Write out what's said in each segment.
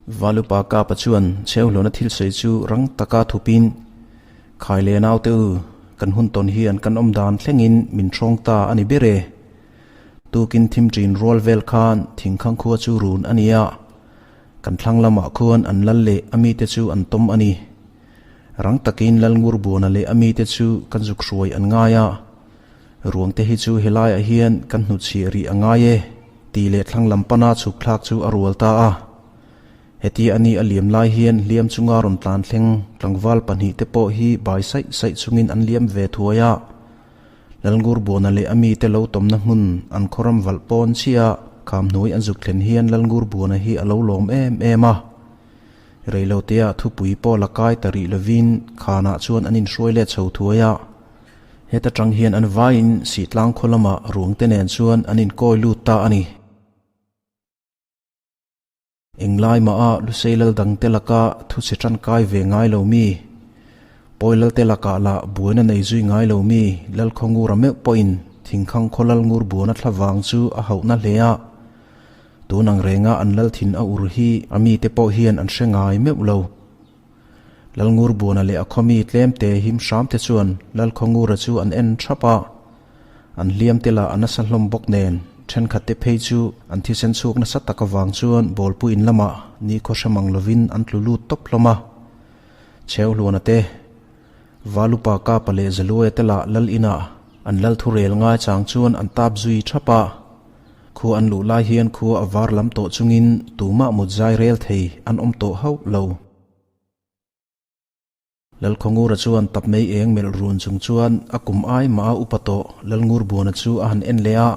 Valupa Kapa chuan Chheuhlawna thil sawi chu rang taka thupin, Khai leh naute u, kan hun tawn hian kan awm dan thlengin min hrawng ta a ni ber e. Tukin thim ṭin rual vel khan thingkhang khua chu run a ni a, kan thlang lamah khuan an lal leh a mite chu an tawm a ni. Rang takin Lalngurbuana leh a mite chu kan zuk hruai an ngai a, Ruangte hi chu helaiah hian kan hnutchhiah rih a ngai e, tih leh thlang lam pana chhuk thlak chu a rual ta a. Heti a ni a liam lai hian hliam chunga rawn tlan thleng tlangval pahnihte pawh hi bai saih saih chungin an liam ve thuai a. Lalngurbuana leh a mite lo tawmna hmun an khawram valh pawn chiah a, kham hnuai an zuk thlen hian Lalngurbuana hi a lo lawm em em a. Reilotea thupui pawh la kai ta rih lovin khanah chuan an inhruai let chho thuai a. Heta tang hian an vaiin Sihtlang khaw lamah ruangte nen chuan an inkawi lut ta a ni. Englai maha Lusei lal dangte laka thuchhe tangkai ve ngai lo mi, Pawi lalte lakah lah buaina nei zui ngai lo mi Lalkhawngura meuh pawhin Thingkhang khaw lal ngur buana thla vang chu a hauhna hle a. Tun ang renga an lal thin a ur hi a mite pawh hian an hre ngai meuh lo. Lalngurbuana leh a khawmi tlemte him hramte chuan Lalkhawngura chu an en thap a, an hliamte lah a nasa hlawm bawk nen thenkhatte phei chu an thisen chhuak nasa tak avang chuan bawlpu in lamah nikhaw hre mang lovin an tlu lut tawp hlawm a. Chheuhluana te, Valupa Kapa leh Zaluaia te lah Lal inah an lal thurel ngai chang chuan an tap zui thap a. Khua an luh lai hian khua a var lam tawh chungin tumah mut zai rel thei an awm tawh hauh lo. Lalkhawngura chuan tap mei eng melh run chung chuan a kum ai mah a upa tawh Lalngurbuana chu a han en leh a.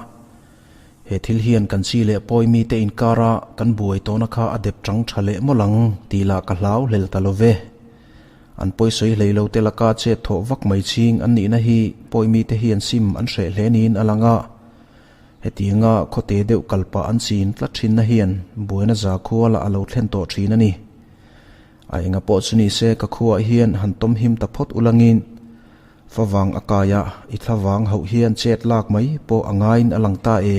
He thil hian kan chi leh pawi mite inkara kan buai tawhna kha a dep chang tha leh mawlh ang tih lah ka hlau hlel ta lo ve. An pawi sawi hlei lo te laka chet thawh vak mai ching an nihna hi pawi mite hian sim an hreh hle niin a lang a. Hetianga khawte deuh kalpah an chin tlat thinna hian buaina zakhua lah a lo thlen tawh thin a ni. A enga pawh chu ni se ka khuaah hian han tawm him ta phawt ulangin favang a kaia i thlavang hauh hian chet lak mai pawh a ngaiin a lang ta e.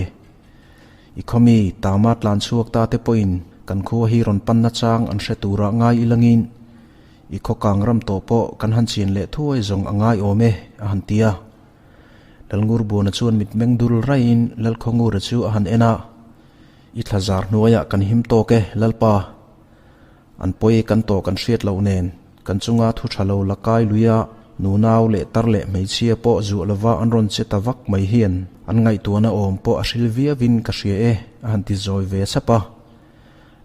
I khawmi tama tlan chhuak ta te pawhin kan khua hi rawn panna chang an hre turah ngai ilangin i khaw kang ram tawh pawh kan han chian leh thuai zawng a ngai awm e a han ti a. Lalngurbuana chuan mitmeng dul raiin Lalkhawngura chu a han en a, I thla zar hnuaiah kan him tawk e, Lalpa. An pawi kan tawh kan hriat loh nen, kan chunga thu tha lo la kai lui a, nunau leh tar leh hmeichhia pawh zuah lova an rawn che ta vak mai hian an ngaihtuahna awm pawh a hril viauin ka hria e, a han ti zawi ve sap a.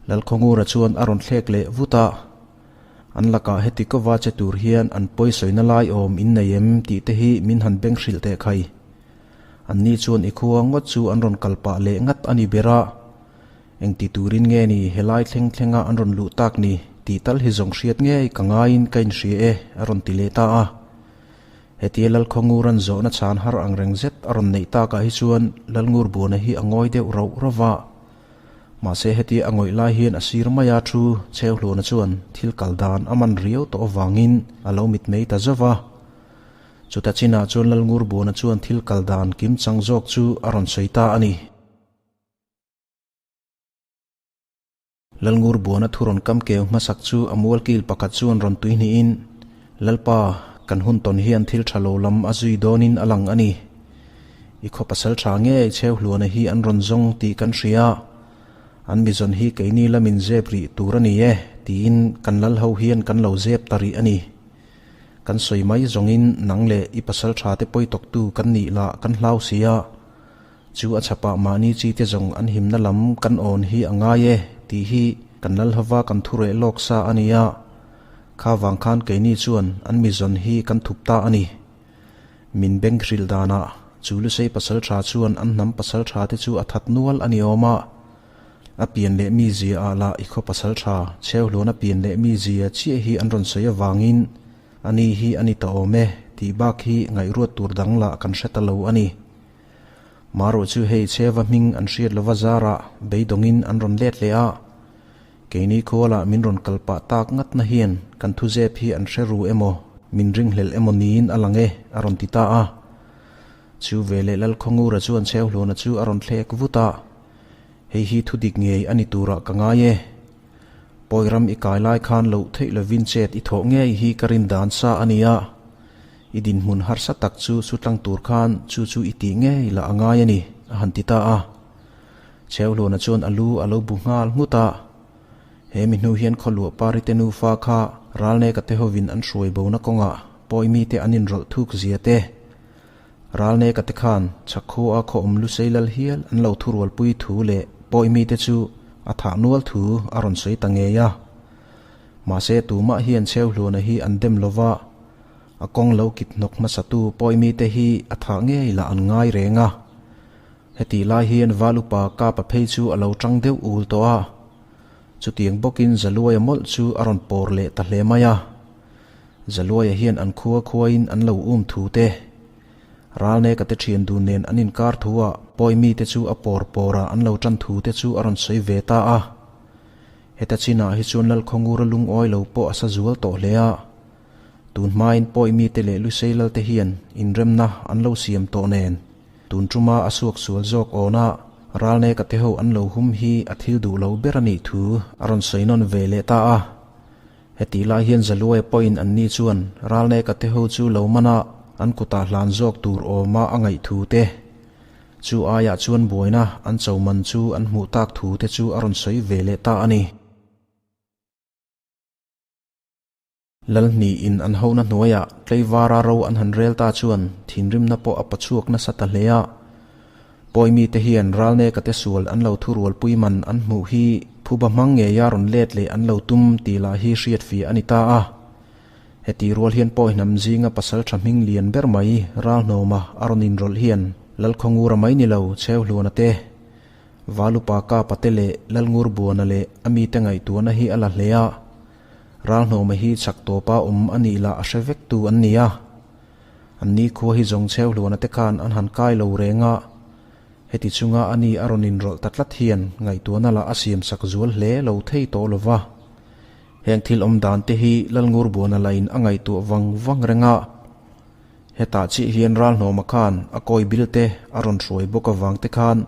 Lalkhawngura chuan a rawn thlek leh vut a. An lakah heti kova che tur hian an pawi sawina lai awm in nei em tih te hi min han beng hrilh teh khai. Anni chuan i khua ngawt chu an rawn kal pah leh ngat a ni ber a. Engti turin nge ni helai thleng thlenga an rawn luh tak ni tih tal hi zawng hriat ngei ka ngaiin ka inhria e a rawn ti leh ta a. Hetia Lalkhawngura'n zawhna chhan har ang reng zet a rawn neih takah hi chuan Lalngurbuana hi a ngawi deuh rauh rauh va. Mahse hetia a ngawih lai hian a sir maia thu Chheuhluana chuan thil kal dan a man riau tawh avangin a lo mitmei ta zauh va. Chuta chinah chuan Lalngurbuana chuan thil kal dan kim chang zawk chu a rawn sawi ta a ni. Lalngurbuana thu rawn kam keu hmasak chu a mualkil pakhat chuan rawn tui hnihin, Lalpa, kan hun tawn hian thil tha lo lam a zui dawnin a lang a ni. I khaw pasal tha ngei Chheuhluana hi an rawn zawng tih kan hria. An mizawn hi keini lamin zep rih tur a ni e, tiin kan lal ho hian kan lo zep ta rih a ni. Kan sawi mai zawngin nang leh i pasal tha te pawi tawktu kan nih lah kan hlau si a. Chu a chhapah mahni chi te zawng an himna lam kan awn hi a ngai e tih hi kan lal hova kan thu reh lawk sa a ni a. Kha vang khan keini chuan an mizawn hi kan thup ta a ni. Min beng hrilh danah chu Lusei pasal tha chuan an hnam pasal tha te chu a that nual a ni awm a. A pian leh mi zia ah lah i khaw pasal tha Chheuhluan a pian leh mi zia chiah hi an rawn sawi avangin a ni hi a ni ta awm e tih bak hi ngaihruat tur dang lah kan hre ta lo a ni. Marawh chu hei Chheva hming an hriat lova zarah beidawngin an rawn let leh a. Keini khualah min rawn kal pah tak ngat na hian kan thuzep hi an hre ru emaw, min ringhlelh emaw niin a lang e, a rawn ti ta a. Chu veleh Lalkhawngura chuan Chheuhluana chu a rawn thlek vut a, Hei hi thudik ngei a ni turah ka ngai e. Pawi ram i kai lai khan loh theih lovin chet i thawh ngei hi ka rin dan sa a nia. I dinhmun harsa tak chu sutlang tur khan chu chu i tih ngei lah a ngai a ni, a han ti ta a. Chheuhluana chuan a lu a lo bu nghal nghut a. He mi hnu hian khawluah parite nufa kha Ralneka te hovin an hruai bona kawngah pawi mite an inrawlh thuk zia te, Ralneka te khan chhakkhua a khaw awm lusei lal hial an lo thurualpui thu leh pawi mite chu a thah nual thu a rawn sawi ta ngei a. Mahse tumah hian Chheuhluana hi an dem lova, a kawng lo kit hnawk hmasatu pawi mite hi a thah ngei lah an ngai reng a. Hetih lai hian Val upa Kapa phei chu a lo tang deuh ul tawh a, chutiang bawkin Zaluaia mawlh chu a rawn pawr leh ta hle mai a. Zaluaia hian an khua khuain an lo um thu te, Ralneka te thian dun nen an inkar thu ah pawi mite chu a pawr pawr ah an lo tan thu te chu a rawn sawi ve ta a. Heta chinah hi chuan Lalkhawngura lungawi lo pawh a sa zual tawh hle a. Tun hmain pawi mite leh Lusei Lalte hian inremna an lo siam tawh nen, tun tuma a suak sual zawk awna Ralneka te ho an lo hum hi a thil duh lo ber a nih thu a rawn sawi nawn ve leh ta a. Hetih lai hian Zaluaia pawhin anni chuan Ralneka te ho chu lo mana an kutah hlan zawk tur awma a ngaih thu te, chu aiah chuan buaina an cho man chu an hmuh tak thu te chu a rawn sawi ve leh ta a ni. Lalhnihin an hona hnuaiah Tleivara ro an han rel ta chuan thinrimna pawh a pachhuak nasa ta hle a. Pawi mite hian Ralneka te sual an lo thurualpui man an hmuh hi phuba hmang ngeia rawn let leh an lo tum tih lah hi hriatfiah a ni ta a. Heti rual hian pawi hnam zinga pasal tha hming lian ber mai Ralhnawma a rawn inrawlh hian Lalkhawngura mai ni lo Chheuhluana te, Valupa Kapa te leh Lalngurbuana leh a mite ngaihtuahna hi a la hle a. Ralhnawma hi chak tawpa awm a nih lah a hre vek tu an ni a. An ni khua hi zawng cheu hluana te khan an han kai lo reng a, heti chunga a ni a rawn inrawlh ta tlat hian ngaihtuahna lah a siam sak zual hle lo thei tawh lo va. Heng thil awm dan te hi Lalngurbuana lain a ngaihtuah vang vang reng a, hetah chiah hian Ralhnawma khan a kawi bil te a rawn hruai bawk avang te khan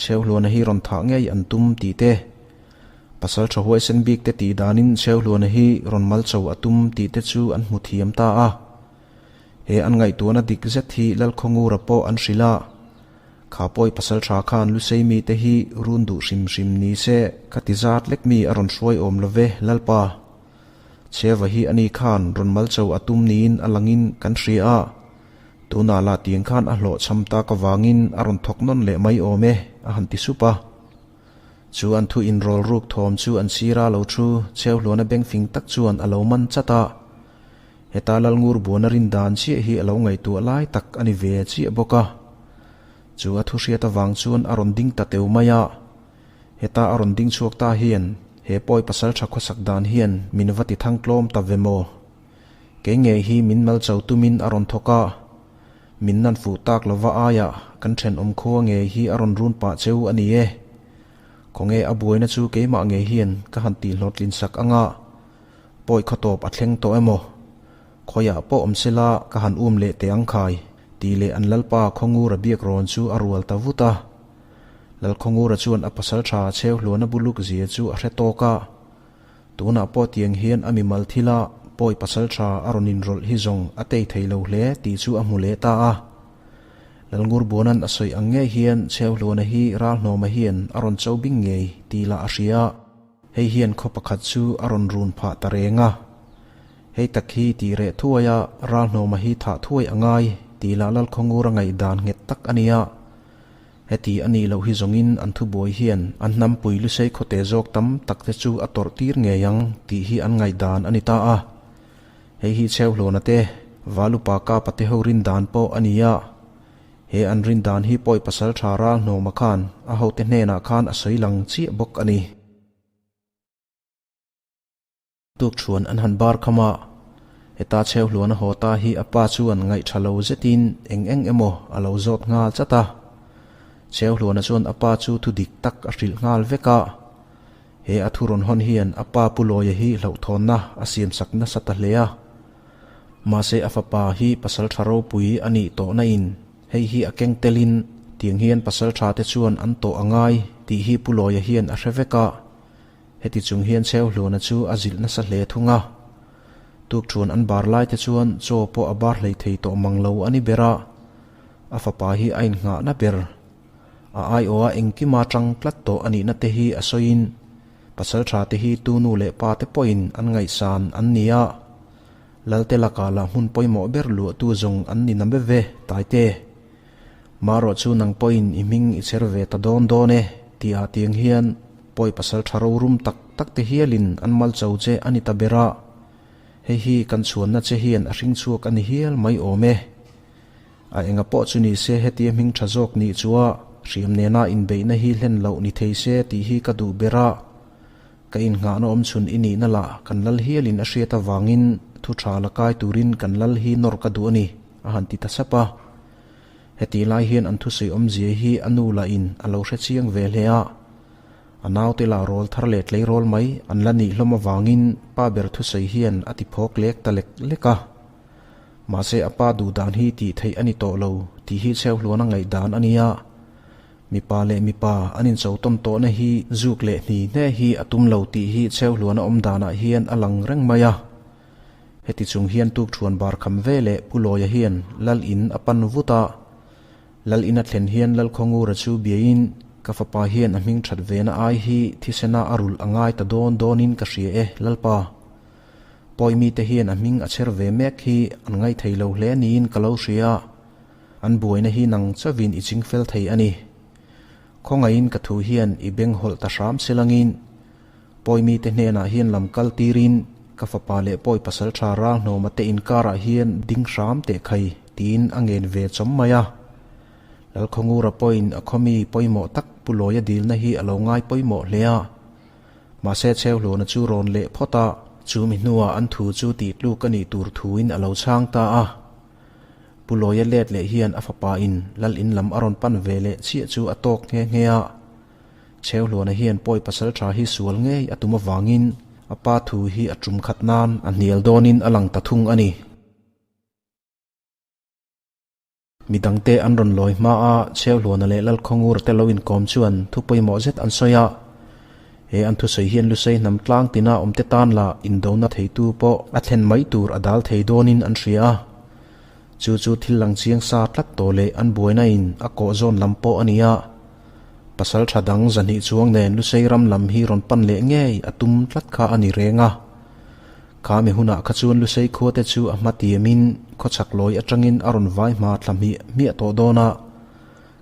Cheuhluana hi rawn thah ngei an tum tih te, Pasal tha huaisen bik te tih danin Cheuhluana hi rawn mal cho a tum tih te chu an hmu thiam ta a. He an ngaihtuahna dik zet hi Lalkhawngura pawh an hrilh a, Kha pawi pasal tha khan Lusei mite hi run duh hrim hrim ni se ka ti zat lek mi a rawn hruai awm lo ve Lalpa. Chheva hi ani khan rawn mal cho a tum niin a langin kan hria a, tunah lah tiang khan a hlawhchham tak avangin a rawn thawk nawn leh mai awm e a han ti sup a. Chu an thu inrawl ruk thawm chu an sira lo thu Chheuhluana bengfing tak chuan a lo man chat a. Heta Lalngur buana rin dan chiah hi a lo ngaihtuah lai tak a ni ve chiah bawk a. Chu a thu hriat avang chuan a rawn ding ta teu mai a. Heta a rawn ding chhuak ta hian he pawi pasal tha khawsak dan hian min va ti thang tlawm ta ve maw? Kei ngei hi min mal cho tumin a rawn thawk a. Min nan fuh tak lova aiah kan thenawm khua ngei hi a rawn run pah cheu a ni e. Khawnge a buaina chu keimah ngei hian ka han tihhlawhtlin sak anga pawi khaw tawp a thleng tawh emaw? Khawiah pawh awm sela ka han um leh teh ang khai, tih leh an Lalpa Khawngura biak rawn chu a rual ta vut a. Lalkhawngura chuan a pasal tha Chheuhluana buluk zia chu a hre tawk a. Tunah pawh tiang hian a mimal thila pawi pasal tha a rawn inrawlh hi zawng a tei thei lo hle tih chu a hmu leh ta a. Lalngurbuana'n a sawi ang ngei hian Chheuhluana hi Ralhnawma hian a rawn cho bing ngei tih lah a hria. Hei hian khaw pakhat chu a rawn run phah ta reng a. Hei tak hi tih reh thuai a, Ralhnawma hi thah thuai a ngai tih lah Lalkhawngura ngaihdan nghet tak a nia. Heti a nih loh hi zawngin an thubuai hian an hnampui lusei khawte zawk tam tak te chu a tawrh tir ngei ang tih hi an ngaihdan a ni ta a. Hei hi Chheuhlawna te, Valupa Kapa te ho rin dan pawh a ni a. He an rin dan hi pawi pasal tha ral hnawma khan a hote hnenah khan a sawi lang chiah bawk a ni. Tukṭhuan an han bar kham a, heta Chheuhluana haw ta hi a pa chuan ngaihṭha lo zetin eng eng emaw a lo zawt nghal chat a. Chheuhluana chuan a pa chu thu dik tak a hrilh nghal vek a. He a thu rawn hawn hian a pa Pu Lawia hi hlauhthawnna a siamsak nasa ta hle a. Mahse a fapa hi pasal tha ropui a nih tawh na in hei hi a keng telin tiang hian pasal tha te chuan an tawh a ngai tih hi Pu Lawia hian a hre vek a. Heti chung hian Chheuhluana chu a zilh nasa hle thung a. Tukṭhuan an bar lai te chuan chaw pawh a bar hlei thei tawh mang lo a ni ber a, a fapa hi a innghahna ber. A aiawha engkima ṭang tlat tawh a nihna te hi a sawiin pasalṭha te hi tu nu leh pa te pawhin an ngaihsan an ni a, Lalte lakah lah hmun pawimawh ber luahtu zawng an ni na ve Taite. Marawh chu nang pawhin i hming i chher ve ta dawn dawn e tihah tiang hian pawi pasal tha rorum tak tak te hialin an mal cho che a ni ta ber a, hei hi kan chhuanna che hian a hring chhuak a ni hial mai awm e. A enga pawh chu ni se hetia hming tha zawk nih chua hriam nena inbeihna hi hlen loh ni thei se tih hi ka duh ber a, ka innghahna awm chhun i nihna lah kan lal hialin a hriat avangin thu tha la kai turin kan lal hi nawr ka duh a ni a han ti ta sap a. Hetih lai hian an thusawi awmzia hi a nu lahin a lo hre chiang ve hle a, a naute lah rawl thar leh tleirawl mai an la nih hlawm avangin pa ber thusawi hian a ti phawk lek ta lek lek a. Mahse a pa duh dan hi tih theih a ni tawh lo tih hi Chheuhluana ngaihdan a nia. Mipa leh mipa an incho tawn tawhna hi zuk leh hni hne hi a tum lo tih hi Chheuhluana awm danah hian a lang reng mai a. Heti chung hian tukṭhuan bar kham ve leh Pu Lawia hian Lal in a pan vut a. Lal in a thlen hian Lal Khawngura chu biain, Ka fapa hian a hming ṭhat vena ai hi thisena a rulh a ngai ta dawn dawnin ka hria e, Lalpa. Pawi mite hian a hming a chher ve mek hi an ngaithei lo hle niin ka lo hria. An buaina hi nang chauhin i ching fel thei a ni. Khawngaihin ka thu hian i beng hawlh ta hram se langin, Pawi mite hnenah hian lam kal tirin ka fapa leh pawi pasal tha ral hnawma te inkarah hian ding hram teh khai tiin a ngen ve chawm mai a. Lalkhawngura pawhin a khawmi pawimawh tak Pu Lawia dilna hi a lo ngai pawimawh hle a. Mahse Chheuhluana chu rawn leh phawt a, chumi hnuah an thu chu tih tluk a nih tur thuin a lo chhang ta a. Pu Lawia let leh hian a fapa in Lal in lam a rawn pan ve leh chiah chu a tawk nghe nghe a. Chheuhluana hian pawi pasal tha hi sual ngei a tum avangin a pa thu hi a tum khat nan a hnial dawnin a lang ta thung a ni. Midangte an rawn lawi hma a, Chheuhluana leh Lalkhawngura te lo inkawm chuan thu pawimawh zet an sawi a. He an thusawi hian Lusei hnam tlang tina awmte tan lah indona theitu pawh a thlen mai tur a dal thei dawnin an hria a. Chu chu thil lang chiang sa tlat tawh leh an buaina in a kawh zawn lam pawh a ni a. Pasal tha dang zahnih chuang nen Lusei ram lam hi rawn pan leh ngei a tum tlat kha a ni reng a. Kha mi hunah kha chuan Lusei khua te chu a hma tiamin khawchhak lawi atangin a rawn vai hma thla hmiah hmiah tawh dawn a.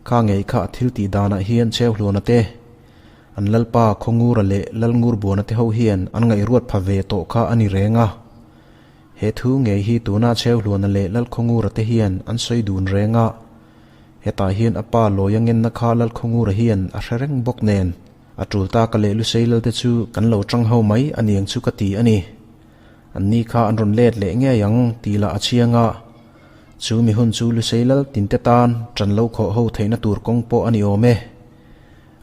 Kha ngei kha a thil tih danah hian Chheuhluana te, an Lalpa Khawngura leh Lalngurbuana te ho hian an ngaihruat pha ve tawh kha a ni reng a. He thu ngei hi tuna Chheuhluana leh Lalkhawngura te hian an sawi dun reng a. Hetah hian a pa Lawia ngenna kha Lalkhawngura hian a hre reng bawk nen, a tul taka leh Lusei Lalte chu kan lo tang ho mai a niang chu ka ti a ni. An ni kha an rawn let leh ngei ang tih lah a chiang a. Chu mi hun chu Lusei Lal tinte tan ṭan lo khawh ho theihna tur kawng pawh a ni awm e.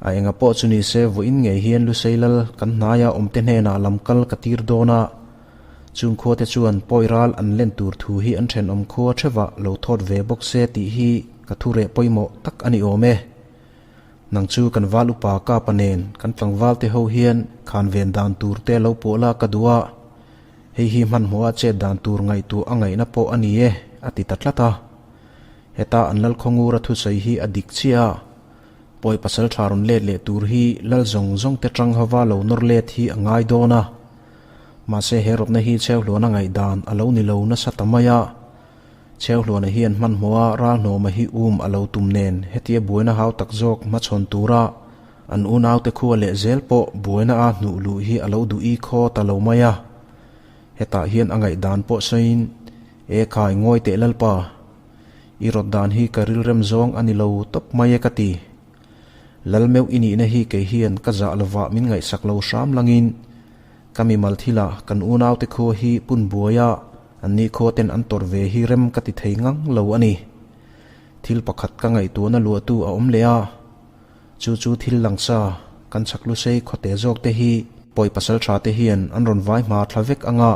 A enga pawh chu ni se vawiin ngei hian Lusei Lal kan hnaia awmte hnenah lam kal ka tir dawn a. Chung khuate chuan pawi ral an len tur thu hi an thenawm khua thevah lo thawt ve bawk se tih hi ka thu reh pawimawh tak a ni awm e. Nang chu kan val upa Kapa nen kan tlangval te ho hian khan ven dan tur te lo pawh la ka duh a, hei hi hmanhmawha chet dan tur ngaihtuah a ngaihna pawh a ni e, a ti ta tlat a. Heta an Lalkhawngura thusawi hi a dik chiah a. Pawi pasal tha rawn let leh tur hi lal zawng zawng te tang hova lo nawr let hi a ngai dawn a. Mahse he rawtna hi Chheuhluana ngaihdan a lo ni lo nasa ta mai a. Chheuhluana hian hmanhmawha Ralhnawma hi um a lo tum nen hetia buaina hau tak zawk hmachhawn tura an unaute khua leh zel pawh buaina a hnuh luh hi a lo duh i khaw ta lo mai a. Hetah hian a ngaihdan pawh sawiin, E khai ngawi teh Lalpa, i rawt dan hi ka rilrem zawng a ni lo tawp mai e ka ti. Lal meuh i nihna hi kei hian ka zah lovah min ngaihsak lo hram langin ka mimal thilah kan unaute khua hi pun buaia an ni khua ten an tawrh ve hi rem ka ti thei ngang lo a ni. Thil pakhat ka ngaihtuahna luahtu a awm leh a, chu chu thil langsa kan chhak lusei khawte zawk te hi pawi pasal tha te hian an rawn vai hma thla vek anga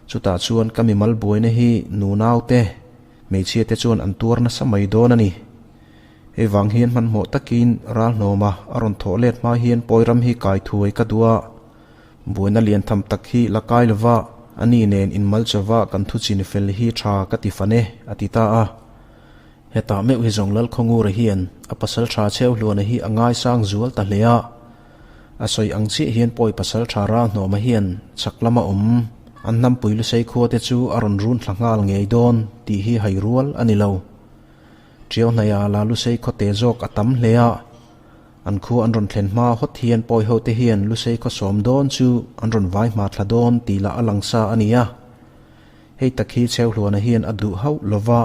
chutah chuan ka mimal buaina hi nunaute hmeichhia te chuan an tuar nasa mai dawn a ni. Hei vang hian hmanhmawh takin Ralhnawma a rawn thawh let hma hian pawi ram hi kai thuai ka duh a. Buaina lian tham tak hi la kai lova, ani nen inmal chauva kan thu chin fel hi tha ka ti fan e, a ti ta a. Hetah meuh hi zawng Lalkhawngura hian a pasal tha Chheuhluana hi a ngaisang zual ta hle a. A sawi ang chiah hian pawi pasal tha Ralhnawma hian chhak lama awm an hnampui lusei khua te chu a rawn run thla nghal ngei dawn tih hi hai rual a ni lo. Ṭiau hnaia la lusei khawte zawk a tam hle a. An khua an rawn thlen hma hawt hian pawi hote hian lusei khaw sawm dawn chu an rawn vai hma thla dawn tih lah a lang sa a ni a. Hei tak hi Chheuhluana hian a duh hauh lo va,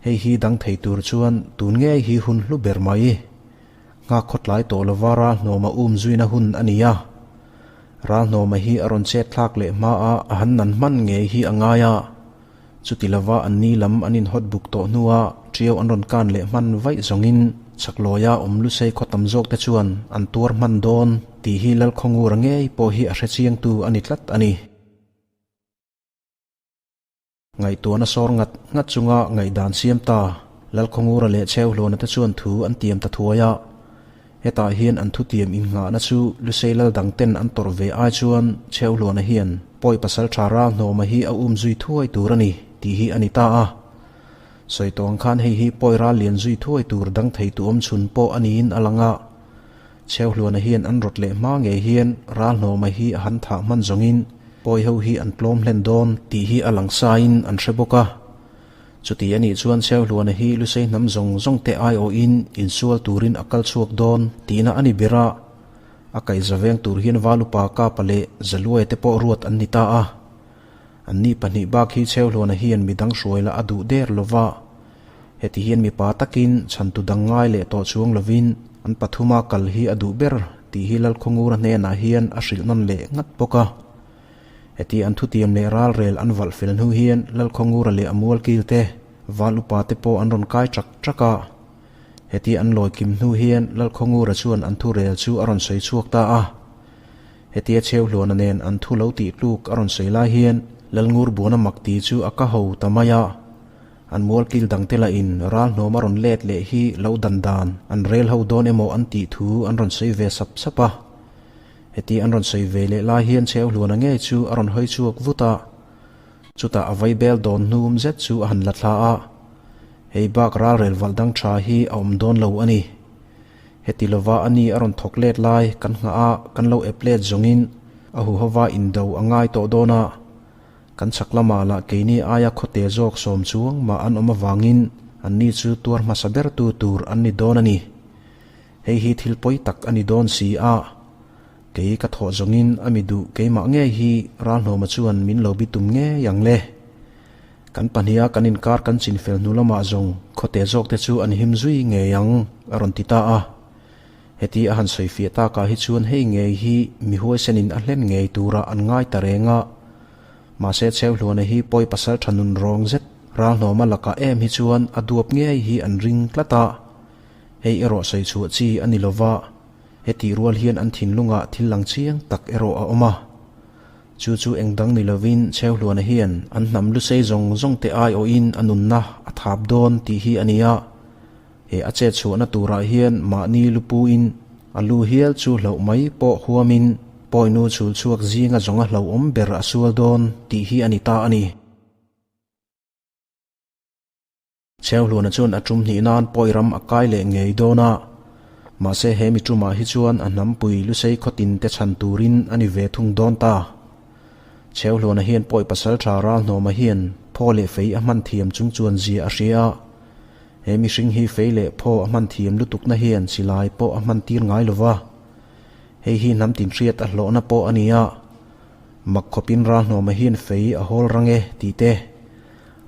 hei hi dang thei tur chuan tun ngei hi hun hlu ber mai. Nghak khawtlai tawh lova Ralhnawma um zuina hun a ni a. Ralhnawma hi a rawn chet thlak leh hma a a han nan hman ngei hi a ngai a. Chuti lova an ni lam an inhawt buk tawh hnua ṭiau an rawn kan leh hman vaih zawngin chhaklawia awm lusei khaw tam zawk te chuan an tuar hman dawn tih hi Lalkhawngura ngei pawh hi a hrechiangtu a ni tlat a ni. Ngaihtuahna sawr ngat ngat chunga ngaihdan siam ta Lalkhawngura leh Chheuhlawna te chuan thu an tiam ta thuai a. Hetah hian an thutiam innghahna chu Lusei lal dang ten an tawrh ve ai chuan Chheuhluana hian pawi pasal tha ral hnawma hi a um zui thuai tur a ni tih hi a ni ta a. Sawi tawh ang khan hei hi pawi ral lian zui thuai tur dang thei tu awm chhun pawh a niin a lang a. Chheuhluana hian an rawt leh hma ngei hian ral hnawma hi a han thah hman zawngin pawi ho hi an tlawm hlen dawn tih hi a lang sain an hre bawk a. Chuti a nih chuan Chheuhluana hi Lusei hnam zawng zawng te aiawhin insual turin a kal chhuak dawn tihna a ni ber a, a kaihza veng tur hian Valupa Kapa leh Zaluaia te pawh ruat an ni ta a. Anni pahnih bak hi Chheuhluana hian midang hruai la a duh der lo va, heti hian mipa takin chhantu dang ngai leh tawh chuang lovin an pathuma kal hi a duh ber tih hi Lalkhawngura hnenah hian a hrilh nawn leh ngat bawk a. Heti an thutiam leh ralrel an valh fel hnu hian Lalkhawngura leh a mualkil te, val upa te pawh an rawn kai ṭak ṭak a. Heti an lawi kim hnu hian Lalkhawngura chuan an thurel chu a rawn sawi chhuak ta a. Hetia Chheuhluana nen an thu lo tih tluk a rawn sawi lai hian Lalngurbuana mak ti chu a ka ho ta mai a. An mualkil dangte lahin ral hnawm a rawn let leh hi lo dan dan an rel ho dawn emaw an tih thu an rawn sawi ve sap sap a. Heti an rawn sawi ve leh lai hian Chheuhluana ngei chu a rawn hawi chhuak vut a, chutah a vaibel dawn hnum zet chu a han la thla a, hei bak ralrel valh dang tha hi a awm dawn lo a ni. Heti lova a ni a rawn thawk let lai kan nghah a, kan lo ep let zawngin a huhova indo a ngai tawh dawn a, kan chhak lamah lah keini aia khawte zawk sawm chuang mah an awm avangin anni chu tuar hmasa bertu tur an ni dawn a ni. Hei hi thil pawi tak a ni dawn si a, kei ka thawh zawngin a mi duh keimah ngei hi Ralhnawma chuan min lo bi tum ngei ang le. Kan pahniha kan inkar kan chin fel hnu lamah zawng khawte zawk te chu an him zui ngei ang a rawn ti ta a. Heti a han sawi fiah takah hi chuan hei ngei hi mi huaisenin a hlen ngei turah an ngai ta reng a. Mahse Chheuhluana hi pawi pasal tha nun rawng zet Ralhnawma lakah em hi chuan a duap ngei hi an ring tlat a. Hei erawh sawi chhuah chi a ni lova, hetih rual hian an thinlungah thil lang chiang tak erawh a awm a. Chu chu eng dang ni lovin Chheuhluana hian an hnam lusei zawng zawng te aiawhin a nunna a thap dawn tih hi a ni a. He a chet chhuahna turah hian mahni lupuin a lu hial chu hlauh mai pawh huamin pawinu chhul chhuak zinga zawnga hlauhawm ber a sual dawn tih hi a ni ta a ni. Chheuhluana chuan a tum hnih nan pawi ram a kai leh ngei dawn a, mahse he mi tumah hi chuan a hnampui Lusei khawtin te chhan turin a ni ve thung dawn ta. Chheuhluana hian pawi pasal tha Ralhnawma hian phaw leh fei a hman thiam chung chuan zia a hria a, he mihring hi fei leh phaw a hman thiam lutukna hian silai pawh a hman tir ngai lova, hei hi hnam tinhriat a hlawhna pawh a ni a, mak khawpin Ralhnawma hian fei a hawl rang e tih te.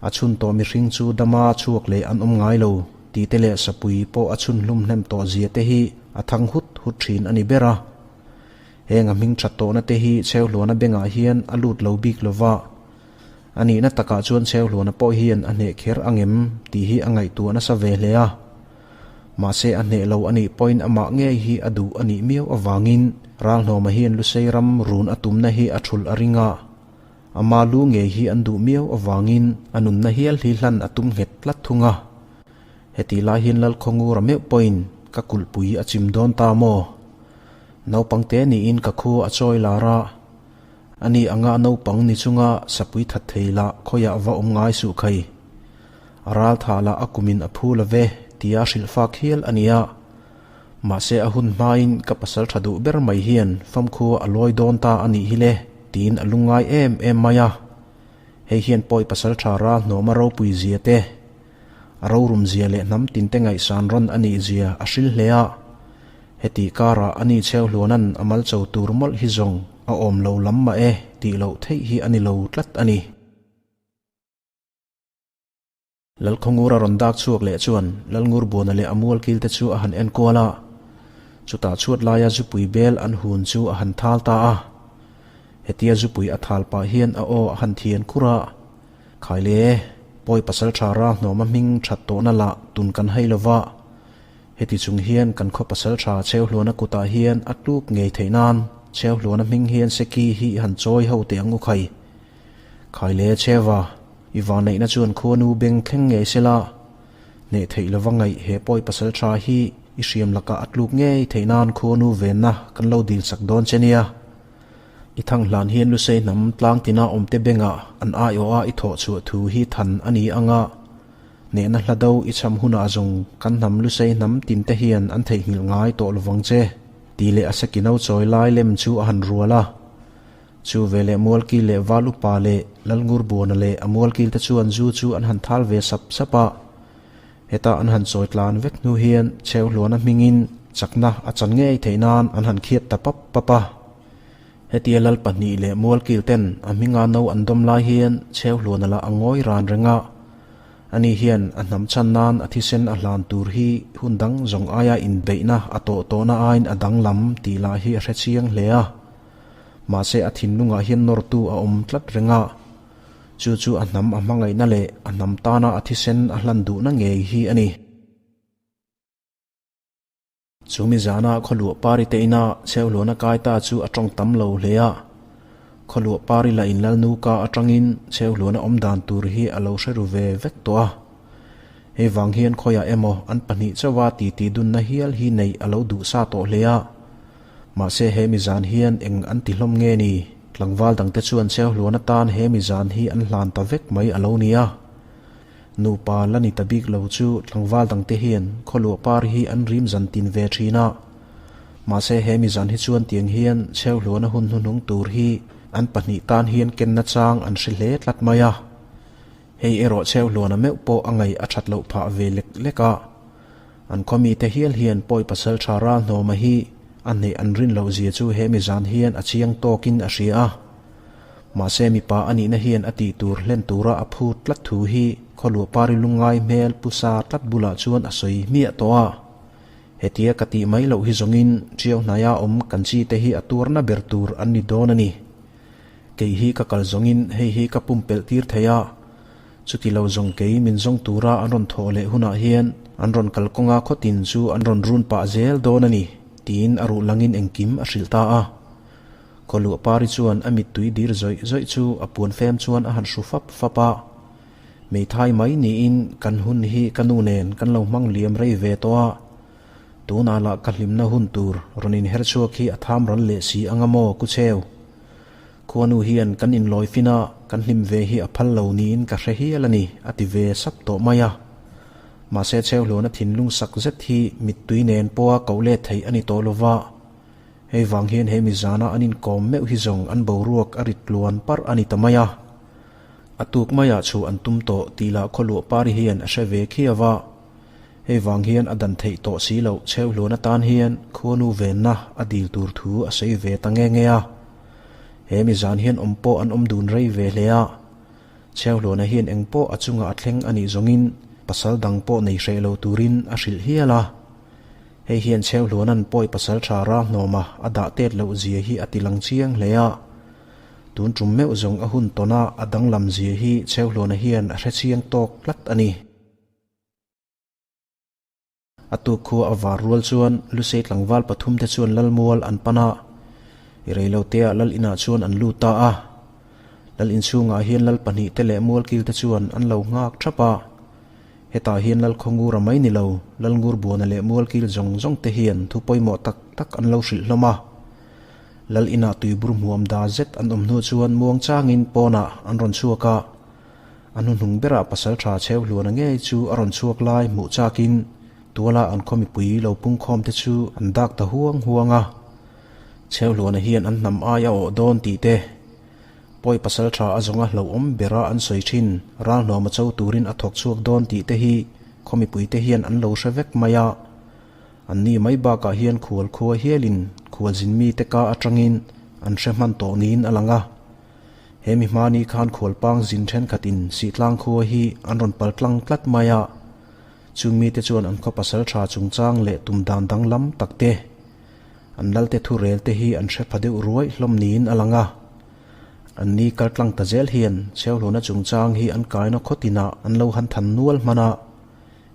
A chhun tawh mihring chu dama chhuak leh an awm ngai lo tih te leh sapui pawh a chhun hlum hnem tawh zia te hi a thang hut hut thin a ni ber a. Heng a hming that tawhna te hi Chheuhluana bengah hian a lut lo bik lo va. A nihna takah chuan Chheuhluana pawh hian a hneh kher angem tih hi a ngaihtuah nasa ve hle a. Mahse a hneh lo a nih pawhin amah ngei hi a duh a nih miau avangin Ralhnawma hian Lusei ram run a tumna hi a thulh a ring a. Ama lu ngei hi an duh miau avangin a nunna hial hi hlan a tum nghet tlat thung a. Heti lai hian Lalkhawngura meuh pawhin ka kulhpui a chim dawn ta maw? Naupang te niin ka khua a chawi lar a, ani anga naupang ni chunga sapui that thei lah khawiah va awm ngai suh khai. A ral tha lah a kumin a phu love tia hrilh fak hial a nia. Mahse a hun hmain ka pasal tha duh ber mai hian famkhua a lawi dawn ta a nih hi le tiin a lungngai em em mai a. Hei hian pawi pasal tha ral hnawma ropui zia te, a rorum zia leh hnam tinte ngaihsan rawn a nih zia a hril hle a. Heti karah a ni cheu hluanan a mal cho tur mawlh hi zawng a awm lo lam mah e tih loh theih hi a ni lo tlat a ni. Lalkhawngura rawn dak chhuak leh chuan Lalngurbuana leh a mualkil te chu a han en kual a, chutah chhuat laia zupui bel an hun chu a han thal ta a. Hetia zupui a thal pah hian a aw a han thian khur a, Khaile, pawi pasal tha ral hnawma hming that tawhna lah tun kan hai lova, heti chung hian kan khaw pasal tha Cheuhluana kutah hian a tluk ngei theih nan Cheuhluana hming hian seki hi han chawi ho teh ang u khai. Khaile Cheva, i vanneihna chuan khuanu beng thleng ngei sela, hneh theih lova ngaih he pawi pasal tha hi i hriam lakah a tluk ngei theih nan khuanu venna kan lo dil sak dawn che nia. I thang hlan hian Lusei hnam tlang tina awmte bengah an aiawh a i thawh chhuah thu hi than a ni anga, hnehna hla do i cham hunah zawng kan hnam Lusei hnam tinte hian an theihnghilh ngai tawh lovang che, tih leh a seki no chawi lai lem chu a han rual a. Chu veleh Mualkil leh Val Upa leh Lalngurbuana leh a Mualkil te chuan zu chu an han thal ve sap sap a. Heta an han chawi tlan vek hnu hian Cheuhluana hmingin chakna a chan ngei theih nan an han khiat ta pap pap a. Hetia Lal pahnih leh Mualkil ten a hminga no an dawm lai hian Cheuhluana lah a ngawi ran reng a. Ani hian a hnam chhan nan a thisen a hlan tur hi hun dang zawng aia inbeihna a tawh tawhna aiin a danglam tih lah hi a hre chiang hle a. Mahse a thinlungah hian nawrtu a awm tlat reng a, chu chu a hnam a hmangaihna leh a hnam tana a thisen a hlan duhna ngei hi a ni. Chu mi zana khawluah pari te ina chheuhluana kai ta chu a tawng tam lo hle a, khawluah pari la inlalnu ka atangin chheuhluana awm dan tur hi a lo hre ru ve vek tawh a. Hei vang hian khawiah emaw an pahnih chauha titi dunna hial hi neih a lo duh sa tawh hle a. Mahse he mi zan hian eng an ti hlawm nge ni? Tlangval dangte chuan Cheuhluan atan he mi zan hi an hlan ta vek mai a lo ni a. Nupa la ni ta bik lo chu tlangval dangte hian khawluah par hi an rim zan tin ve thin a. Mahse he mi zan hi chuan tiang hian Cheuhluana hun hnuhnung tur hi an pahnih tan hian kenna chang an hre hle tlat mai a. Hei erawh Cheuhluana meuh pawh a ngaih a that loh phah ve lek lek a. An khaw mite hial hian pawi pasal tha ral hnawma hi a hneih an rin loh zia chu he mi zan hian a chiang tawkin a hria a. Mahse mipa a nihna hian a tih tur hlen tura a phut tlat thu hi khawluah pari lungngai hmel pu sa tlat bulah chuan a sawi hmiah tawh a. Hetia ka tih mai loh hi zawngin Ṭiau hnaia awm kan chi te hi a tuarna ber tur an ni dawn a ni. Kei hi ka kal zawngin hei hi ka pumpelh tir thei a. Chuti lo zawng kei min zawng tura an rawn thawh leh hunah hian an rawn kal kawnga khawtin chu an rawn run pah zel dawn a ni, tiin a ruh langin engkim a hrilh ta a. Khawluah pari chuan a mittui dir zawih zawih chu a puan fem chuan a han hru fap fap a. Hmeithai mai niin kan hun hi ka nu nen kan lo hmang liam rei ve tawh a, tunah lah ka hlimna hun tur rawn inher chhuak hi a tham ral leh si anga maw Kucheu? Khuanu hian kan inlawi fin a, kan hlim ve hi a phal lo niin ka hre hial a ni, a ti ve sap tawh mai a. Mahse Cheuhluana thinlung sak zet hi mittui nen pawha koh let theih a ni tawh lova. Hei vang hian he mizana an inkawm meuh hi zawng an boruak a rit tluan parh a ni ta mai a. A tuk maiah chhuah an tum tawh tih lah khawluah pari hian a hre ve khiau a. Hei vang hian a dan theih tawh si loh Cheuhluana tan hian khuanu venna a dil tur thu a sawi ve ta nge nge a. He mi zan hian awm pawh an awm dun rei ve hle a. Cheuhluana hian eng pawh a chungah a thleng a nih zawngin pasal dang pawh nei hreh lo turin a hrilh hial a. Hei hian Cheuhluana'n pawi pasal tha ral hnawma a dah tet loh zia hi a ti lang chiang hle a. Tun tum meuh zawng a hun tawna a danglam zia hi Cheuhluana hian a hre chiang tawk tlat a ni. A tuk khua a var rual chuan Lusei tlangval pathum te chuan Lalmual an pan a, i reiloteah Lal inah chuan an lut ta a. Lal inchhungah hian Lal pahnih te leh Mualkil te chuan an lo nghak thap a. Hetah hian Lal Khawngura mai ni lo, Lalngurbuana leh Mualkil zawng zawng te hian thu pawimawh tak tak an lo hrilh hlawm a. Lal inah tuibur hmuam da zet an awm hnu chuan muang changin pawnah an rawn chhuak a. A hnuhnung berah pasaltha Chheuhluana ngei chu a rawn chhuak lai hmuh chakin tuala an khaw mipui lo pungkhawm te chu an dak ta huang huang a. Chheuhluana hian an hnam ai a awh dawn tih te, Pawi pasaltha a zawnga hlauhawm bera an sawi thin, ralhnawma cho turin a thawk chhuak dawn tih te hi khaw mipui te hian an lo hre vek mai a. An ni mai bakah hian khual khua hialin khualzin mite ka atangin an hre hman tawh niin a lang a. He mi hmani khan khualpang zin thenkhatin Sihtlang khua hi an rawn pal tlang tlat mai a. Chung mite chuan an khaw pasal tha chungchang leh tum dan danglam tak te, an lalte thu rel te hi an hre pha deuh ruai hlawm niin a lang a. An ni kal tlang ta zel hian Chheuhlawna chungchang hi an kaina khaw tinah an lo han than nual hman a.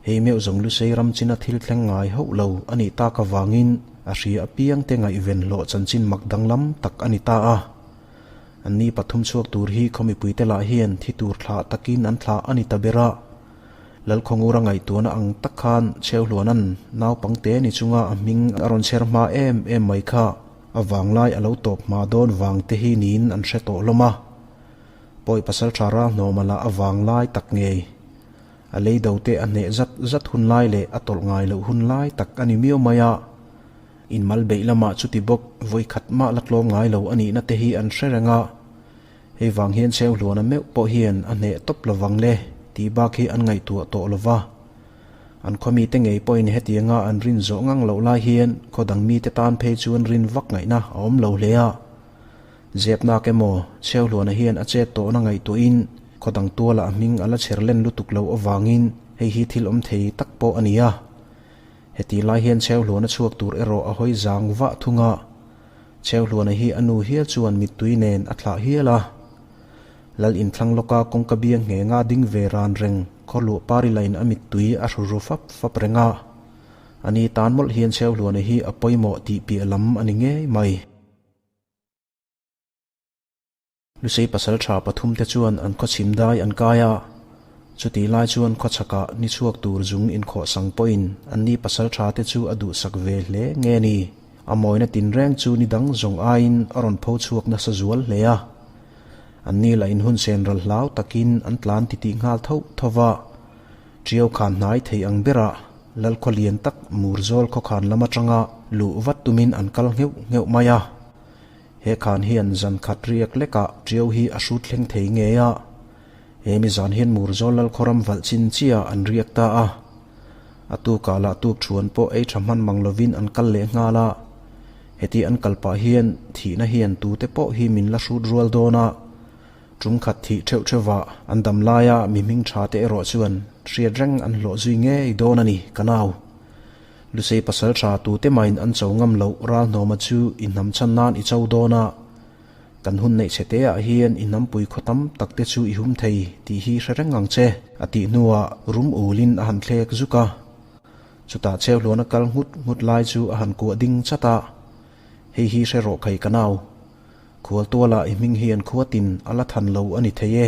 Hei meuh zawng Lusei ram china thil thleng ngai hauh lo a nih tak avangin a hria apiang te ngaihven hlawh chanchin mak danglam tak a ni ta a. Anni pathum chhuak tur hi khaw mipuite lah hian thi tur thlah takin an thlah a ni ta ber a. Lalkhawngura ngaihtuahna ang tak khan Chheuhluanan naupangte ni chunga a hming a rawn chher hma em em mai kha a vanglai a lo tawp hma dawn vang te hi niin an hre tawh hlawm a. Pawi pasaltha Ralhnawma lah a vanglai tak ngei. A lei do te a hneh zat zat hun lai leh a tawlh ngai loh hun lai tak a ni miau mai a. Inmal beih lamah chuti bawk vawi khat mah la tlawm ngai lo a nihna te hi an hre reng a. Hei vang hian Chheuhluana meuh pawh hian a hneh tawp lovang le tih bak hi an ngaihtuah tawh lo va. An khaw mite ngei pawhin hetianga an rin zawh ngang loh lai hian khaw dang mite tan phei chuan rin vak ngaihna a awm lo hle a. Zepnak emaw, Chheuhluana hian a chet tawhna ngaihtuahin khaw dang tualah a hming a la chher len lutuk loh avangin hei hi thil awm thei tak pawh a ni a. Heti lai hian Chheuhluana chhuak tur erawh a hawi zang vah thung a. Chheuhluana hi a nu hial chuan mittui nen a thlah hial a. Lal inthlang lawka kawngka biang nghenga ding ve ran reng khaw luah pari lain a mittui a hru ru fap fap reng a. Ani tan mawlh hian Chheuhluana hi a pawimawh tih piah lam a ni ngei mai. Lusei pasal tha pathumte chuan an khawchhim dai an kai a, chutih lai chuan khawchhakah ni chhuak tur zung inkhawh sang pawhin anni pasal tha te chu a duhsak ve hle nge ni? A mawina tinreng chu ni dang zawng aiin a rawn pho chhuak nasa zual hle a. Anni lah in hun sen ral hlau takin an tlan titih nghal tho tho va. Ṭiau khan hnai thei ang berah Lalkhaw lian tak Murzawl khawkhan lam atanga luh vat tumin an kal ngheuh ngheuh mai a. He khan hian zan khat riak lekah ṭiau hi a hrut thleng thei ngei a. He mi zan hian Murzawl Lalkhaw ram valh chin chiah an riak ta a. A tukah lah tuk ṭhuan pawh ei ṭha hman mang lovin an kal leh nghal a. Heti an kal pah hian thihna hian tute pawh hi min la hrut rual dawn a. Ṭum khat thih ṭheuh ṭheuhvah an dam laia mi hming ṭha te erawh chuan hriat reng an hlawh zui ngei dawn a ni, ka nau. Lusei pasal ṭha tute mahin an cho ngam loh Ralhnawma chu i hnam chhan nan i cho dawn a, kan hun neih chhe teah hian i hnampui khaw tam tak te chu i hum thei tih hi hre reng ang che, a tih hnuah rum ulin a han thlek zuk a. Chutah Cheuhluana kal nghut nghut lai chu a han kuah ding chat a, Hei hi hre rawh khai ka nau. Khualtualah i hming hian khuatin a la than lo a ni thei e.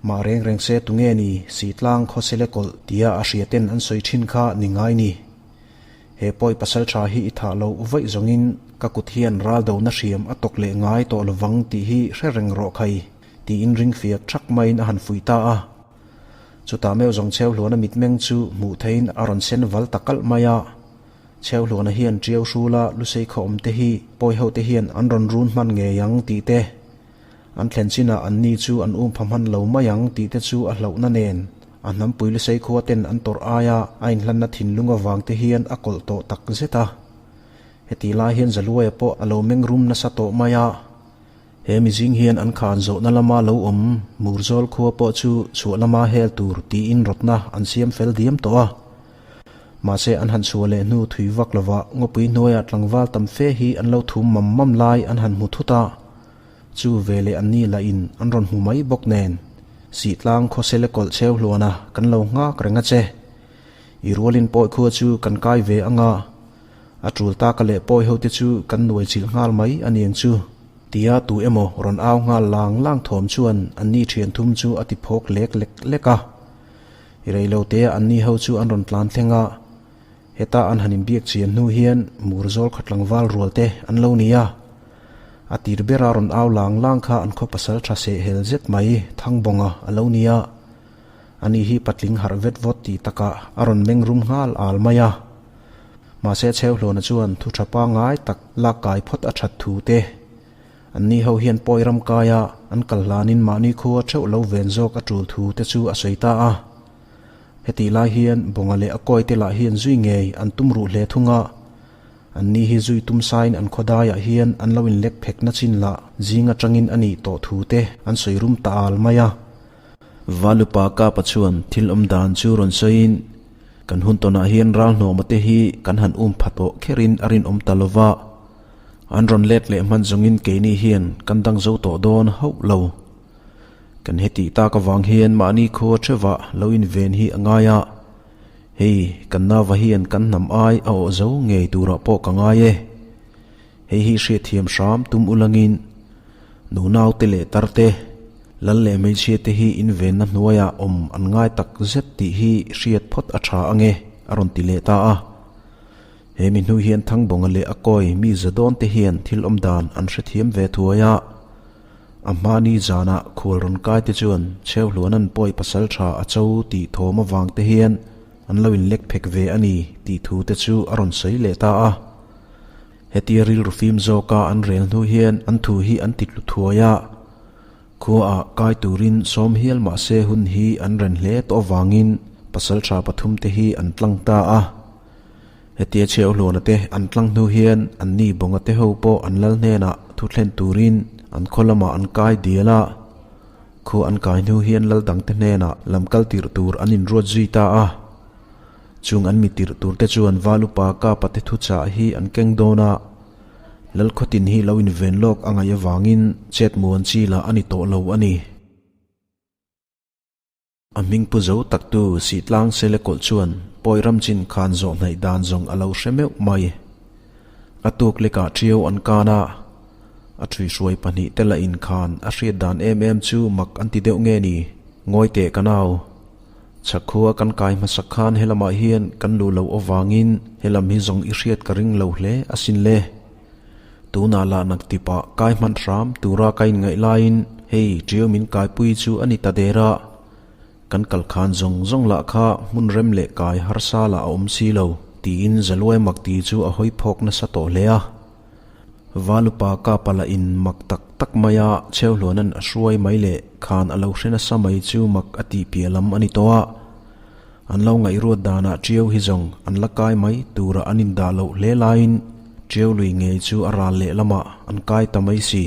Mah reng reng se tunge ni Sihtlang khawsele kawlh tia a hriaten an sawi thin kha ni ngai ni. He pawi pasal tha hi i thah loh vaih zawngin ka kut hian raldona hriam a tawk leh ngai tawh lovang tih hi hre reng rawh khai tiin ring fiak thak maiin a han fuih ta a. Chutah meuh zawng Chheuhluana mitmeng chu hmuh theiin a rawn sen val ta kalh mai a. Chheuhluana hian Ṭiau hrula Lusei khaw awmte hi pawi hote hian an rawn run hman ngei ang tih te, an thlen chinah anni chu an um pha hman lo mai ang tih te chu a hlauhna nen a hnampui Lusei khua ten an tawrh aia a inhlanna thinlung avang te hian a kawlh tawh tak zet a. Hetih lai hian Zaluaia pawh a lo meng rum nasa tawh mai a. He mizing hian an khan zawhna lama lo awm Murzawl khua pawh chu chhuah lama hel tur tiin rawtna an siam fel diam tawh a. Mahse an han chhuah leh hnu thui vak lovah ngawpui hnuaiah tlangval tam fe hi an lo thum mam mam lai an han hmu thut a. Chu ve leh anni lahin an rawn hmu mai bawk nen. Sihtlang khawsele kawlh cheu hluana kan lo nghak reng a che. I rualin pawi khua chu kan kai ve anga. A tul taka leh pawi hote chu kan nuai chilh nghal mai a niang chu. Tia tu emaw rawn au nghal lang lang thawm chuan anni thian thum chu a ti phawk lek lek lek a. I rei lo te anni ho chu an rawn tlan thleng a, heta an han inbiak chian hnu hian Murzawl kha tlangval rual te an lo ni a. A tir bera rawn au lang lang kha an khaw pasal tha seh hel zet mai Thangbawnga a lo ni a. Ani hi patling harh vet vawt tih takah a rawn meng rum nghal al mai a. Mahse Chheuhlawna chuan thu tha pangngai tak lak kai phawt a that thu te. Anni ho hian pawi ram kaia an kal hlanin mahni khua theuh lo ven zawk a tul thu te chu a sawi ta a. Hetih lai hian Bawnga leh a kawi te lah hian zui ngei an tum ruh hle thung a. Anni hi zui tum sain an khawdaiah hian an lo inlek phekna chin lah zing atangin a nih tawh thu te an sawi rum ta al mai a. Valupa Kapa chuan thil awm dan chu rawn sawiin, Kan hun tawnah hian ral hnawma te hi kan han um pha tawh kherin a rinawm ta lo va, an rawn let leh hman zawngin keini hian kan dang zo tawh dawn hauh lo. Kan hetih tak avang hian mahni khua theuhah lo inven hi a ngai a, hei kan nauva hian kan hnam ai a awh zo ngei turah pawh ka ngai e. Hei hi hriatthiam hram tum ulangin nunaute leh tarte, lal leh hmeichhia te hi invenna hnuaiah awm an ngai tak zet tih hi hriat phawt a tha ange, a rawn ti leh ta a. He mi hnu hian Thangbawnga leh a kawi mi za dawn te hian thil awm dan an hrethiam ve thuai a. A hmani zanah khual rawn kai te chuan Chheuhluanan pawi pasal tha a cho tih thawm avang te hian an lo inlek phek ve a ni tih thu te chu a rawn sawi leh ta a. Hetia rilru fim zawka an rel hnu hian an thu hi an ti tlu thuai a, khuaah kai turin sawm hial mahse hun hi an ren hle tawh avangin pasaltha pathum te hi an tlang ta a. Hetia chhiauhluana te an tlang hnu hian anni bawnga te ho pawh an lal hnenah thu thlen turin an khaw lamah an kai dial a. Khua an kai hnu hian lal dangte hnenah lam kal tirh tur an inruat zui ta a. Chung an mi tirh tur te chuan Valupa Kapa te thuchah hi an keng dawn a, Lalkhawtin hi lo inven lawk a ngaih avangin chet muan chi lah a ni tawh lo a ni. A hming pu zo tak tu Sihtlang Selekawlh chuan pawi ram chin khan zawh hnaih dan zawng a lo hre meuh mai. A tuk lekah ṭiau an kan a, a ṭhuihruai pahnih te lah inkhan a hriat dan em em chu mak an ti deuh nge ni, Ngawi teh ka nau. Chhakhua kan kai hmasak khan helamah hian kan luh loh avangin helam hi zawng i hriat ka ring lo hle asin le. Tunah lah nak tipah kai hman hram tura ka inngaih laiin hei ṭiau min kaipui chu a ni ta der a. Kan kal khan zawng zawng lah kha hmun rem leh kai harsa lah a awm si lo, tiin Zaluai Makti chu a hawi phawk nasa tawh hle a. Valupa Kapa lah in mak tak tak maia Chheuhluanan a hruai mai leh khan a lo hre nasa mai chu mak a tih piah lam a ni tawh a. An lo ngaihruat danah Ṭiau hi zawng an la kai mai tura an indah loh hle laiin Ṭiau lui ngei chu a ral leh lamah an kai ta mai si.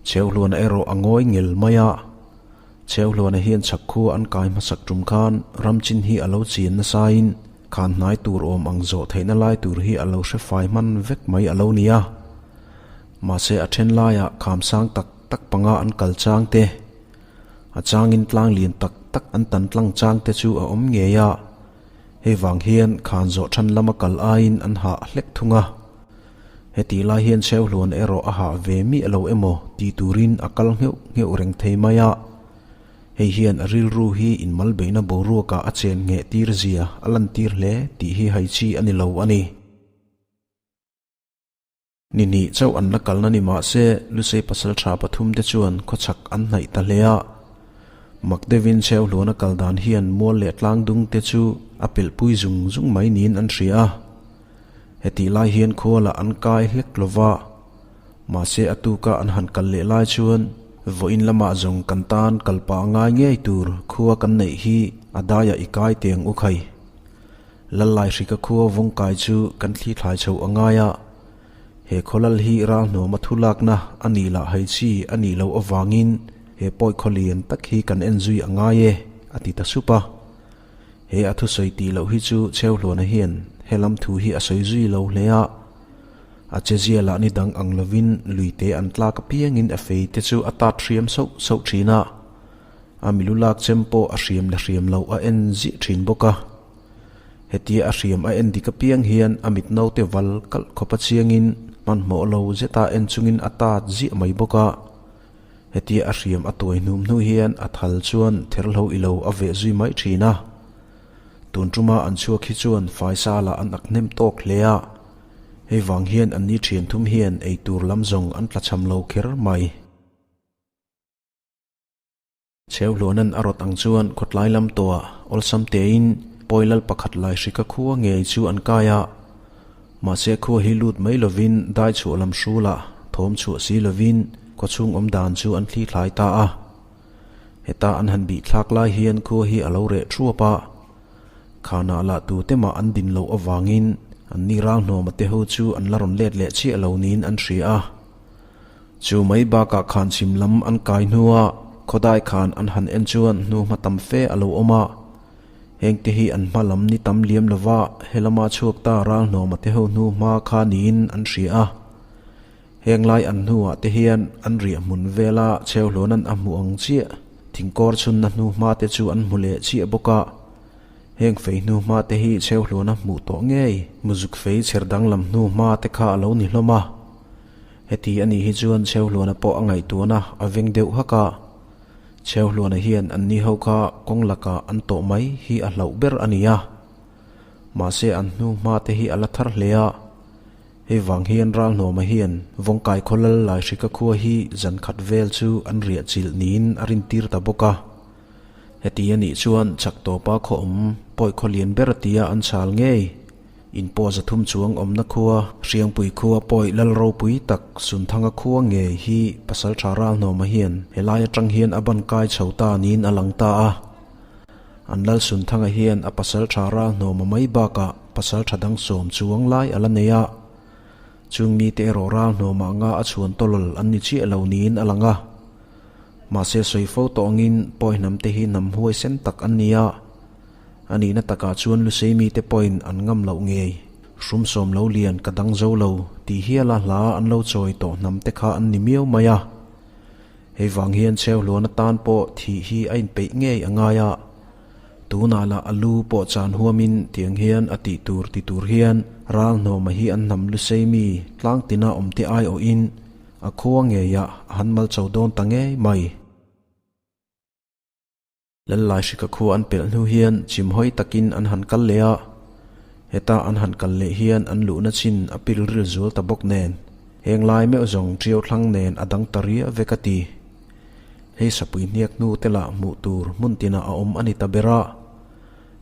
Chheuhluana erawh a ngawi ngel mai a. Chheuhluana hian chhak khua an kai hmasak tum khan ramchin hi a lo chian nasain khan hnai tur awm ang zawh theihna lai tur hi a lo hre fai hman vek mai a lo ni a. Mahse a then laiah kham sang tak tak panga an kal chang te, a changin tlang lian tak tak an tan tlang chang te chu a awm ngei a. Hei vang hian khan zawh than lama kal aiin an hah hlek thung a. Hetih lai hian Chheuhluan erawh a hah ve miah lo emaw tih turin a kal ngheuh ngheuh reng thei mai a. Hei hian a rilru hi inmalbeihna boruakah a chen ngheh tir zia a lantir hle tih hi hai chi a ni lo a ni. Ni hnih chauh an la kalna ni mah se Lusei pasal tha pathum te chuan khawchhak an hnaih ta hle a. Mak deuhin Chheuhluana kal dan hian mual leh tlang dung te chu a pelhpui zung zung mai niin an hria a. Hetih lai hian khualah an kai hlek lo va, mahse a tuka an han kal leh lai chuan vawiin lamah zawng kan tan kal pah ngai ngei tur khua kan neih hi a daiah i kai teng u khai. Lallaihrika khua vawng kai chu kan thli thlai chho a ngai a, he khawlal hi ral hnuama thu lakna a nih lah hai chi a nih loh avangin he pawi khaw lian tak hi kan en zui a ngai e, a ti ta sup a. He a thusawi tih loh hi chu Chheuhluana hian he lam thu hi a sawi zui lo hle a. A chezia lah ni dang ang lovin luite an tlak apiangin a fei te chu a tat hriam sauh sauh thin a. A milu lak chem pawh a hriam la hriam loh a en ziah thin bawk a. Hetia a hriam a en dik apiang hian a mit naute val kalh khawp a chiangin hmanhmawh lo zeta en chungin a tat ziah mai bawk a. Hetia a hriam a tuai hnum hnu hian a thal chuan therhlo i lo a veh zui mai thin a. Tun tuma an chhuak hi chuan faisa lah an ak hnem tawk hle a. Hei vang hian anni thian thum hian ei tur lam zawng an tlachham lo kher mai. Chheuhluanan a rawt ang chuan khawtlai lam tawhah awlsam tein pawi lal pakhat lai hrika khua ngei chu an kai a. Mahse khua hi lut mai lovin dai chhuah lam hrulah thawm chhuah si lovin khawchhung awm dan chu an thli thlai ta a. Heta an han bih thlak lai hian khua hi a lo reh thuap a. Khanah lah tute mah an din loh avangin anni ral hnawma te ho chu an la rawn let leh chiah lo niin an hria a. Chu mai bakah khan chhim lam an kai hnua khawdai khan an han en chuan hnu hma tam fe a lo awm a. Hengte hi an hma lam ni tam liam lova helama chhuak ta ral hnawma te ho hnu hma kha niin an hria a. Heng lai an hnuah te hian an riah hmun vela chheuhluanan a hmuh ang chiah thingkawr chhunna hnu hma te chu an hmu leh chiah bawk a. Heng fei hnu hma te hi chheuhluana hmuh tawh ngei muzuk fei chher danglam hnu hma te kha a lo ni hlawm a. Heti a nih hi chuan Chheuhluana pawh a ngaihtuahna a veng deuh hak a. Chheuhluana hian anni ho kha kawng lakah an tawh mai hi a hlauh ber a ni a. Mahse an hnu hma te hi a la thar hle a. Hei vang hian Ralhnawma hian Vawngkai khawlal Laihrika khua hi zan khat vel chu an riah chilh niin a rintir ta bawk a. Heti a nih chuan chak tawpa khaw awm pawi khaw lian ber tia an chhal ngei. In pawh zathum chuang awmna khua, Hriangpui khua pawi lal ropui tak Sunthanga khua ngei hi Pasaltha Ralhnawma hian helai atang hian a ban kai chho ta niin a lang ta a. An lal Sunthanga hian a Pasaltha Ralhnawma mai bakah Pasaltha dang sawm chuang lai a la nei a. Chung mite erawh Ralhnawma anga a chhuan tawlawl an ni chiah lo niin a lang a. Mahse sawi fo tawh angin pawi hnamte hi hnam huaisen tak an ni a. A nihna takah chuan Lusei mite pawhin an ngam loh ngei. Hrum sawm lo lian ka dang zo lo tih hiala hla an lo chawi tawh hnam te kha an ni miau mai a. Hei vang hian Chheuhluan atan pawh thih hi a inpeih ngei a ngai a. Tunah lah a lu pawh chan huamin tiang hian a tih tur ti tur hian ral hnawma hi an hnam Lusei mi tlang tina awmte aiawhin a khua ngeiah a han mal cho dawn ta ngei mai. Lallai hrika khua an pelh hnu hian chim hawi takin an han kal leh a, heta an han kal leh hian an luhna chin a pil ril zual ta bawk nen, heng lai meuh zawng ṭiau thlang nen a dang ta riah vek a ti. Hei sapui hniak hnu te lah hmuh tur hmun tinah a awm a ni ta ber a,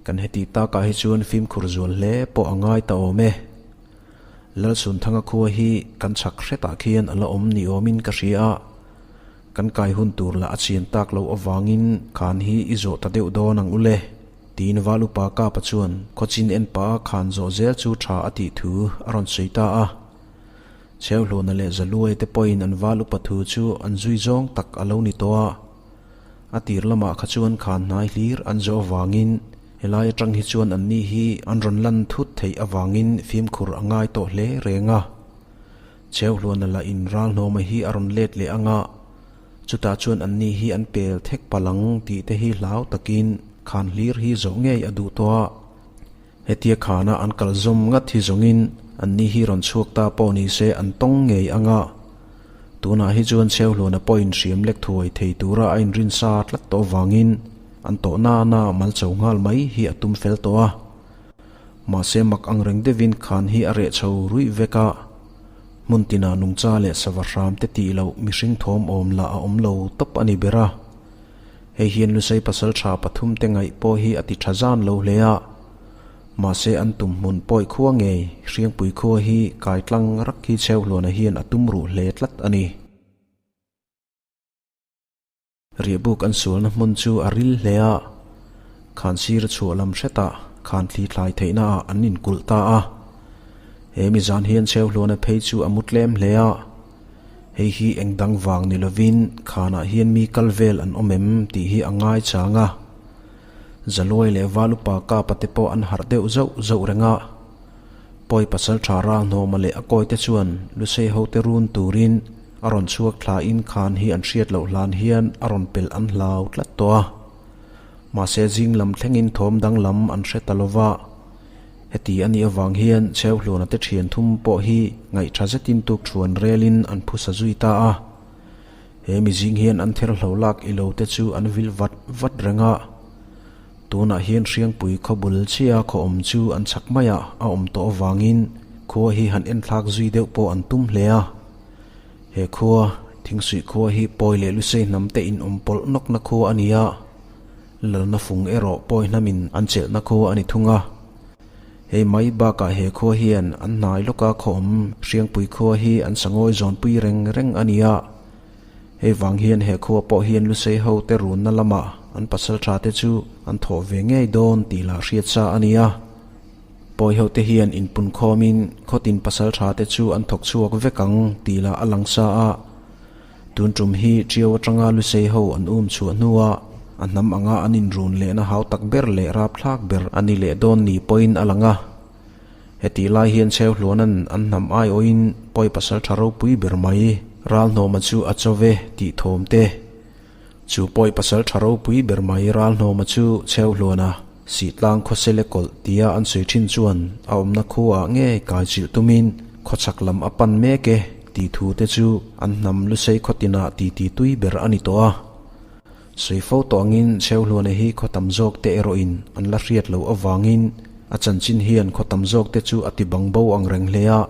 kan heti takah hi chuan fimkhur zual hle pawh a ngai ta awm e. Lalsunthanga khua hi kan chhak hretah khian a la awm ni awmin ka hria a. Kan kai hun tur lah a chian tak loh avangin khan hi i zawh ta deuh dawn ang ule, tiin Valupa Kapa chuan khawchin en pah a khan zawh zel chu tha a tih thu a rawn sawi ta a. Chheuhlawna leh Zaluai te pawhin an Valupa thu chu an zui zawng tak a lo ni tawh a. A tir lamah kha chuan khan hnai hlir an zawh avangin helai atang hi chuan anni hi an rawn lan thut theih avangin fimkhur a ngai tawh hle reng a. Chheuhluana lah in ral hnawma hi a rawn let leh ang a, chutah chuan anni hi an pel thek palh ang tih te hi hlau takin khan hlir hi zawh ngei a duh tawh a. Hetia khana an kal zawm ngat hi zawngin anni hi rawn chhuak ta pawh ni se an tawng ngei ang a. Tunah hi chuan Chheuhluana pawh in hriam lek thuai thei tura a inrin sa tlat tawh avangin an tawh nana mal cho nghal mai hi a tum fel tawh a. Mahse mak ang reng deuhin khan hi a reh chho ruih vek a, hmun tinah nungcha leh sava hram te tih loh mihring thawm awm lah a awm lo tawp a ni ber a. Hei hian Lusei pasal tha pathum te ngaih pawh hi a ti tha zan lo hle a. Mahse an tum hmun pawi khua ngei Hriangpui khua hi kai tlang rak hi Chheuhluana hian a tum ruh hle tlat a ni. Riahbuk an sualna hmun chu a ril hle a, khan sir chhuah lam hretah khan thli thlai theihna ah an inkulh ta a. He mi zan hian Chheuhluana phei chu a mu tlem hle a, hei hi eng dang vang ni lovin khanah hian mi kal vel an awm em tih hi a ngai chang a. Zaluai leh Valupa Kapa te pawh an harh deuh zauh zauh reng a. Pawi pasal tha Ralhnawma leh a kawite chuan Lusei hote run turin a rawn chhuak thla in khan hi an hriat loh hlan hian a rawn pelh an hlau tlat tawh a. Mahse zing lam thlengin thawm dang lam an hre ta lo va. Heti a nih avang hian Chheuhluana te thian thum pawh hi ngaihṭha zetin tuk thuan relin an phusa zui ta a. He mizing hian an ther hlo lak ilo te chu an vil vat vat reng a. Tunah hian Hriangpui khaw bul chiah khaw awm chu an chhak maiah a awm tawh avangin khua hi han enthlak zui deuh pawh an tum hle a. He khua, Thingsuih khua hi Pawi leh Lusei hnam te inawm pawlh nawkna khua a ni a, Lalna fung erawh Pawi hnamin an chelhna khua a ni thung a. Hei mai bakah he khua hian an hnai lawka khaw awm Hriangpui khua hi an sangawi zawnpui reng reng a ni a. Hei vang hian he khua pawh hian Lusei ho te runna lamah an pasal tha te chu an thawh ve ngei dawn tih lah hriat sa a ni a. Pawi ho te hian inpun khawmin khawtin pasal tha te chu an thawk chhuak vek ang tih lah a lang sa a. Tun tum hi Ṭiau aṭanga Lusei ho an um chhuah hnua a hnam anga an inrun lehna hau tak ber leh rapthlak ber a ni leh dawn ni pawhin a lang a. Hetih lai hian Chheuhluana'n an hnam aiawhin pawi pasal ṭha ropui ber mai Ralhnawma chu a chaw ve tih thawm te. Chu pawi pasal ṭha ropui ber mai Ralhnawma chu Chheuhluana Sihtlang khawsele kawlh tia an sawi ṭhin chuan a awmna khuaah ngei kai chilh tumin khawchhak lam a pan mek e tih thu te chu an hnam Lusei khawtinah titi tui ber a ni tawh a. Sawi fo tawh angin Chheuhluana hi khaw tam zawk te erawhin an la hriat loh avangin a chanchin hian khaw tam zawk te chu a ti bang bo ang reng hle a.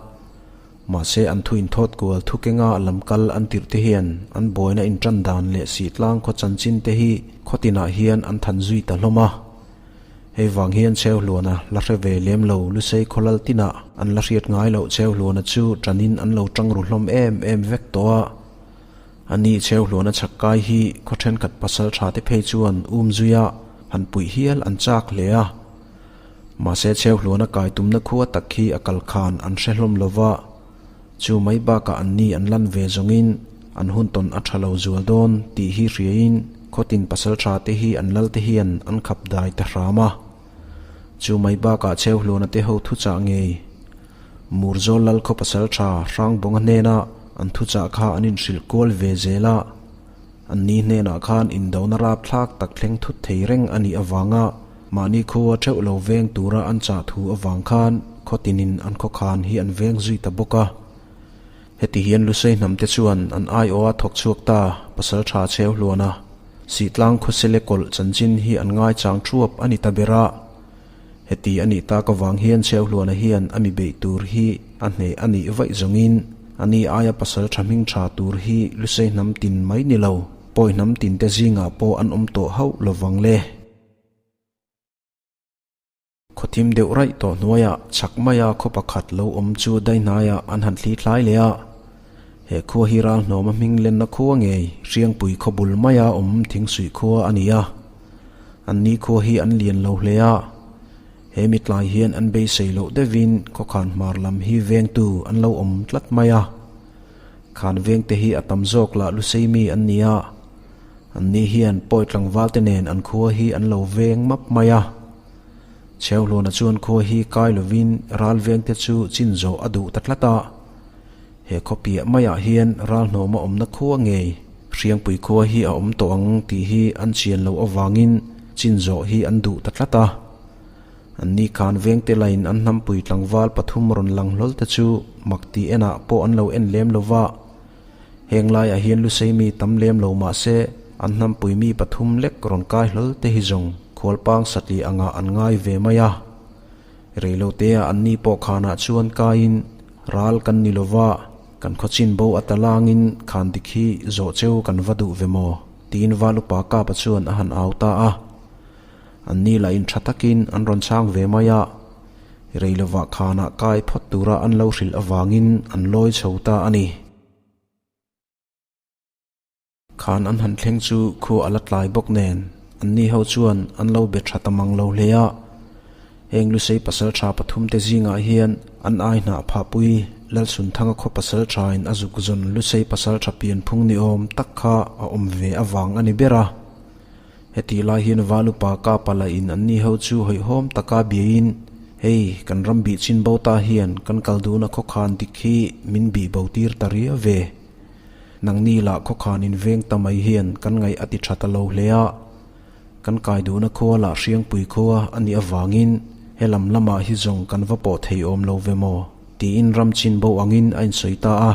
Mahse an thu inthawt kual thu kenga lam kal an tirh te hian an buaina intan dan leh sihtlang khaw chanchin te hi khaw tinah hian an than zui ta hlawm a. Hei vang hian Chheuhluana la hre ve lem lo Lusei khawlal tinah an la hriat ngai loh Chheuhluana chu tanin an lo tang ru hlawm em em vek tawh a. A ni Chheuhluana chhak kai hi khaw thenkhat pasal tha te phei chuan um zuia han puih hial an chak hle a. Mahse Chheuhluana kai tumna khua tak khi a kal khan an hre hlawm lo va, chu mai bakah an ni an lan ve zawngin an hun tawn a tha lo zual dawn tih hi hriain khawtin pasal tha te hi an lal te hian an khap dai ta hram a. Chu mai bakah Chheuhluana te ho thuchah ngei Murzawl lal khaw pasal tha Hrangbawnga hnena an thuchah kha an inhrilh kual ve zel a. Anni hnenah khan indona rapthlak tak thleng thut thei reng a nih avanga mahni khua theuh lo veng tura an chah thu avang khan khaw tinin an khawkhan hi an veng zui ta bawk a. Heti hian Lusei hnamte chuan an aiawha thawk chhuak ta pasal tha cheu hluan a, Sihtlang khawsele kawlh chanchin hi an ngaichang thuap a ni ta ber a. Heti a nih tak avang hian Chheuhluana hian a mi beih tur hi a hneh a nih vaih zawngin a ni aia pasal tha hming tha tur hi Lusei hnam tin mai ni lo, pawi hnam tin te zingah pawh an awm tawh hauh lovang le. Khawthim deuh raih tawh hnuaiah chhak maia khaw pakhat lo awm chu daihnaiah an han thli thlai leh a. He khua hi Ralhnawma hming lenna khua ngei Hriangpui khaw bul maia awm Thingsuih khua a ni a. An ni khua hi an lian lo hle a, he mitlai hian an beisei loh deuhin khawkhan hmar lam hi vengtu an lo awm tlat mai a. Khan vengte hi a tam zawk lah Lusei mi an ni a, an ni hian pawi tlangval te nen an khua hi an lo veng map mai a. Chheuhluana chuan khua hi kai lovin ral vengte chu chin zawh a duh ta tlat a. He khaw piah maiah hian ralhnawma awmna khua ngei Hriangpui khua hi a awm tawh ang tih hi an chian loh avangin chin zawh hi an duh ta tlat a. Anni khan vengte lain an hnampui tlangval pathum rawn lang hlawl te chu mak tih enah pawh an lo en lem lo va. Heng laiah hian Lusei mi tam lem lo mah se an hnampui mi pathum lek rawn kai hlawl te hi zawng khualpang satliah angah an ngai ve mai a. Reilotea anni pawh khanah chuan kaiin ral kan ni lova, kan khawchin bo a ta langin khan dik hi zawh cheu kan va duh ve maw? tiin Valupa Kapa chuan a han au ta a. Anni lah in tha takin an rawn chhang ve mai a, reilovah khanah kai phawt tura an lo hrilh avangin an lawi chho ta a ni. Khan an han thleng chu khu a la tlai bawk nen anni ho chuan an lo be tha ta mang lo hle a. Heng Lusei pasal tha pathum te zingah hian an ai hnah phahpui Lalsunthanga khaw pasal thain a zuk zawn Lusei pasal tha pianphung ni awm tak kha a awm ve avang a ni ber a. Hetih lai hian Valupa Kapa lahin anni ho chu hawihhawm taka biain, Hei, kan ram bih chin bo ta hian kan kal duhna khawkhan dik hi min bih bo tir ta riau ve. Nangni lah khawkhan in veng ta mai hian kan ngaih a ti tha ta lo hle a, kan kai duhna khua lah Hriangpui khua a nih avangin he lam lamah hi zawng kan va pawh thei awm lo ve maw? tiin ram chin bo angin a insawi ta a.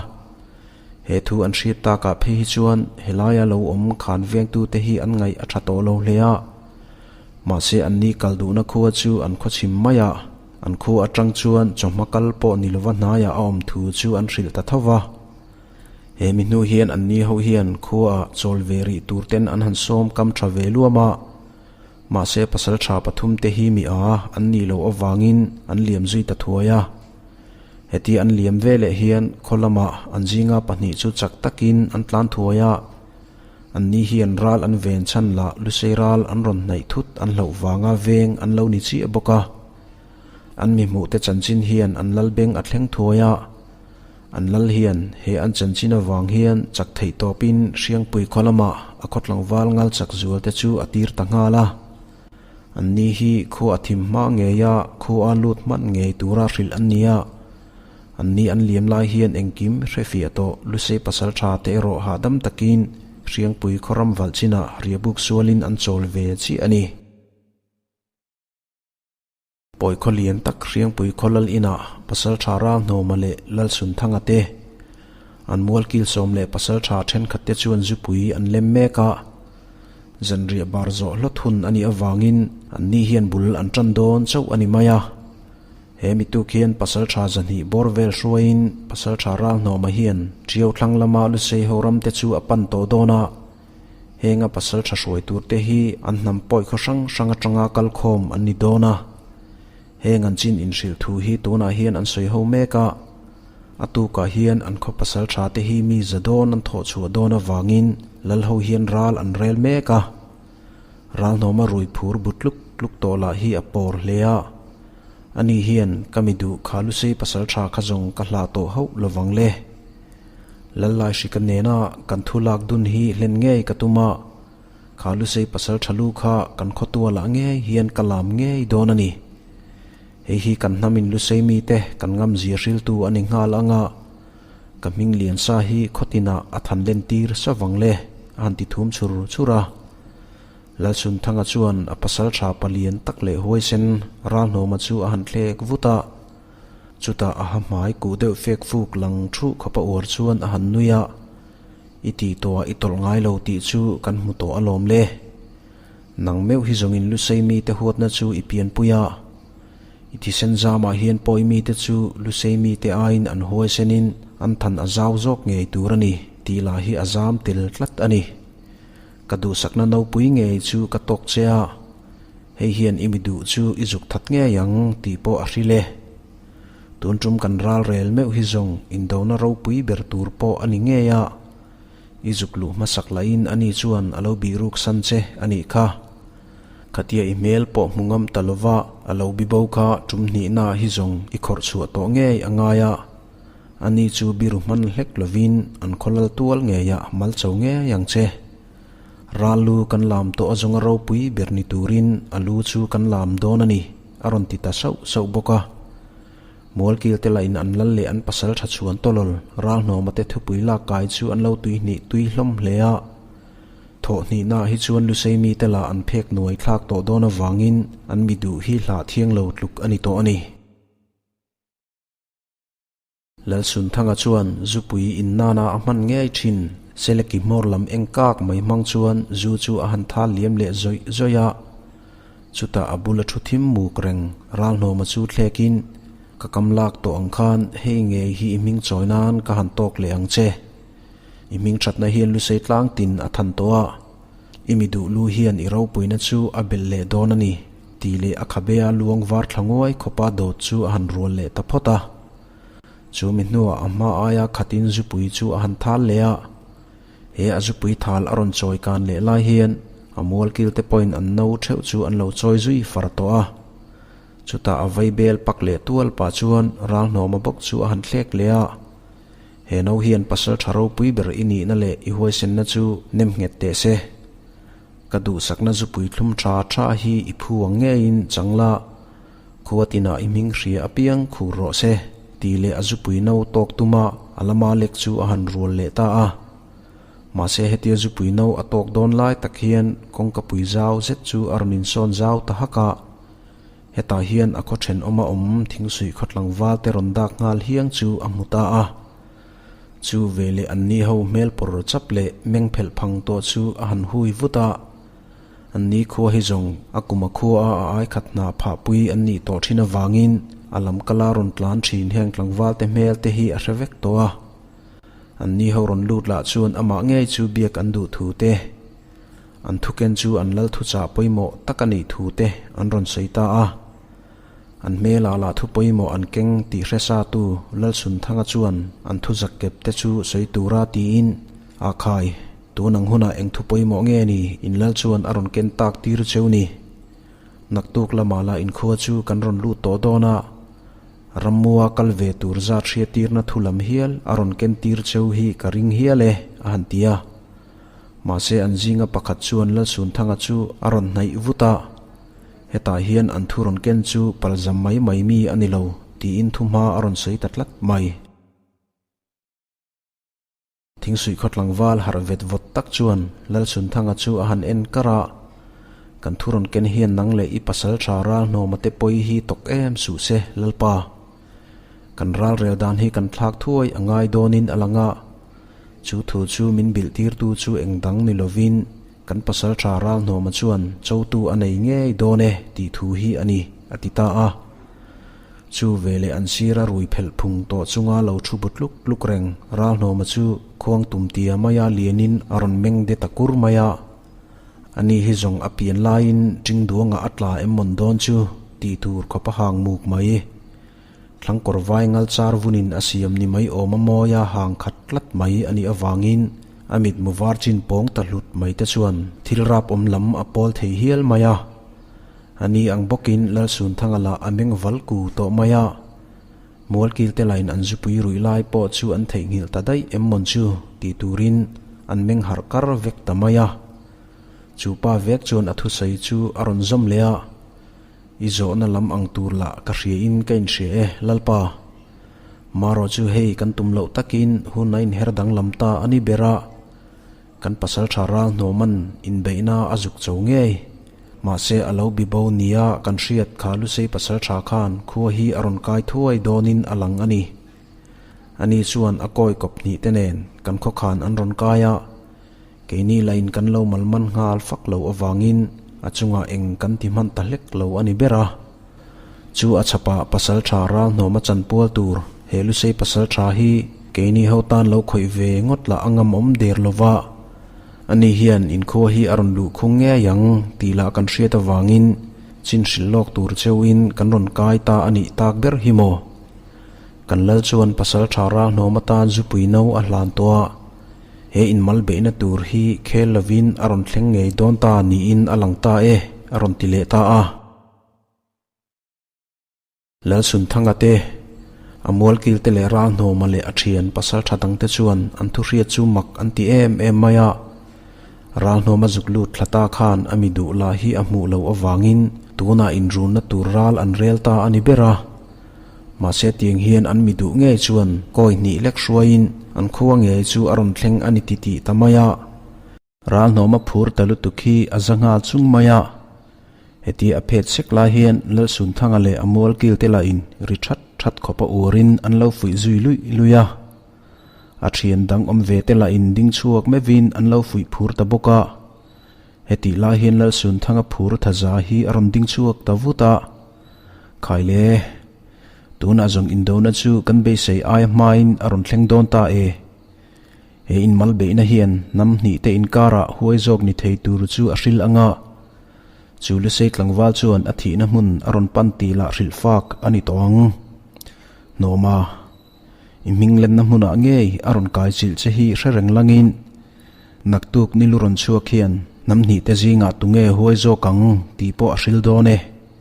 He thu an hriat takah phei hi chuan helaia lo awm khan vengtute hi an ngaih a tha tawh lo hle a, mahse anni kal duhna khua chu an khawchhim mai a. An khua atang chuan chawhma kal pawh ni lova hnaiah a awm thu chu an hrilh ta tho va. He mi hnu hian an ni ho hian khuaah chawl ve rih tur ten an han sawm kam tha ve luam a. Mahse pasal tha pathum te hi mi a an nih loh avangin an liam zui ta thuai a. Heti an liam ve leh hian khaw lamah an zinga pahnih chu chak takin an tlan thuai a. Anni hian ral an ven chhan lah Lusei ral an rawn hnaih thut an hlauh vanga veng an lo ni chiah bawk a. An mi hmuhte chanchin hian an lal beng a thleng thuai a. An lal hian he an chanchin avang hian chak theih tawpin Hriangpui khaw lamah a khaw tlangval ngal chak zual te chu a tir ta nghal a. Anni hi khua a thim hma ngei a, khua a lut hman ngei tura hrilh an ni a. Anni an liam lai hian engkim hrefiah tawh Lusei pasal tha te erawh hahdam takin Hriangpui khawram valh chinah riahbuk sualin an chawl ve chiah a ni. Pawi khaw lian tak Hriangpui khaw lal inah pasal tha Ralhnawma leh Lalchhunthanga te, an mualkil sawm leh pasal tha thenkhat te chuan zupui an lem mek a. Zanriah bar zawh hlawt hun a nih avangin anni hian bul an tan dawn chauh a ni mai a. He mituk hian Pasalṭha zahnih bawr vel hruaiin Pasalṭha Ralhnawma hian Ṭiau thlang lama Lusei ho ramte chu a pan tawh dawn a. Henga Pasalṭha hruai turte hi an hnam pawi khaw hrang hrang aṭanga kal khawm an ni dawn a. Heng an chin inhrilh thu hi tunah hian an sawi ho mek a. A tukah hian an khaw Pasalṭha te hi mi za dawn an thawh chhuah dawn avangin Lal ho hian ral an rel mek a. Ralhnawma rui phur bu tluk tluk tawh lah hi a pawr hle a. Ani hian ka mi duh kha Lusei pasal tha kha zawng ka hlah tawh hauh lovang le. Lallai hri ka nena kan thu lak dun hi hlen ngei ka tum a, kha Lusei pasal tha lu kha kan khawtualah ngei hian ka lam ngei dawn a ni. Hei hi kan hnamin Lusei mite kan ngamzia hriltu a ni nghal ang a, Ka hming lian sa hi khawtinah a than len tir sa vang le, a han ti thum chhur chhur a. Lalchhunthanga chuan a pasal tha palian tak leh huaisen Ralhnawma chu a han thlek vut a. Chutah a ha hmai kuh deuh fek fuk lang thuh khawp a uar chuan a han nui a, I tih tawhah i tawlh ngai lo tih chu kan hmu tawh alawm le. Nang meuh hi zawngin Lusei mite huatna chu i pianpui a. I thisen zamah hian pawi mite chu Lusei mite aiin an huaisenin an than a zau zawk ngei tur a ni tih lah hi a zam tel tlat a ni. Ka duhsakna nopui ngei chu ka tawk che a, hei hian i mi duh chu i zuk that ngei ang tih pawh a hril e. Tun tum kan ral rel meuh hi zawng indona ropui ber tur pawh a ni ngei a, i zuk luh hmasak lahin ani chuan a lo bihruk san che a nih kha. Khatia i hmel pawh hmu ngam ta lova a lo bibo kha tum hnihna hi zawng i khawrh chhuah tawh ngei a ngai a, ani chu biru hman hlek lovin an khawlal tual ngeiah mal cho ngei ang che. Ral lu kan lam tawh a zawnga ropui ber ni turin a lu chu kan lam dawn a ni, a rawn ti ta sauh sauh bawk a. Mualkil te lahin an lal leh an pasal tha chhuan tawlawl Ralhnawma te thupui lak kai chu an lo tuihnih tui hlawm hle a. Thawh hnihnaah hi chuan Lusei mite lah an phek nuai thlak tawh dawn avangin an mi duh hi hlah thiang lo tluk a ni tawh a ni. Lalsunthanga chuan zupui in nana a hman ngei thin. Seleki hmawr lam eng kak mai hmang chuan zu chu a han thal liam leh zawih zawih a. Chutah a bula thu thim muk reng Ralhnawma chu thlekin, Ka kam lak tawh ang khan hei ngei hi i hming chawi nan ka han tawk leh ang che. I hming thatna hian Lusei tlang tin a than tawh a, i mi duh lu hian i ropuina chu a belh leh dawn a ni, tih leh a khabea luang var thla nguai khawpa dawt chu a han rual leh ta phawt a. Chu mi hnuah a hma aia khatin zupui chu a han thal leh a, he a zupui thal a rawn chawi kan leh lai hian a mualkil te pawhin an no theuh chu an lo chawi zui far tawh a. Chutah a vaibel pak leh tual pah chuan Ralhnawma bawk chu a han thlek leh a. He no hian pasal tha ropui ber i nihna leh i huaisenna chu nem nghet teh se. Ka duhsakna zupui thlum tha tha hi i phu ang ngeiin chang la, khua tinah i hming hria apiang khur rawh se, tih leh a zupui no tawk tuma a lama lek chu a han rual leh ta a. Mahse hetia zupui no a tawk dawn lai tak hian kawngka pui zau zet chu a rawn insawn zau ta hak a. Hetah hian a khaw thenawma awm thingsuih khaw tlangval te rawn dak nghal hiang chu a hmu ta a. Chu veleh an ni ho hmel pawr chap leh meng phelh phang tawh chu a han hui vut a. An ni khua hi zawng a kum a khua a a aikhat hna phahpui an nih tawh thin avangin a lam kala rawn tlan thin heng tlangval te hmel te hi a hre vek tawh a. An ni ho rawn lut lah chuan amah ngei chu biak an duh thu te, an thuken chu an lal thuchah pawimawh tak a nih thu te an rawn sawi ta a. An hmelah lah thu pawimawh an keng tih hre sa tu Lalsunthanga chuan an thu zakkep te chu sawi tura tiin, A khai, tun ang hunah eng thu pawimawh nge ni in lal chuan a rawn ken tak tir cheu ni? Naktuk lamah lah inkhua chu kan rawn lut tawh dawn a, Rammua kal ve tur zat hriattirna thu lam hial a rawn ken tir cheu hi ka ring hial e, a han ti a. Mahse an zinga pakhat chuan Lalsunthanga chu a rawn hnaih vut a. Hetah hian an thu rawn ken chu palzam mai mai mi a ni lo, tiin thuhma a rawn sawi ta tlat mai. Thingsuih khaw tlangval harh vet vawt tak chuan Lalchhunthanga chu a han en kar a, Kan thu rawn ken hian nang leh i pasal tha ral hnawma te pawi hi tawk em suh se, Lalpa. Kan ral rel dan hi kan thlak thuai a ngai dawnin a lang a, chu thu chu min bilh tirtu chu eng dang ni lovin Kan pasal tha ral hnawma chuan chotu a nei ngei dawn e tih thu hi a ni, a ti ta a. Chu veleh an sira rui phelh phung tawh chunga lo thu bu tluk tluk reng ral hnawma chu khuang tum tia maia lianin a rawn meng de ta kur mai a. Ani hi zawng a pian laiin ṭing duangah a tla em mawn dawn chu tih tur khawp a hang muk mai. Thlangkawr vai ngal char vunin a siam ni mai awm a mawi a hang khat tlat mai a nih avangin a mitmu var chin pawng ta hlut mai te chuan thil rap awm lam a pawl thei hial mai a. A ni ang bawkin Lalsunthanga lah a meng val ku tawh mai a. Mualkil te lain an zupui ruih lai pawh chu an theihnghilh ta daih em mawn chu tih turin an meng harh kar vek ta mai a. Chu pa vek chuan a thusawi chu a rawn zawm leh a. I zawhna lam ang tur lah ka hria in ka inhria e, Lalpa. Marawh chu hei kan tum loh takin hun a inher danglam ta a ni ber a, kan pasaltha ral hnawman inbeihna a zuk cho ngei. Mahse a lo bibo nia kan hriat kha Lusei pasaltha khan khua hi a rawn kai thuai dawnin a lang a ni. Ani chuan a kawi kawp hnih te nen kan khawkhan an rawn kai a. Keini lain kan lo malman nghal fak lo avangin a chungah eng kan ti hman ta hlek lo a ni ber a. Chu a chhapah pasal tha ral hnawm a chanpual tur he Lusei pasal tha hi keini ho tan lo khawih ve ngawt lah a ngam awm der lo va. Ani hian inkhua hi a rawn luh khung ngei ang tih lah kan hriat avangin chin hrilh lawk tur cheuhin kan rawn kai ta a nih tak ber hi maw? Kan lal chuan pasal tha ral hnawm atan zupui no a hlan tawh a. He inmal beihna tur hi khel lovin a rawn thleng ngei dawn ta niin a lang ta e, a rawn ti leh ta a. Lalsunthanga te, a mualkil te leh Ralhnawma leh a thian pasal tha dangte chuan an thuhriat chu mak an ti em em mai a. Ralhnawma zuk lut thla ta khan a mi duh lah hi a hmuh loh avangin tunah inrunna tur ral an rel ta a ni ber a. Mahse tiang hian an mi duh ngei chuan kawi hnih lek hruaiin an khua ngei chu a rawn thleng a ni ti tih ta mai a. Ralhnawma phur ta lutuk hi a za nghal chung mai a. Heti a phet sek lai hian Lalsunthanga leh a mualkil te lahin ri that that khawp a uarin an lo fuih zui luih luih a. A thian dang awm ve te lahin ding chhuak meuhin an lo fuih phur ta bawk a. Hetih lai hian Lalsunthanga phur thaza hi a rawn ding chhuak ta vut a. Khaile, tunah zawng indona chu kan beisei aia hmain a rawn thleng dawn ta e. He inmal beihna hian hnam hnih te inkarah huai zawk ni thei tur chu a hril ang a. Chu Lusei tlangval chuan a thihna hmun a rawn pan tih lah hrilh fak a ni tawh ang. Hnawma, i hming lenna hmunah ngei a rawn kai chilh che hi hre reng langin naktuk ni lu rawn chhuak hian hnam hnih te zingah tunge huai zawk ang tih pawh a hril dawn e.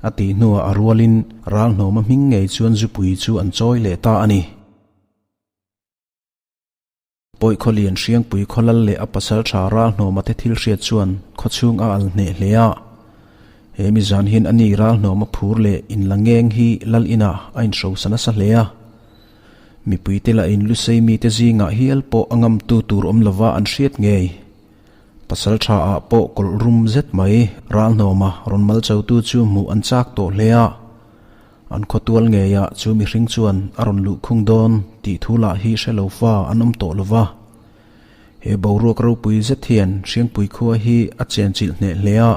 A tih hnuah a rualin ral hnawma hming ngei chuan zupui chu an chawi leh ta a ni. Pawi khawlian Hriangpui khawlal leh a pasal tha ral hnawma te thil hriat chuan khawchhung a al hneh hle a. He mi zan hian a ni ral hnawma phur leh inla ngeng hi lal inah a inhrosa nasa hle a. Mipuite lah in Lusei mite zingah hial pawh a ngamtu tur awm lova an hriat ngei. Pasal tha ah pawh kawlh rum zet mai ral hnawma rawn mal chotu chu hmuh an chak tawh hle a. An khawtual ngeiah chu mihring chuan a rawn luh khung dawn tih thu lah hi hre lo fa an awm tawh lova. He boruak ropui zet hian Hriangpui khua hi a chenchilh hneh hle a.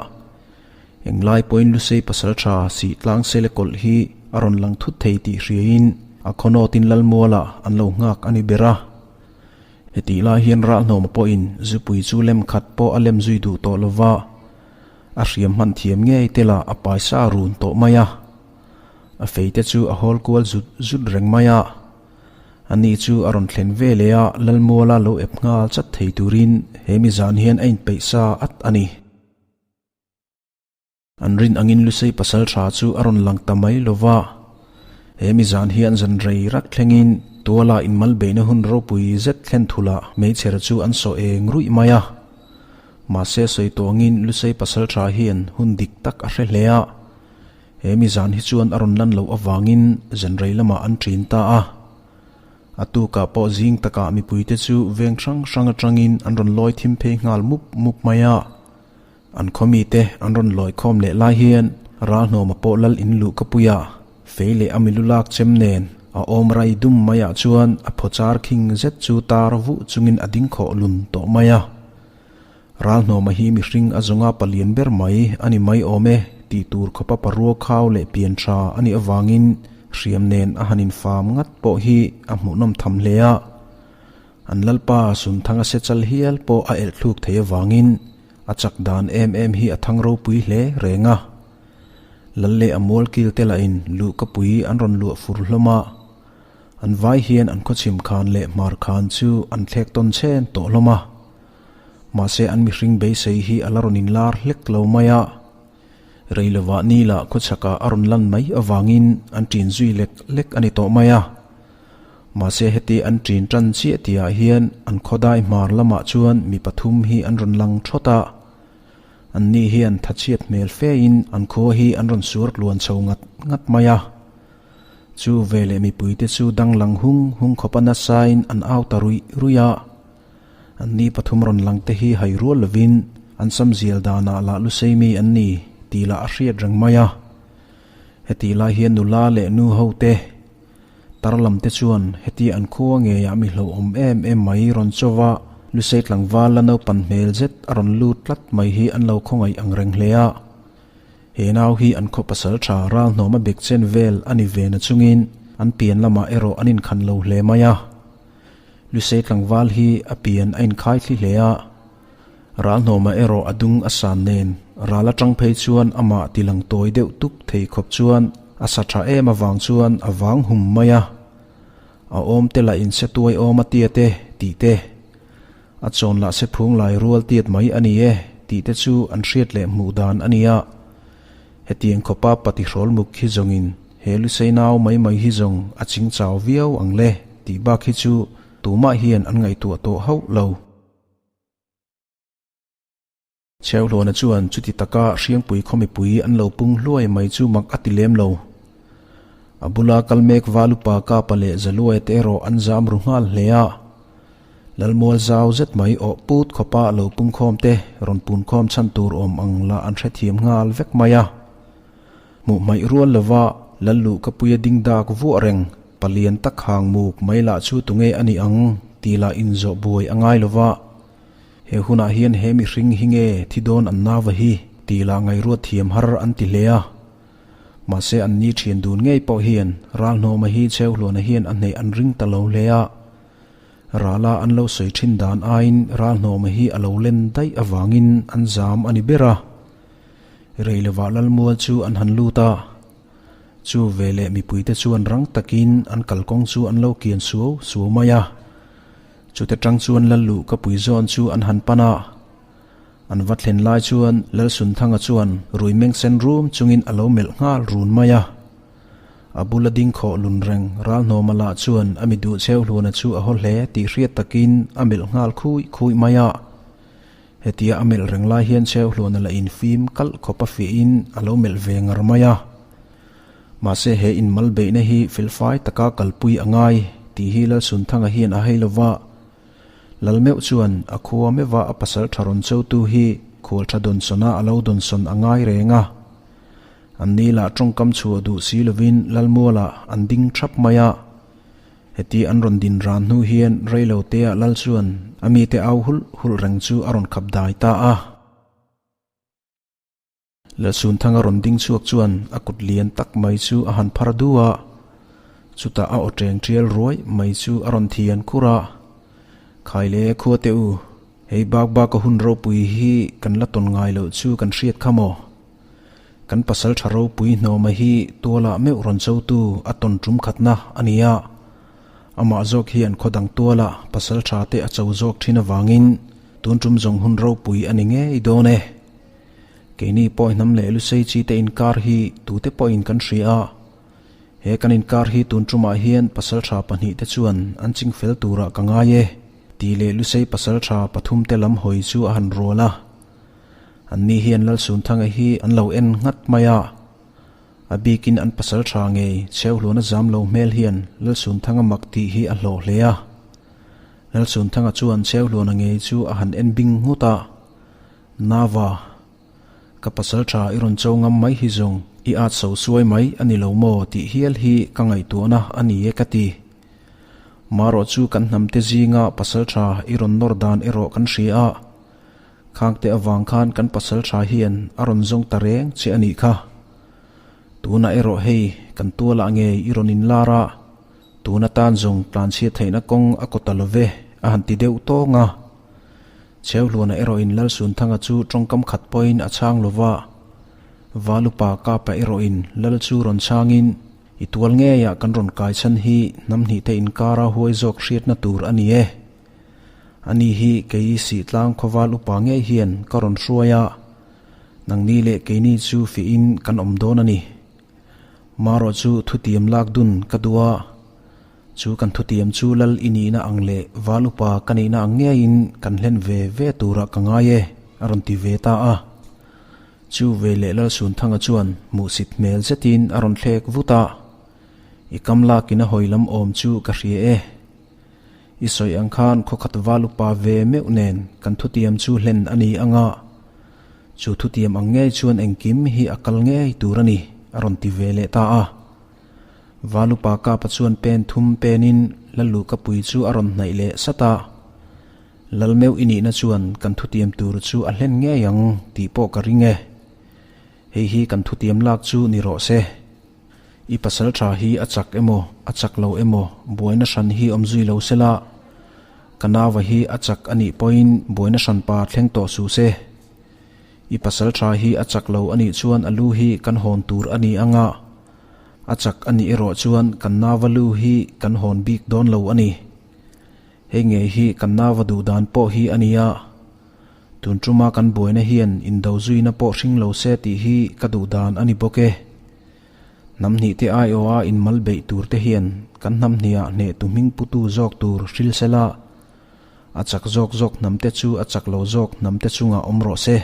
Englai pawhin Lusei pasaltha sih tlang sele kawlh hi a rawn lang thut thei tih hriain a khawnawtin Lalmualah an lo nghak a ni ber a. Hetih lai hian Ralhnawma pawhin zupui chu lem khat pawh a lem zui duh tawh lo va, a hriam hman thiam ngei te lah a paisa run tawh mai a. A feite chu a hawl kual zut zut reng mai a. Ani chu a rawn thlen ve leh a, Lalmuala lo ep nghal chat thei turin he mi zan hian a inpeih sa at a ni. An rin angin Lusei pasal tha chu a rawn lang ta mai lo va. He mi zan hian zan rei rak thlengin tuala inmal beihna hun ropui zet thlen thulah hmeichher chu an sawh eng ruih mai a. Mahse sawi tawh angin Lusei pasal tha hian hun dik tak a hre hle a. He mi zan hi chuan a rawn lan loh avangin zan rei lamah an ṭin ta a. A tukah pawh zing takah mipuite chu veng hrang hrang atangin an rawn lawi thim phei nghal mup mup mai a. An khawmite an rawn lawi khawm leh lai hian Ralhnawma pawh lal in luh ka pui a, fei leh a milu lak chem nen a awm rai dum maiah chuan a phawchar khing zet chu tar vuh chungin a ding khawh lun tawh mai a. Ralhnawma hi mihring a zawnga palian ber mai a ni mai awm e tih tur khawpa parua khau leh pian tha a nih avangin hriam nen a han infam ngat pawh hi a hmuhnawm tham hle a. An lalpa Sunthanga sechal hial pawh a elh thluk thei avangin a chak dan em em hi a thang ropui hle reng a. Lal leh a mualkil te lahin luhkapui an rawn luah fur hlawm a. An vai hian an khawchhim khan leh hmar khan chu an thlek tawn chhen tawh hlawm a. Mahse an mihring beisei hi a la rawn inlar hlek lo mai a. Rei lovah ni lah khawchhakah a rawn lan mai avangin an ṭin zui lek lek a ni tawh mai a. Mahse heti an ṭin ṭan chiah tihah hian an khawdai hmar lamah chuan mi pathum hi an rawn lang thawt a. Anni hian thachhiat hmel fein an khua hi an rawn suar tluan chho ngat ngat mai a. Chu veleh mipuite chu danglang hung hung khawpa nasain an au ta ruih ruih a. Anni pathum rawn lang te hi hai rual lovin an sam zial danah lah lusei mi an ni tih lah a hriat reng mai a. Hetih lai hian nula leh nu ho te tar lam te chuan heti an khua ngeiah mi hlauhawm em em mai rawn chaw va, lusei tlangval la naupan hmel zet a rawn lut tlat mai hi an lo khawngaih ang reng hle a. He nau hi an khaw pasal tha ral hnawm a bek chen vel a ni ve na chungin an pian lamah erawh an inkhan lo hle mai a. Lusei tlangval hi a pian a inkhai thli hle a, Ralhnawma erawh a dung a san nen ral atang phei chuan amah tilang tawi deuh tuk thei khawp chuan a sa tha em avang chuan a vang hum mai a. A awm te lah in se tuai awm a tiat e tih te, a chawn lah se phung lai rual tiat mai a ni e tih te chu an hriat leh hmuh dan a ni a. Hetiang khawpa patihrawl muk hi zawngin he Lusei nau mai mai hi zawng a ching chau viau ang le tih bak hi chu tumah hian an ngaihtuah tawh hauh lo. Chheuhluana chuan chuti taka Hriangpui khaw mipui an lo pung hluai mai chu mak a ti lem lo. A bula kal mek Valupa Kapa leh Zaluaia te erawh an zam ru nghal hle a. Lalmual zau zet mai awh put khawpa lo pungkhawm te rawn punkhawm chhan tur awm ang lah an hrethiam nghal vek mai a. Hmuh hmaih rual lova Lalluhkapuia ding dak vuah reng palian tak hang muk mai lah chu tunge a nih ang tih lah inzawh buai a ngai lova. He hunah hian he mihring hi nge thi dawn an nava hi tih lah ngaihruat thiam har an ti hle a. Mahse an ni thian dun ngei pawh hian Ralhnawma hi Cheuhluana hian a hneh an ring ta lo hle a. Rala an lo sawi thin dan aiin Ralhnawma hi a lo len daih avangin an zam a ni ber a. Reilovah Lalmual chu an han lut a. Chu veleh mipuite chuan rang takin an kalkawng chu an lo kian suau suau mai a. Chute tang chuan Lalluh ka pui zawn chu an han pan a. An va thlen lai chuan Lalsunthanga chuan rui meng sen rum chungin a lo melh nghal run mai a. A bula ding khawh lun reng Ralhnawma lah chuan a mi duh cheu hluana chu a haw hle tih hriat takin a melh nghal khui khui mai a. Hetia a melh reng lai hian cheu hluana la infim kalh khawp a fiahin a lo melh ve ngar mai a. Mahse he inmal beihna hi felfai taka kalpui a ngai tih hi Lalsunthanga hian a hei lova. Lal meuh chuan a khua meuha a pasal tha rawn chotu hi khual tha dawnsawn a a lo dawnsawn a ngai reng a. An ni lah tawngkam chhuah duh si lovin Lalmualah an ding thap mai a. Heti an rawn din ran hnu hian reilo teah Lal chuan a mite au hulh hulh reng chu a rawn khap dai ta a. Lalsunthanga rawn ding chhuak chuan a kut lian tak mai chu a han phar du a, chutah a aw teng tial ruai mai chu a rawn thian khur a, Khai le khua teh u, hei bak bak a hun ropui hi kan la tawn ngai loh chu kan hriat kha maw? Kan pasal tha ropui hnawma hi tualah meuh rawn chotu a tawn tum khatna a ni a, amah zawk hian khaw dang tualah pasal tha te a cho zawk thin avangin tun tum zawng hun ropui a ni ngei dawn e. Keini pawh hnam leh lusei chi te inkar hi tute pawhin kan hria a, he kan inkar hi tun tumah hian pasal tha pahnihte chuan an ching fel turah ka ngai e tih leh lusei pasal tha pathumte lam hawi chu a han rual a. Anni hian Lalsunthanga hi an lo en nghat mai a, a bikin an pasal tha ngei Chheuhluana zam lo hmel hian Lalsunthanga mak tih hi a hlawh hle a. Lalsunthanga chuan Chheuhluana ngei chu a han en bing nghut a, Nava, ka pasal tha i rawn cho ngam mai hi zawng i at so suai mai a ni lo maw tih hial hi ka ngaihtuahna a ni e ka ti. Marawh chu kan hnamte zinga pasal tha i rawn nawr dan erawh kan hria a, Khangte avang khan kan pasal tha hian a rawn zawng ta reng che a nih kha. Tunah erawh hei kan tualah ngei i rawn inlar a, tun atan zawng tlanchhiat theihna kawng a kaw ta lo ve a han ti deuh tawng a. Chheuhluana erawhin Lalsunthanga chu tawngkam khat pawhin a chhang lo va, Valupa Kapa erawhin Lal chu rawn chhangin i tual ngeiah kan rawn kai chhan hi hnam hnihte inkara huai zawk hriatna tur a ni e. Ani hi kei Sihtlang khawval upa ngei hian ka rawn hruai a, nangni leh keini chu fihin kan awm dawn a ni. Marawh chu thutiam lak dun ka duh a, chu kan thutiam chu lal i nihna ang leh val upa ka nihna ang ngeiin kan hlen ve ve turah ka ngai e, a rawn ti ve ta a. Chu ve leh Lalsunthanga chuan hmuhsit hmel zetin a rawn thlek vut a, I kam lakin a hawi lam awm chu ka hria e. I sawi ang khan khawkhat val upa ve meuh nen kan thutiam chu hlen a ni ang a, chu thutiam ang ngei chuan engkim hi a kal ngei tur a ni, a rawn ti ve leh ta a. Val upa Kapa chuan pen thum penin Lalluhkapui chu a rawn hnaih leh sat a, Lal meuh i nihna chuan kan thutiam tur chu a hlen ngei ang tih pawh ka ring e. Hei hi kan thutiam lak chu ni rawh se. I pasal tha hi a chak emaw, a chak lo emaw, buaina hran hi awm zui lo se la, ka nauva hi a chak a nih pawhin buaina hran pa thleng tawh suh se. I pasal tha hi a chak lo a nih chuan a lu hi kan hawn tur a ni ang a, a chak a nih erawh chuan kan nauva lu hi kan hawn bik dawn lo a ni. Hei ngei hi kan nauva duh dan pawh hi a ni a. Tun tuma kan buaina hian indo zuina pawh hring lo se tih hi ka duh dan a ni bawk e. Hnam hnih te aiawha inmal beih tur te hian kan hnam hniah hneh tu hming putu zawk tur hril se la, a chak zawk zawk hnam te chu a chak lo zawk hnam te chungah awm rawh se.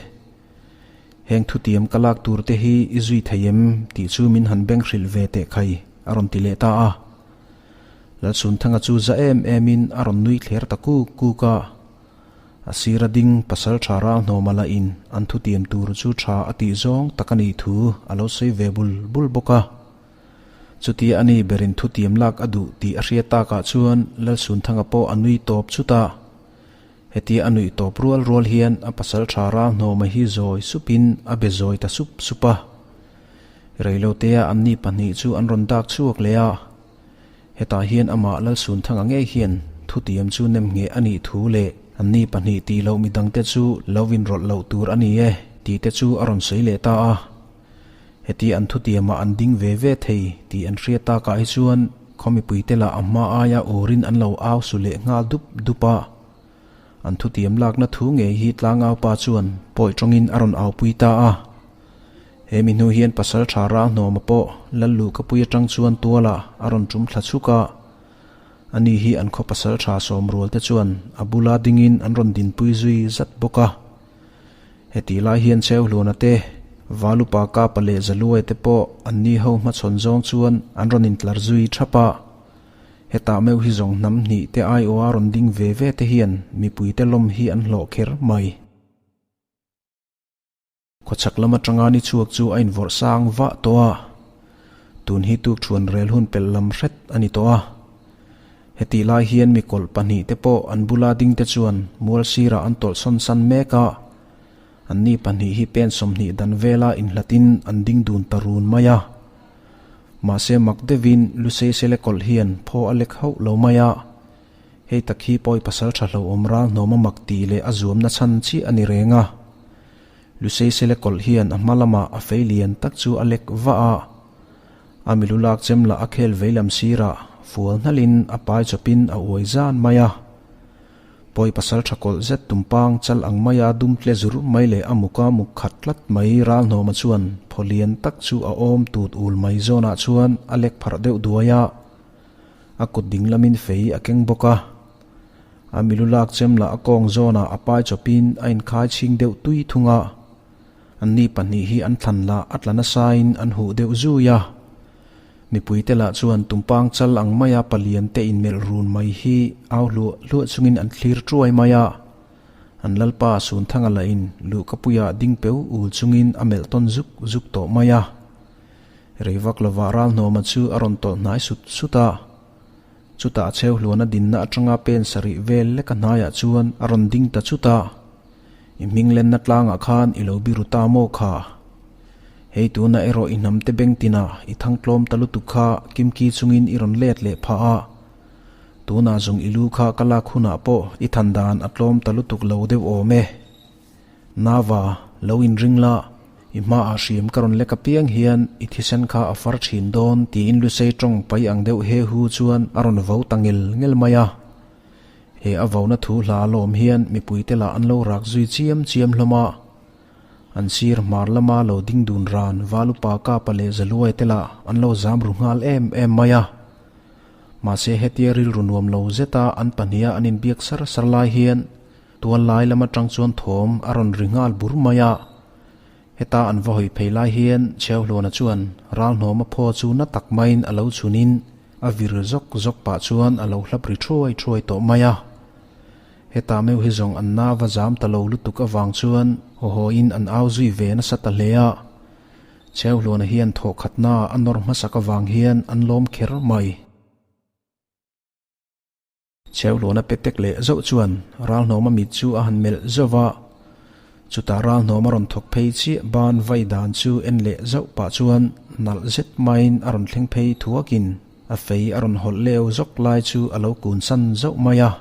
Heng thutiam ka lak tur te hi i zui thei em tih chu min han beng hrilh ve teh khai a rawn ti leh ta a. Lalchhunthanga chu za em emin a rawn nui thler ta kuk kuk a. A sira ding pasal tha ral hnawma la in an thutiam tur chu tha a tih zawng tak a nih thu a lo sawi ve bul bul bawk a. Chutia a ni berin thutiam lak a duh tih a hria takah chuan Lalsunthanga pawh a nui tawp chut a. Hetia a nuih tawp rual rual hian a pasal tha ral hnawma hi zawi supin a be zawi ta sup sup a. Reilotea anni pahnih chu an rawn dak chhuak leh a. Hetah hian amah Lalsunthanga ngei hian thutiam chu nem ngheh a nih thu leh anni pahnih tih loh midangte chu lo inrawlh loh tur a ni e tih te chu a rawn sawi leh ta a. Heti an thutiamah an ding ve ve thei tih an hriat takah hi chuan khaw mipuite lah a hma aia awrin an lo au su leh nghal dup dup a. An thutiam lakna thu ngei hi tlangaupa chuan pawi tawngin a rawn aupui ta a. He mi hnu hian pasal tha ral hnawma pawh lal luhkapui atang chuan tualah a rawn tum thla chhuk a. Ani hi an khaw pasal tha sawm rual te chuan a bula dingin an rawn dinpui zui zat bawk a. Heti lai hian Cheuhluana te, Valupa Kapa leh Zaluai te pawh anni ho hmachhawn zawng chuan an rawn intlar zui thap a. Hetah meuh hi zawng hnam hnih te aiawha rawn ding ve ve te hian mipuite lawm hi an hlawh kher mai. Khawchhak lam atanga ni chhuak chu a invawrh sang vah tawh a, tun hi tuk thuan rel hun pelh lam hret a ni tawh a. Hetih lai hian mi kawlh pahnih te pawh an bula ding te chuan mual sirah an tawlh sawn san mek a. Anni pahnih hi pen 20 dan vela inhlatin an ding dun ta run mai a. Mahse mak deuhin Lusei sele kawlh hian phaw a lek hauh lo mai a. Hei tak hi pawi pasal tha hlauhawm ral hnawm a mak tih leh a zuamna chhan chiah a ni reng a. Lusei sele kawlh hian a hma lamah a fei lian tak chu a lek vah a. A milu lak chem lah a khel veilam sirah fual hnalhin a pai chawpin a uai zan mai a. Pawi pasal tha kawlh zet tumpang chal ang maia dum tle zur mai leh a muka muk khat tlat mai Ralhnawma chuan phaw lian tak chu a awm tut ul mai zawnah chuan a lek pharh deuh duai a. A kut ding lamin fei a keng bawk a. A milu lak chem lah a kawng zawnah a pai chawpin a inkhai chhing deuh tui thung a. Anni pahnih hi an thlan lah a tla nasain an huh deuh zui a. Mipuite lah chuan tumpang chal ang maia palian te inmelh run mai hi au hluah hluah chungin an thlir tuai mai a. An lalpa Sunthanga lahin luhkapuiah ding peu ul chungin a melh tawn zuk zuk tawh mai a. Rei vak lovah Ralhnawma chu a rawn tawlh hnai sut sut a. Chutah cheu hluana dinna atanga pen sarih vel leka hnaiah chuan a rawn ding ta chut a. I hming lenna tlangah khan i lo biru ta maw kha? Hei tunah erawh i hnamte beng tinah i thangtlawm ta lutuk kha kimki chungin i rawn let leh phah a. Tunah zawng i lu kha ka lak hunah pawh i than dan a tlawm ta lutuk lo deuh awm e. Nava, lo inring la, i hmaah hriam ka rawn lek apiang hian i thisen kha a far thin dawn tiin Lusei tawng pai ang deuh he hu chuan a rawn vo ta ngel ngel mai a. He a vona thu hla alawm hian mipuite lah an lo rak zui chiam chiam hlawm a. An sir hmar lama lo ding dun ran Valupa Kapa leh Zaluai te lah an lo zam ru nghal em em mai a. Mahse hetia rilru nuam lo zeta an pahniha an inbiak sar sar lai hian tual lai lam atang chuan thawm a rawn ri nghal bur mai a. Heta an va hawi phei lai hian Chheuhluana chuan Ralhnawma phaw chu na tak maiin a lo chhunin a vir zawk zawk pah chuan a lo hlap ri thuai thuai tawh mai a. Hetah meuh hi zawng an na va zam ta lo lutuk avang chuan haw hawin an au zui ve nasa ta hle a. Chheuhluana hian thawhkhatna a nawr hmasak avang hian an lawm kher mai. Chheuhluana pe tek leh zauh chuan Ralhnawma mit chu a han melh zauh va. Chutah Ralhnawma rawn thawk phei chiah ban vai dan chu en leh zauh pah chuan nalh zet maiin a rawn thleng phei thuakin a fei a rawn hawlh leu zawk lai chu a lo kun san zauh mai a.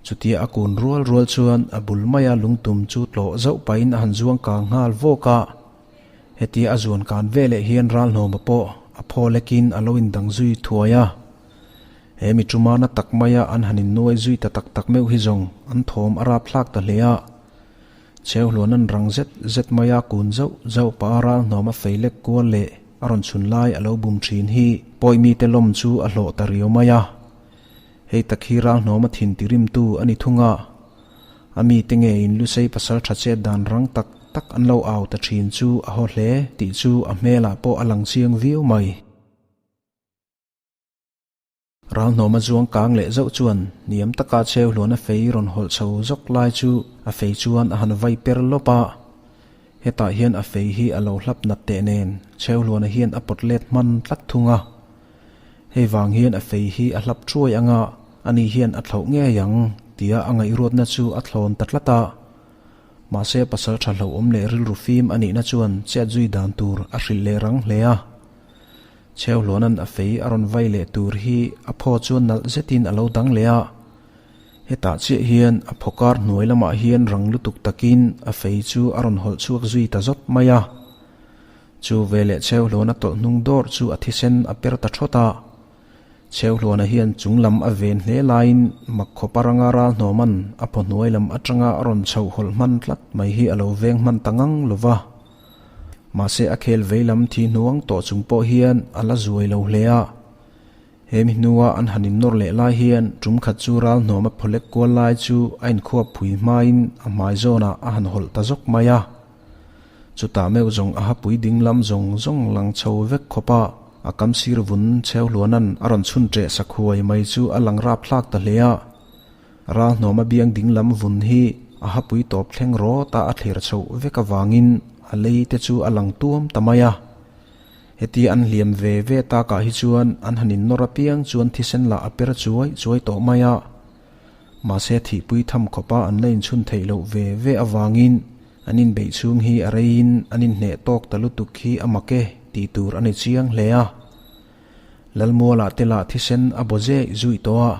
Chutia a kun rual rual chuan a bul maia lungtum chu tlawh zauh pahin a han zuang kang nghal vawk a. Hetia a zuan kan veleh hian Ralhnawma pawh a phaw lekin a lo indang zui thuai a. He mi tumana tak maia an han innuai zui ta tak tak meuh hi zawng an thawm a rap thlak ta hle a. Chheuhluan an rang zet zet maia kun zauh zauh pah a Ralhnawma fei lek kual leh a rawn chhun lai a lo bum thin hi pawi mite lawm chu a hlawh ta riau mai a. Hei tak hi Ralhnawma thin tirimtu a ni thung a. A mite ngeiin Lusei pasal tha chet dan rang tak tak an lo au ta thin chu a haw hle tih chu a hmelah pawh a lang chiang viau mai. Ralhnawma zuang kang leh zauh chuan hniam taka cheu hluan a fei rawn hawlh chho zawk lai chu a fei chuan a han vai per lawp a. Hetah hian a fei hi a lo hlap nat teh nen cheu hluana hian a pawt let hman tlat thung a. Hei vang hian a fei hi a hlap thuai anga ani hian a thlauh ngei ang tia a ngaihruatna chu a thlawn ta tlat a. Mahse pasal tha hlauhawm leh rilru fim a nihna chuan chet zui dan tur a hrilh leh rang hle a. Chheuhluanan a fei a rawn vai leh tur hi a phaw chuan nalh zetin a lo dang leh a. Hetah chiah hian a phaw kar hnuai lamah hian rang lutuk takin a fei chu a rawn hawlh chhuak zui ta zawt mai a. Chu veleh Chheuhluana tawlh hnung dawrh chu a thisen a per ta thawt a. Chheuhluana hian chung lam a ven hle laiin mak khawpa ranga ral hnawman a phaw hnuai lam atanga a rawn chhoh hawlh hman tlat mai hi a lo veng hman ta ngang lo va. Mahse a khel vei lam thi hnuang tawh chung pawh hian a la zuai lo hle a. He mi hnua an han innawr leh lai hian tum khat chu ral hnawm a phawlek kual lai chu a inkhuap phui hmain a hmai zawnah a han hawlh ta zawk mai a. Chutah meuh zawng a hapui ding lam zawng zawng lang chho vek khawp a, a kam sir vun cheu hluanan a rawn chhun ṭeh sak huai mai chu a lang rap thlak ta hle a. Ral hnawm a biang ding lam vun hi a hapui tawp thleng rawt a a thlir chhoh vek avangin a lei te chu a lang tuam ta mai a. Heti an hliam ve ve takah hi chuan an han innawr apiang chuan thisen lah a per chuai chuai tawh mai a. Mahse thihpui tham khawpa an la inchhun theih loh ve ve avangin. An inbeih chhung hi a reiin an inhneh tawk ta lutuk hi a mak e tih tur a ni chiang hle a. Lalmualah te lah thisen a baw zeh zuih tawh a.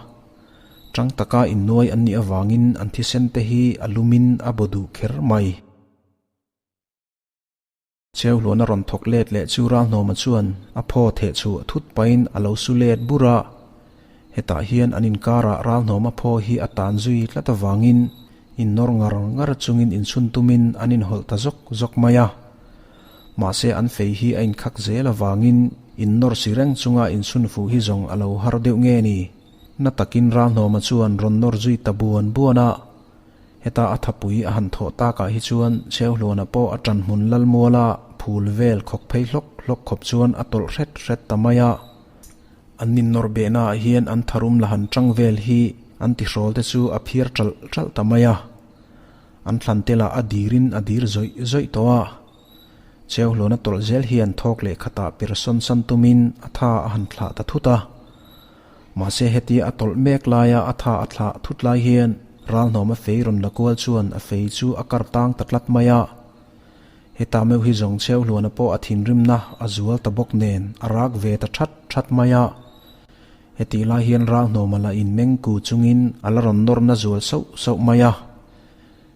Tang taka innuai an nih avangin an thisen te hi a lumin a baw duh kher mai. Cheuhluan a rawn thawk let leh chu Ralhnawma chuan a phaw theh chhuah thut pahin a lo su let bur a. Hetah hian an inkarah Ralhnawma phaw hi a tan zui tlat avangin innawr ngar ngar chungin inchhun tumin an inhawlh ta zawk zawk mai a. Mahse an fei hi a inkhak zel avangin innawr si reng chunga inchhun fuh hi zawng a lo har deuh nge ni? Na takin Ralhnawma chuan rawn nawr zui ta buan buan a. Heta a thapui a han thawh takah hi chuan Cheuhluana pawh a ṭan hmun Lalmuala phul vel khawk phei hlawk hlawk khawp chuan a tawlh hret hret ta mai a. An innawr behnaah hian an tharum la han ṭang vel hi an tihrawl te chu a phiar ṭalh ṭalh ta mai a. An thlan te lah a dirin a dir zawih zawih tawh a. Cheuhluana tawlh zel hian thawk leh khatah per sawn san tumin a tha a han thlah ta thut a. Mahse hetia a tawlh mek laia a tha a thlah thut lai hian Ralhnawm a fei rawn la kual chuan a fei chu a kar tang ta tlat mai a. Heta meuh hi zawng Cheuhluana pawh a thinrimna a zual ta bawk nen a rak ve ta that that mai a. Hetih lai hian Ralhnawma la inmeng ku chungin a la rawn nawrna zual sauh sauh mai a.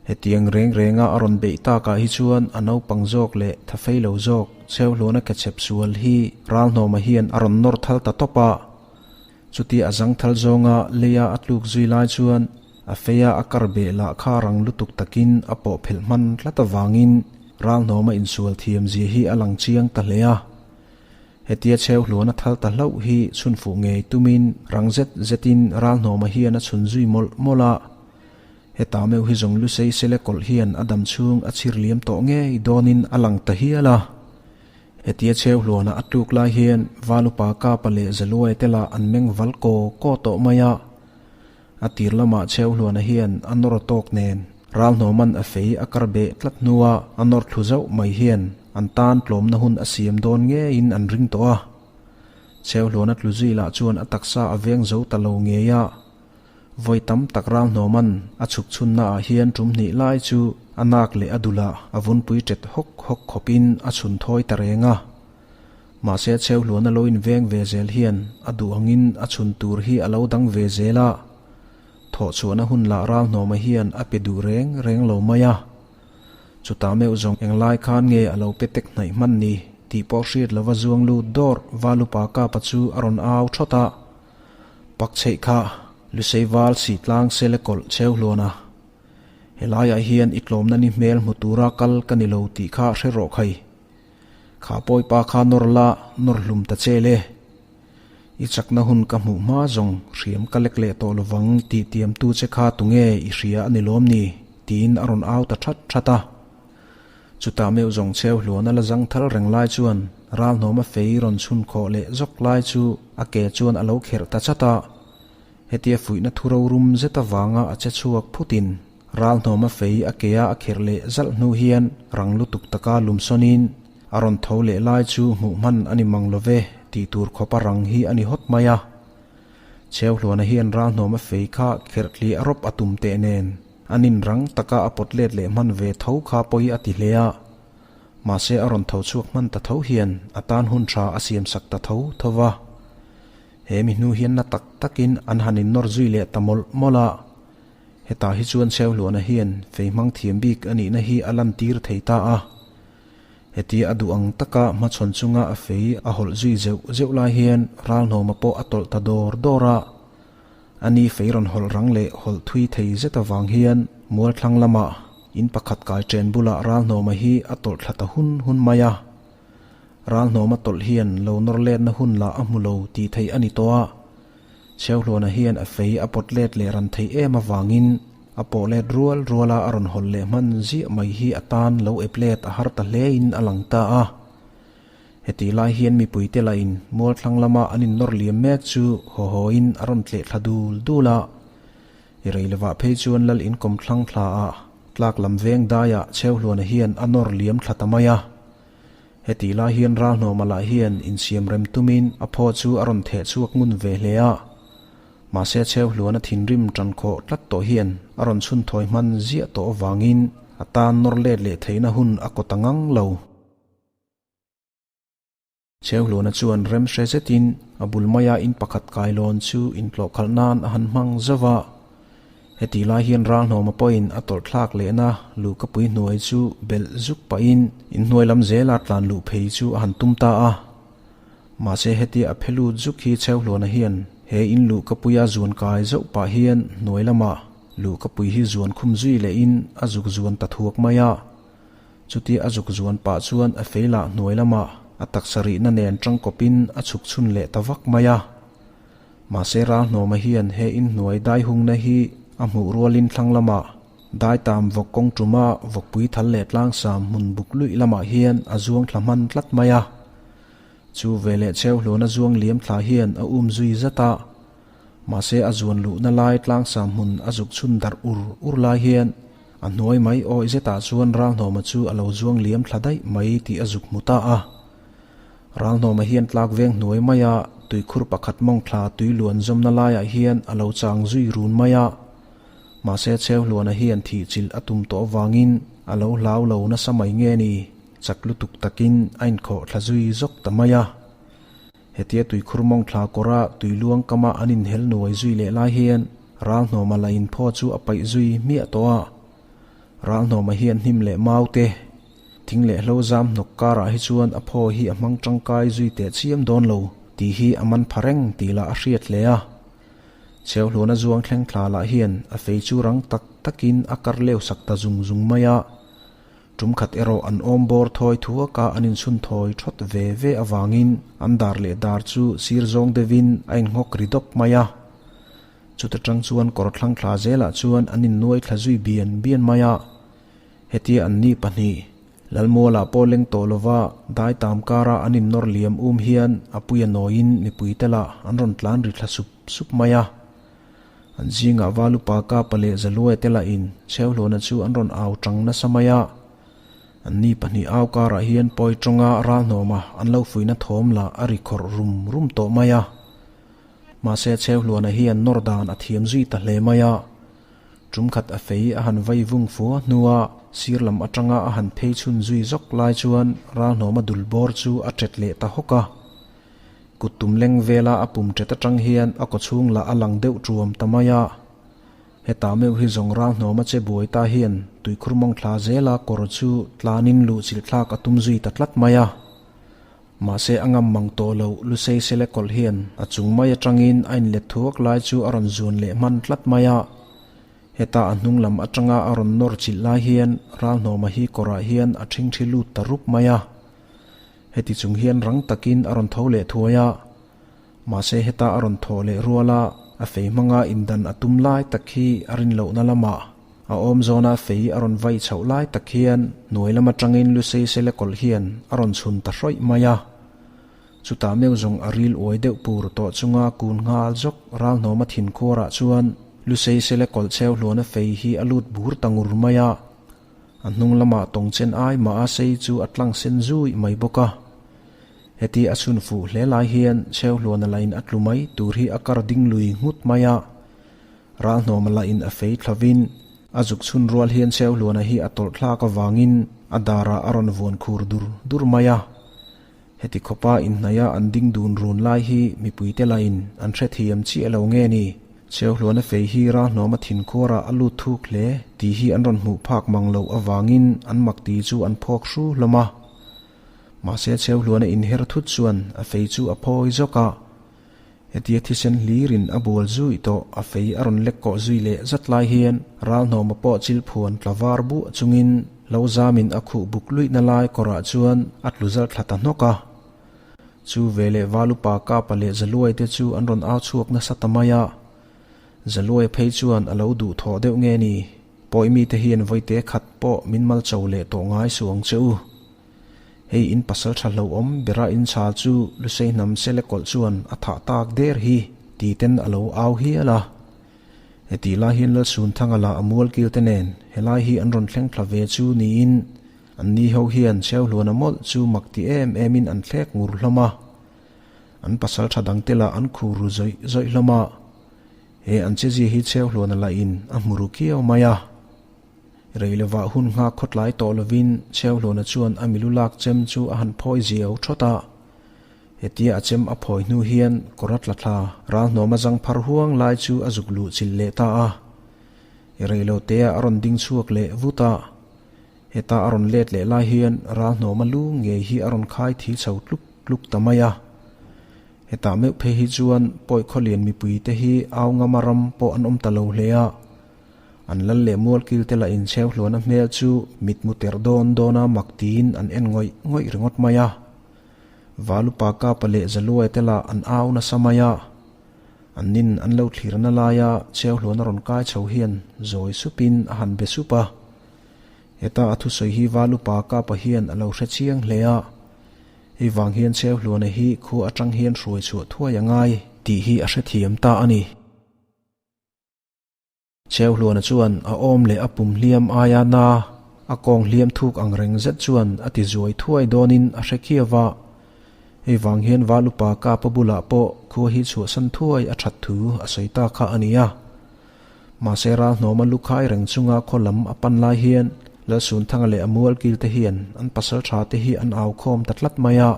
Hetiang reng renga a rawn beih takah hi chuan a naupang zawk leh thafei lo zawk Cheuhluana kechep sual hi Ralhnawma hian a rawn nawr thal ta tawp a. Chuti a zang thal zawnga leia a tluk zui lai chuan a feia a kar beh lah kha rang lutuk takin a pawh phelh hman tlat avangin Ralhnawma insual thiam zia hi a lang chiang ta hle a. Hetia Cheuhluana thal ta hlauh hi chhun fuh ngei tumin rang zet zetin Ralhnawma hian a chhun zui mawlh mawlh a. Heta meuh hi zawng Lusei sele kawlh hian a dam chhung a chhir liam tawh ngei dawnin a lang ta hial a. Hetia Cheuhluana a tluk lai hian Valupa Kapa leh Zaluai te lah an meng val kaw kaw tawh mai a. A tir lamah Cheuhluana hian a nawr tawk nen Ralhnawman a fei a kar beh tlat hnua a nawr thlu zauh mai hian an tan tlawmna hun a siam dawn ngeiin an ring tawh a. Cheuhluana tlu zui lah chuan a taksa a veng zo ta lo ngei a. Vawi tam tak Ralhnawman a chhuk chhunna ah hian tum hnih lai chu a nak leh a dulah a vunpui tet hawk hawk khawpin a chhun thawi ta reng a. Mahse Cheuhluana lo inveng ve zel hian a duh angin a chhun tur hi a lo dang ve zel a. Thawhchhuahna hun lah Ralhnawma hian a pe duh reng reng lo mai a. Chutah meuh zawng englai khan nge a lo pe tek hnaih hman ni tih pawh hriat lova zuang lut dawr Valupa Kapa chu a rawn au thawt a. Pak chheih kha Lusei val sih tlang sele kawlh cheu hluan a. Helaiah hian i tlawmna ni hmel hmu tura kal ka ni lo tih kha hre rawh khai. Kha pawipa kha nawr la nawr hlum ta che le. I chakna hun ka hmuh hma zawng hriam ka lek leh tawh lovang tih tiamtu che kha tunge i hria a ni lawm ni? tiin a rawn au ta that that a. Chutah meuh zawng cheu hluan a la zang thal reng lai chuan Ralhnawma fei rawn chhun khawh leh zawk lai chu a ke chuan a lo kherh ta chat a. Hetia fuihna thu rorum zet avanga a che chhuak phutin Ralhnawma fei a kea a kherh leh zalh hnu hian rang lutuk taka lumsawnin a rawn tho leh lai chu hmuh hman a ni mang lo ve tih tur khawpa rang hi a ni hawt mai a. Cheuhluana hian Ralhnawma fei kha kherh tli a rawp a tum teh nen an inrang taka a pawt let leh hman ve tho kha pawi a ti hle a. Mahse a rawn tho chhuak hman ta tho hian a tan hun tha a siam sak ta tho tho va. He mi hnu hian na tak takin an han innawr zui leh ta mawlh mawlh a. Hetah hi chuan Cheuhluana hian fei hmang thiam bik a nihna hi a lantir thei ta a. Hetia a duh ang taka hmachhawn chunga a fei a hawlh zui zeuh zeuh lai hian Ralhnawma pawh a tawlh ta dawr dawr a. A ni fei rawn hawlh rang leh hawlh thui thei zet avang hian Mualthlang lamah in pakhat kai chen bulah Ralhnawma hi a tawlh thla ta hun hun mai a. Ralhnawma tawlh hian lo nawr letna hun lah a hmu lo tih theih a ni tawh a. Cheuhluana hian a fei a pawt let leh ran theih em avangin a pawh let rual ruala a rawn hawlh leh hman ziah mai hi a tan lo ep let a har ta hlein a lang ta a. Hetih lai hian mipuite lahin Mualthlang lama an innawr liam mek chu haw hawin a rawn tleh thla dul dul a. I rei lovah phei chuan Lal inkawm thlang thla ah tlak lam veng daiah Cheuhluana hian a nawr liam thla ta mai a. Hetih lai hian Ralhnawma lah hian insiam rem tumin a phaw chu a rawn theh chhuak ngun ve hle a. Mahse Cheuhluana thinrim tan khawh tlat tawh hian a rawn chhun thawi hman ziah tawh avangin a tan nawr let leh theihna hun a kaw ta ngang lo. Cheuhluana chuan rem hre zetin a bul maia in pakhat kailawn chu intlawhkhalh nan a han hmang zauh a. Hetih lai hian Ralhnawma pawhin a tawlh thlak lehna luhkapui hnuai chu belh zuk pahin inhnuai lam zela tlan luh phei chu a han tum ta a. Mahse hetia a phe lut zuk hi Cheuhluana hian he in luhkapuia zuan kai zauh pah hian hnuai lamah luhkapui hi zuan khum zui lehin a zuk zuan ta thuak mai a. Chutia a zuk zuan pah chuan a fei lah hnuai lamah a taksa rihna nen tangkawpin a chhuk chhun leh ta vak mai a. Mahse Ralhnawma hian he inhnuai daihungna hi a hmuh rualin thlang lamah daitam vawk kawng tuma vawkpui thal leh tlangsam hmun buk luih lamah hian a zuang thla hman tlat mai a. Chu veleh Cheuhluana zuang liam thla hian a um zui zat a. Mahse a zuan luhna lai tlangsam hmun a zuk chhun darh ur ur lai hian a hnuai mai awih zetah chuan Ralhnawma chu a lo zuang liam thla daih mai tih a zuk hmu ta a. Ralhnawma hian tlak veng hnuai maia tuikhur pakhat mawng thla tui luan zawmna laiah hian a lo chang zui run mai a. Mahse Cheuhluana hian thih chilh a tum tawh avangin a lo hlau lo nasa mai nge ni, chak lutuk takin a inkhawh thla zui zawk ta mai a. Hetia tuikhur mawng thla kawra tui luang kama an inhel nuai zui leh lai hian Ralhnawma la inphaw chu a paih zui hmiah tawh a. Ralhnawma hian hnim leh mau te, thing leh hlo zam hnawk karah hi chuan a phaw hi a hmang tangkai zui teh chiam dawn lo tih hi a man pha reng tih lah a hriat hle a. Cheuhluana zuang thleng thla lah hian a fei chu rang tak takin a kar leu sak ta zung zung mai a. Tum khat erawh an awm bawr thawi thuaka an inchhun thawi thawt ve ve avangin an dar leh dar chu sir zawng deuhin a innghawk ri dawp mai a. Chuta tang chuan kawr thlang thla zelah chuan an innuai thla zui bian bian mai a. Hetia an ni pahnih, Lalmualah pawh leng tawh lova dai tam kara an innawr liam um hian a puia nawiin mipui te lah an rawn tlan ri thla sup sup mai a. An zingah Valupa Kapa leh Zaluaia te lahin Chheuhluana chu an rawn au tang nasa mai a. An ni pahnih au karah hian pawi tawnga ralhnawma an lo fuihna thawm lah a ri khawrh rum rum tawh mai a. Mahse Chheuhluana hian nawr dan a thiam zui ta hle mai a. Tum khat a fei a han vai vung fua hnua sir lam atanga a han phei chhun zui zawk lai chuan ralhnawma dul bawr chu a tet leh ta hawk a. Kut tum leng vela a pum tet atang hian a kawchhung lah a lang deuh tuam ta mai a. Hetah meuh hi zawng ralhnawma che buai ta hian tuikhur mawng thla zela kawr chu tlanin luh chilh thlak a tum zui ta tlat mai a. Mahse a ngam mang tawh loh Lusei sele kawlh hian a chung mai atangin a inlet thuak lai chu a rawn zuan leh hman tlat mai a. Heta a hnung lam atanga a rawn nawr chilh lai hian Ralhnawma hi kawrah hian a ṭhingṭhi lut ta rup mai a. Heti chung hian rang takin a rawn tho leh thuai a. Mahse heta a rawn thawh leh rual a, a fei hmanga indan a tum lai tak hi a rin lohna lamah a awm zawna fei a rawn vai chhoh lai tak hian hnuai lam atangin Lusei sele kawlh hian a rawn chhun ta hrawih mai a. Chutah meuh zawng a ril uai deuh pur tawh chunga kun nghal zawk Ralhnawma thinkhuarah chuan Lusei sele kawlh cheu hluana fei hi a lut bur ta ngur mai a. A hnung lamah tawng chen ai mah a sei chu a tlang sen zui mai bawk a. Heti a chhun fuh hle lai hian Cheuhluana lain a tlu mai tur hi a kar ding lui nghut mai a. Ralhnawma lain a fei thlavin a zuk chhun rual hian Cheuhluana hi a tawlh thlak avangin a darah a rawn vuan khur dur dur mai a. Heti khawpa inhnaia an ding dun run lai hi mipuite lain an hrethiam chiah lo nge ni? Cheuhluana fei hi Ralhnawma thinkhuarah a lut thuk hle tih hi an rawn hmuh phak mang loh avangin an makti chu an phawk hru hlawm a. Mahse Cheuhluana inher thut chuan a fei chu a phawi zawk a, hetia thisen hlirin a bual zui tawh a fei a rawn lek kawh zui leh zat lai hian Ralhnawma pawh chilphuan tla var buah chungin lo zamin a khuh buk luihna lai kawrah chuan a tlu zal thla ta hnawk a. Chu veleh Valupa Kapa leh Zaluai te chu an rawn au chhuak nasa ta mai a, Zaluai phei chuan a lo duhthawh deuh nge ni? Pawi mite hian vawite khat pawh min mal cho leh tawh ngai suh ang che u. Hei in pasal tha hlauhawm bera in chhal chu Lusei hnam sele kawlh chuan a thah tak der hi ti ten a lo au hial a. Hetih lai hian Lalsunthanga lah a mual kil te nen helai hi an rawn thleng thla ve chu niin an ni ho hian Cheuhluana mawlh chu mak ti em em in an thlek ngur hlawm a. An pasal tha dang te lah an khur ru zawih zawih hlawm a. He an chezia hi Cheuhluana lah in a hmu ru kiau mai a. Rei lovah hun nghak khawtlai tawh lovin Chheuhlawna chuan a milu lak chem chu a han phawi ziau thawt a. Hetia a chem a phawi hnu hian kawr a tla thla, ralhnawm a zang phar huang lai chu a zuk luh chilh leh ta a. Rei lo tea a rawn ding chhuak leh vut a. Heta a rawn let leh lai hian ralhnawm a lu ngei hi a rawn khai thi chho tluk tluk ta mai a. Hetah meuh phei hi chuan pawi khawlian mipuite hi au ngama ram pawh an awm ta lo hle a. An lal leh mualkil te lah inchheu hluana hmel chu mitmu terh dawn dawna mak tiin an en ngawih ngawih ringawt mai a. Valupa Kapa leh Zaluai te lah an au nasa mai a. An nin an lo thlirna laia chheu hluana rawn kai chho hian zawi supin a han be sup a. Heta a thusawi hi Valupa Kapa hian a lo hre chiang hle a. Hei vang hian chheu hluana hi khua atang hian hruai chhuah thuai a ngai tih hi a hrethiam ta a ni. Chheuhluana chuan a awm leh a pum hliam aia na a kawng hliam thuk ang reng zet chuan a ti zuai thuai dawnin a hre khiau a. Hei vang hian Valupa Kapa bulah pawh khua hi chhuahsan thuai a that thu a sawi ta kha a ni a. Mahse ralhnawma lu khai reng chunga khaw lam a pan lai hian Lalsunthanga leh a mualkil te hian an pasal tha te hi an au khawm ta tlat mai a.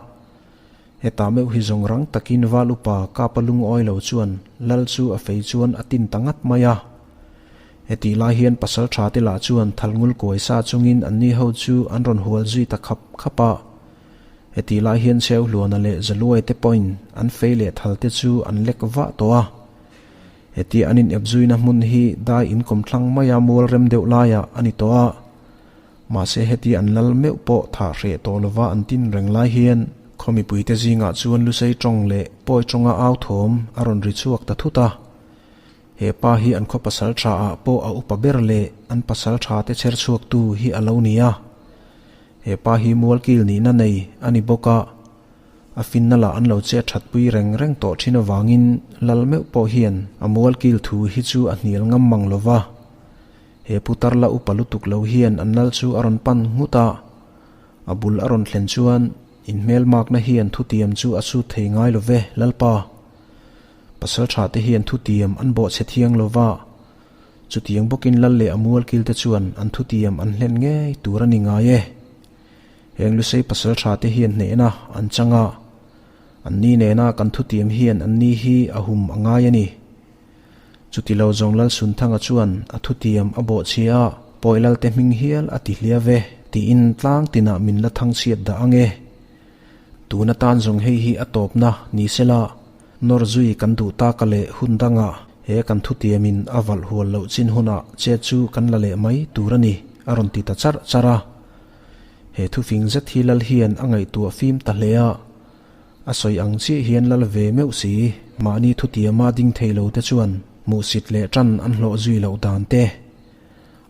Hetah meuh hi zawng rang takin Val upa Kapa lungawi lo chuan Lal chu a fei chuan a tin ta ngat mai a. Hetih lai hian pasal tha te lah chuan thalngul kuai sa chungin anni ho chu an rawn hual zui ta khap khap a. Hetih lai hian Cheuhluana leh Zaluai te pawhin an fei leh thal te chu an lek vah tawh a. Heti an inep zuina hmun hi dai inkawmthlang maia mual rem deuh laiah a ni tawh a. Mahse heti an lal meuh pawh thah hreh tawh lova an tin reng lai hian khaw mipuite zingah chuan Lusei tawng leh Pawi tawnga au thawm a rawn ri chhuak ta thut a. He pa hi an khaw pasal tha ah pawh a upa ber leh an pasal tha te chher chhuak tu hi a lo ni a. He pa hi mualkil nihna nei a ni bawk a. A finna lah an lo che that pui reng reng tawh thin avangin lal meuh pawh hian a mualkil thu hi chu a hnial ngam mang lova. He putar la upa lutuk lo hian an lal chu a rawn pan nghut a, a bul a rawn thlen chuan inhmelmakna hian thutiam chu a sut thei ngai lo ve, Lalpa. Pasalṭha te hian thutiam an bawhchhe thiang lo va, chutiang bawkin lal leh a mualkil te chuan an thutiam an hlen ngei tur a ni ngai e. Heng Lusei pasalṭha te hian hnehna an chang a, anni nena kan thutiam hian anni hi a hum a ngai a ni. Chuti lo zawng Lalsunthanga chuan a thutiam a bawhchhia a, Pawi Lalte hming hial a ti hlia ve, tiin tlang tinah min la thangchhiat dah ang e. Tun atan zawng hei hi a tawpna ni sela, nawr zui kan duh taka leh hun dangah he kan thutiamin a valh hual loh chin hunah che chu kan la leh mai tur a ni, a rawn ti ta charh charh a. He thufing zet hi Lal hian a ngaihtuah fim ta hle a. A sawi ang chiah hian lal ve meuh si, mahni thutiama ding thei lo te chuan hmuhsit leh tan an hlawh zui loh dan te.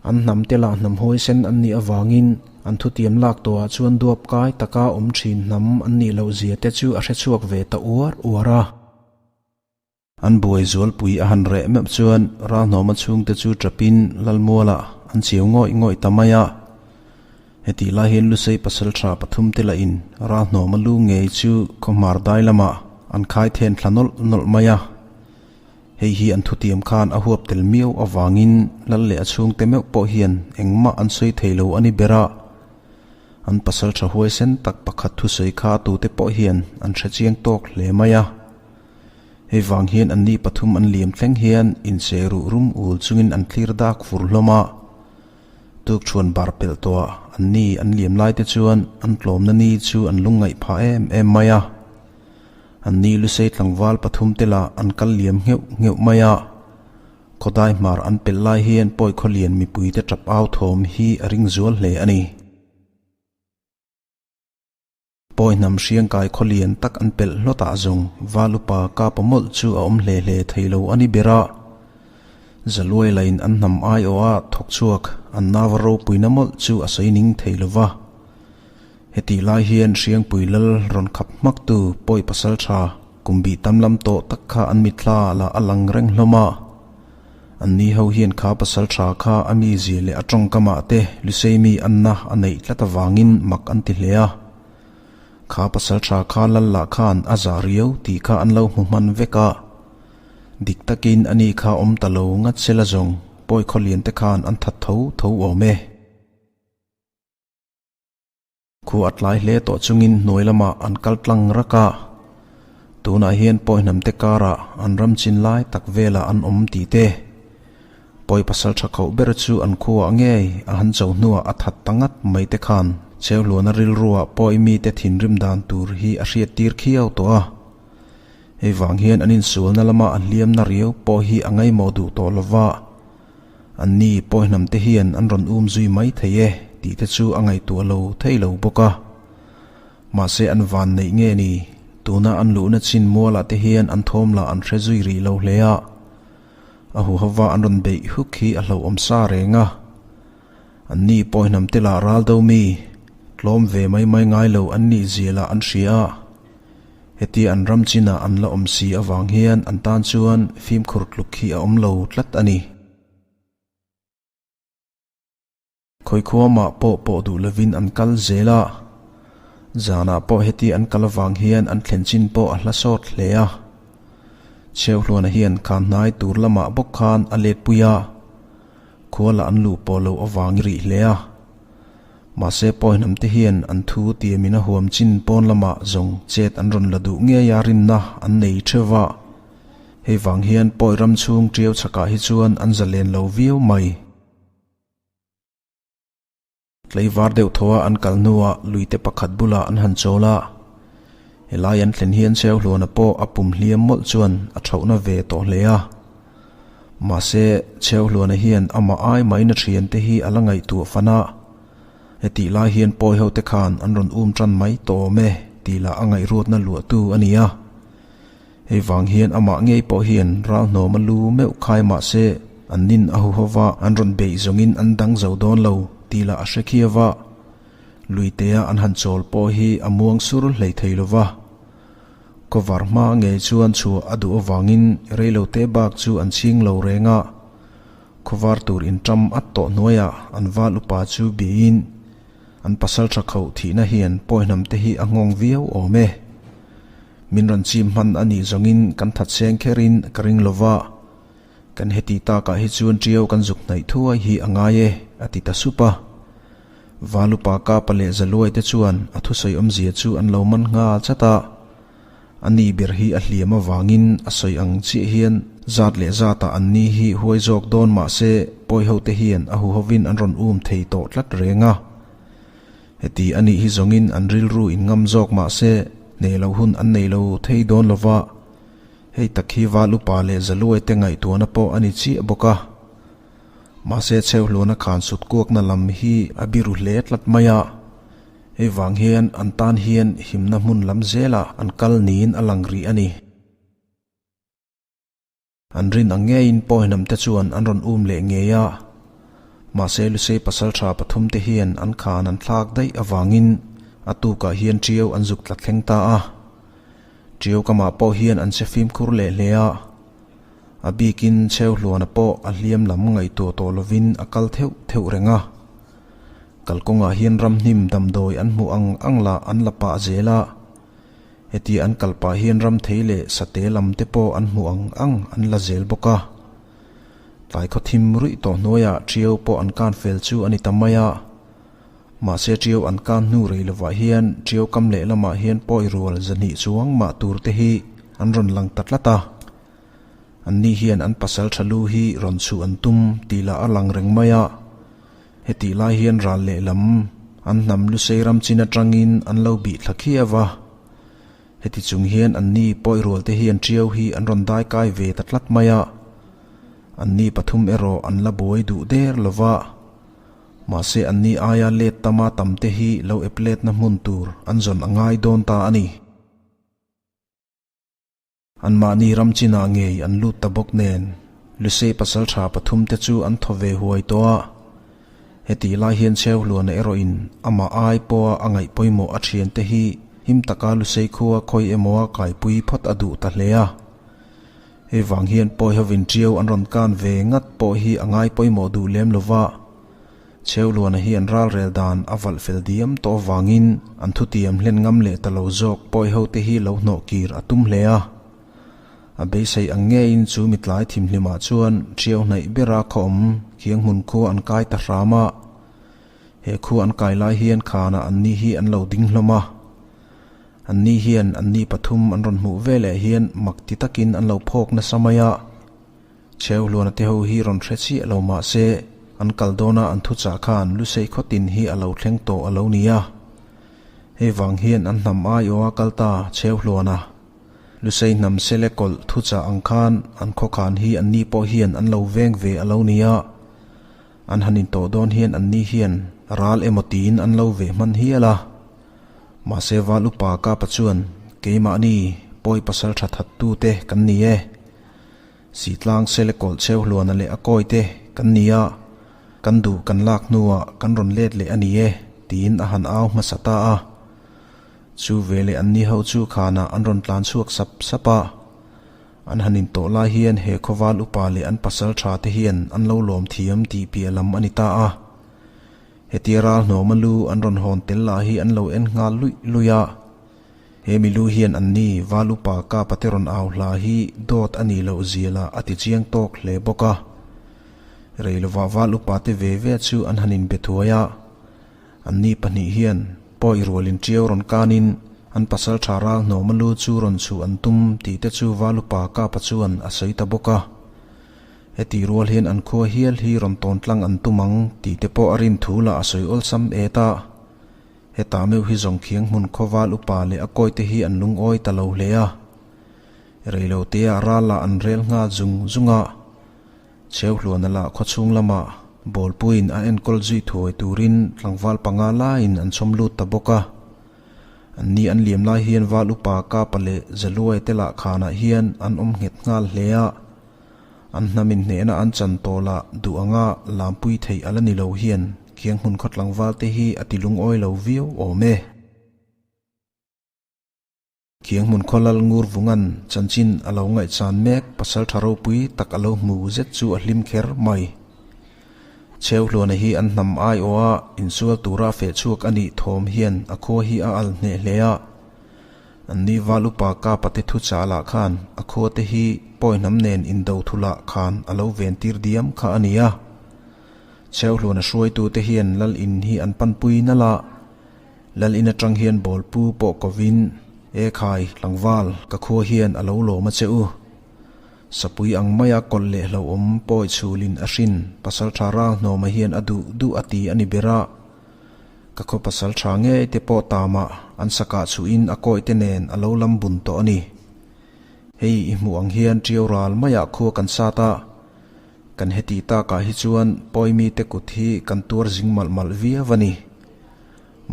An hnam te lah hnam huaisen an nih avangin an thutiam lak tawhah chuan duap kai taka awm thin hnam an nih loh zia te chu a hrechhuak ve ta uar uar a. An buai zualpui a han reh meuh chuan Ralhnawma chhungte chu ṭapin Lalmualah an chiau ngawih ngawih ta mai a. Hetih lai hian Lusei pasalṭha pathumte lahin Ralhnawma lu ngei chu khawhmar dai lamah an khai then thla nawlh nawlh mai a. Hei hi an thutiam khan a huap tel miau avangin Lal leh a chhungte meuh pawh hian engmah an sawi thei lo a ni ber a. An pasalṭha huaisen tak pakhat thusawi kha tute pawh hian an hre chiang tawk hle mai a. Hei vang hian anni pathum an liam thleng hian inchei ruh rum ul chungin an thlir dak fur hlawm a. Tukchhuan bar pelh tawhah anni an liam lai te chuan an tlawmna ni chu an lungngaih phah em em mai a. Anni Lusei tlangval pathum te lah an kal liam ngheuh ngheuh mai a. Khawdai hmar an pelh lai hian pawi khawlian mipuite tap au thawm hi a ring zual hle a ni. Pawi hnam hriangkai khaw lian tak an pelh hlawtah zawng Val upa Kapa mawlh chu a awm hle hle thei lo a ni ber a. Zaluai lain an hnam aiawha thawk chhuak an nava ropuina mawlh chu a sawi ning thei lo va. Hetih lai hian Hriangpui lal rawn khap hmaktu Pawi Pasaltha kum bih tam lam tawh tak kha an mitthla lah a lang reng hlawm a. Anni ho hian kha pasal tha kha a mizia leh a tawngkamah te Luseimi anna a neih tlat avangin mak an ti hle a. Kha pasal tha kha lal lah khan a zah riau tih kha an lo hmu hman vek a. Dik takin ani kha awm ta lo ngat sela zawng pawi khawlian te khan an that tho tho awm e. Khua a tlai hle tawh chungin hnuai lamah an kal tlang rak a. Tunah hian pawi hnamte karah an ram chin lai tak velah an awm tih te. Pawi pasal tha khoh ber chu an khuaah ngei a han cho hnuah a that ta ngat mai te khan Cheuhluana rilruah pawi mite thinrim dan tur hi a hriattir khiau tawh a. Hei vang hian an insualna lama a hliamna riau pawh hi a ngaimawh duh tawh lova, anni pawi hnamte hian an rawn um zui mai thei e tih te chu a ngaihtuah lo thei lo bawk a. Mahse an van neih nge ni, tuna an luhna chin mualah te hian an thawm lah an hre zui rih lo hle a. A huhova an rawn beih huk hi a hlauhawm sa reng a. Anni pawi hnamte lah ral do mi, tlawm ve mai mai ngai lo an nih zia lah an hria a. Hetia an ram chinah an la awm si avang hian an tan chuan fimkhur tluk hi a awm lo tlat a ni. Khawikhuamah pawh pawh duh lovin an kal zel a, zanah pawh heti an kal avang hian an thlen chin pawh a hla sawt hle a. Chheuhluana hian khan hnai tur lamah bawk khan a letpui a, khua lah an luh pawh loh avang rih hle a. Mahse pawi hnamte hian an thu tiamin a huam chin pawn lamah zawng chet an rawn la duh ngei a rinna an nei theuh a. Hei vang hian pawi ram chhung tiau chhakah hi chuan an zalen lo viau mai. Tleivar deuh thaw a an kal hnuah luite pakhat bulah an han chawl a. Helai an thlen hian Cheuhluana pawh a pum hliam mawlh chuan a thauhna ve tawh hle a. Mahse, Cheuhluana hian amah ai mahin a thiante hi a la ngaihtuah fan a. Hetih lai hian pawi ho te khan an rawn um tan mai tawh awm e tih lah a ngaihruatna luahtu a ni a. Hei vang hian amah ngei pawh hian ralhnawm a lu meuh khai mah se an nin a huhova an rawn beih zawngin an dang zo dawn lo tih lah a hre khiau a. Luitea an han chawl pawh hi a muang sur hlei thei lo va. Cover hma ngei chuan chhuah a duh avangin reilote bak chu an chhing lo reng a. Khawvar tur inṭam at tawh hnuaiah an val upa chu biin an pasal tha khauh thihna hian pawihnamte hi a nghawng viau awm e. Min rawn chim hman a nih zawngin kan that seng kherin ka ring lo va, kan heti takah hi chuan ṭiau kan zuk hnaih thuai hi a ngai e, a ti ta sup a. Valupa Kapa leh Zaluai te chuan a thusawi awmzia chu an lo man nghal chat a. A ni ber hi a hliam avangin a sawi ang chiah hian zat leh zatah an ni hi huai zawk dawn mah se pawi hote hian a huhovin an rawn um thei tawh tlat reng a. Heti a nih hi zawngin an rilru in ngam zawk mah se hneh loh hun an nei lo thei dawn lo va, hei tak hi val upa leh zaluai te ngaihtuahna pawh a ni chiah bawk a. Mahse chheuhluana khan sut kuakna lam hi a biru hle tlat mai a, hei vang hian an tan hian himna hmun lam zelah an kal niin a lang rih a ni. An rin ang ngeiin pawihnam te chuan an rawn um leh ngei a, mahse Lusei pasaltha pathum te hian an khan an thlak daih avangin a tukah hian ṭiau an zuk tla thleng ta a. Ṭiau kamah pawh hian an che fimkhur leh hle a, a bikin Chheuhluana pawh a hliam lam ngaihtuah tawh lovin a kal theuh theuh reng a. Kalkawngah hian ramhnim damdawi an hmuh ang ang lah an la pah zel a. Heti an kal pah hian ram thei leh sate lam te pawh an hmuh ang ang an la zel bawk a. Tlai khaw thim ruih tawh hnuaiah ṭiau pawh an kan fel chu a ni ta mai a. Mahse ṭiau an kan hnu rei lovah hian ṭiau kam leh lamah hian pawi rual zahnih chuang mah tur te hi an rawn lang ta tlat a. Anni hian an pasal tha lu hi rawn chhuh an tum tih lah a lang reng mai a. Hetih lai hian ral lehlam an hnam lusei ram chin atangin an lo bih thla khiau a. Heti chung hian anni pawi rualte hian ṭiau hi an rawn dai kai ve ta tlat mai a. Anni pathum erawh an la buai duh der lo va. Mahse anni aia let tama tamte hi lo ep letna hmun tur an zawn a ngai dawn ta a ni. Anmahni ram chinah ngei an lut ta bawk nen, Lusei pasal tha pathum te chu an thaw ve huai tawh a. Hetih lai hian Chheuhluana erawhin amah ai pawha a ngaih pawimawh a thiante hi him taka Lusei khua khawi emawa kaipui phawt a duh ta hle a. Hei vang hian pawi hovin ṭiau an rawn kan ve ngat pawh hi a ngai pawimawh duh lem lova. Chheuhluana hi an ralrel dan a valh fel diam tawh avangin an thutiam hlen ngam leh ta lo zawk pawi hote hi lo hnawh kir a tum hle a. A beisei ang ngeiin chu mitlai thimhlimah chuan ṭiau hnaih bera khaw awm khiang hmun khua an kai ta hram a. He khua an kai lai hian khanah anni hi an lo ding hlawm a. Anni hian anni pathum an rawn hmuh veleh hian mak ti takin an lo phawk nasa mai a. Chheuhluana te ho hi rawn hre chiah lo mah se, an kal dawna an thuchah khan Lusei khawtin hi a lo thleng tawh a lo ni a. Hei vang hian an hnam aiawha kal ta Chheuhluana, Lusei hnam sele kawlh thuchah ang khan an khawkhan hi anni pawh hian an lo veng ve a lo ni a. An han intawh dawn hian anni hian ral emaw tiin an lo veh hman hial a. Mahse Val upa Kapa chuan, Keimahni pawi pasal tha thattu te kan ni e. Sitlang sele kawlh cheu hluana leh a kawi te kan ni a, kan duh kan lak hnuah kan rawn let leh a ni e, tiin a han au hmasa ta a. Chu veleh anni ho chu khanah an rawn tlan chhuak sap sap a. An han intawh lai hian he khawval upa leh an pasal tha te hian an lo lawm thiam tih piah lam a ni ta a. Hetia ral hnawma lu an rawn hawn tel lah hi an lo en nghal luih luih a. He mi lu hian anni val upa kapa te rawn au hla hi dawt a nih loh zia lah a ti chiang tawk hle bawk a. Rei lovah val upa te ve ve chu an han inbe thuai a. Anni pahnih hian pawi rualin ṭiau rawn kanin an pasal ṭha ral hnawma lu chu rawn chhuh an tum tih te chu Valupa Kapa chuan a sawi ta bawk a. Heti rual hian an khua hial hi rawn tawn tlang an tum ang tih te pawh a rin thu lah a sawi awlsam et a. Hetah meuh hi zawng khiang hmun khaw Val upa leh a kawite hi an lungawi ta lo hle a. Reiloteah ral lah an rel nghal zung zung a. Chheuhluana lah khawchhung lamah bawlpuiin a enkawl zui thuai turin tlangval panga laiin an chhawm lut ta bawk a. Anni an liam lai hian Val upa Kapa leh Zaluai te lah khanah hian an awm nghet nghal hle a. An hnamin hnehna an chan tawh lah duh anga lampui theih a la ni lo hian Khianghmun khaw tlangval te hi a ti lungawi lo viau awm e. Khianghmun khaw lal ngur vungan chanchin a lo ngaihchan mek pasal tha ropui tak a lo hmu zet chu a hlim kher mai. Chheuhluana hi an hnam aiawha insual tura feh chhuak a nih thawm hian a khua hi a al hneh hle a. Anni val upa Kapa te thuchah lah khan a khua te hi pawi hnam nen indo thulah khan a lo ven tir diam kha a ni a. Chheuhluana hruaitute hian lal in hi an panpui nalh a. Lal in atang hian bawlpu pawh kovin, E khai, tlangval, ka khua hian a lo lawm a che u. Sapui ang maia kawlh leh hlauhawm pawi chhulin a hrin, pasaltha ral hnawma hian a duh duh a ti a ni ber a. Ka khaw pasaltha ngei te pawh tamah an sakah chhuhin a kawihte nen a lo lam bun tawh a ni. Hei i hmuh ang hian ṭiau ral maiah khua kan sat a. Kan heti takah hi chuan pawi mite kut hi kan tuar zing malh malh viau a ni.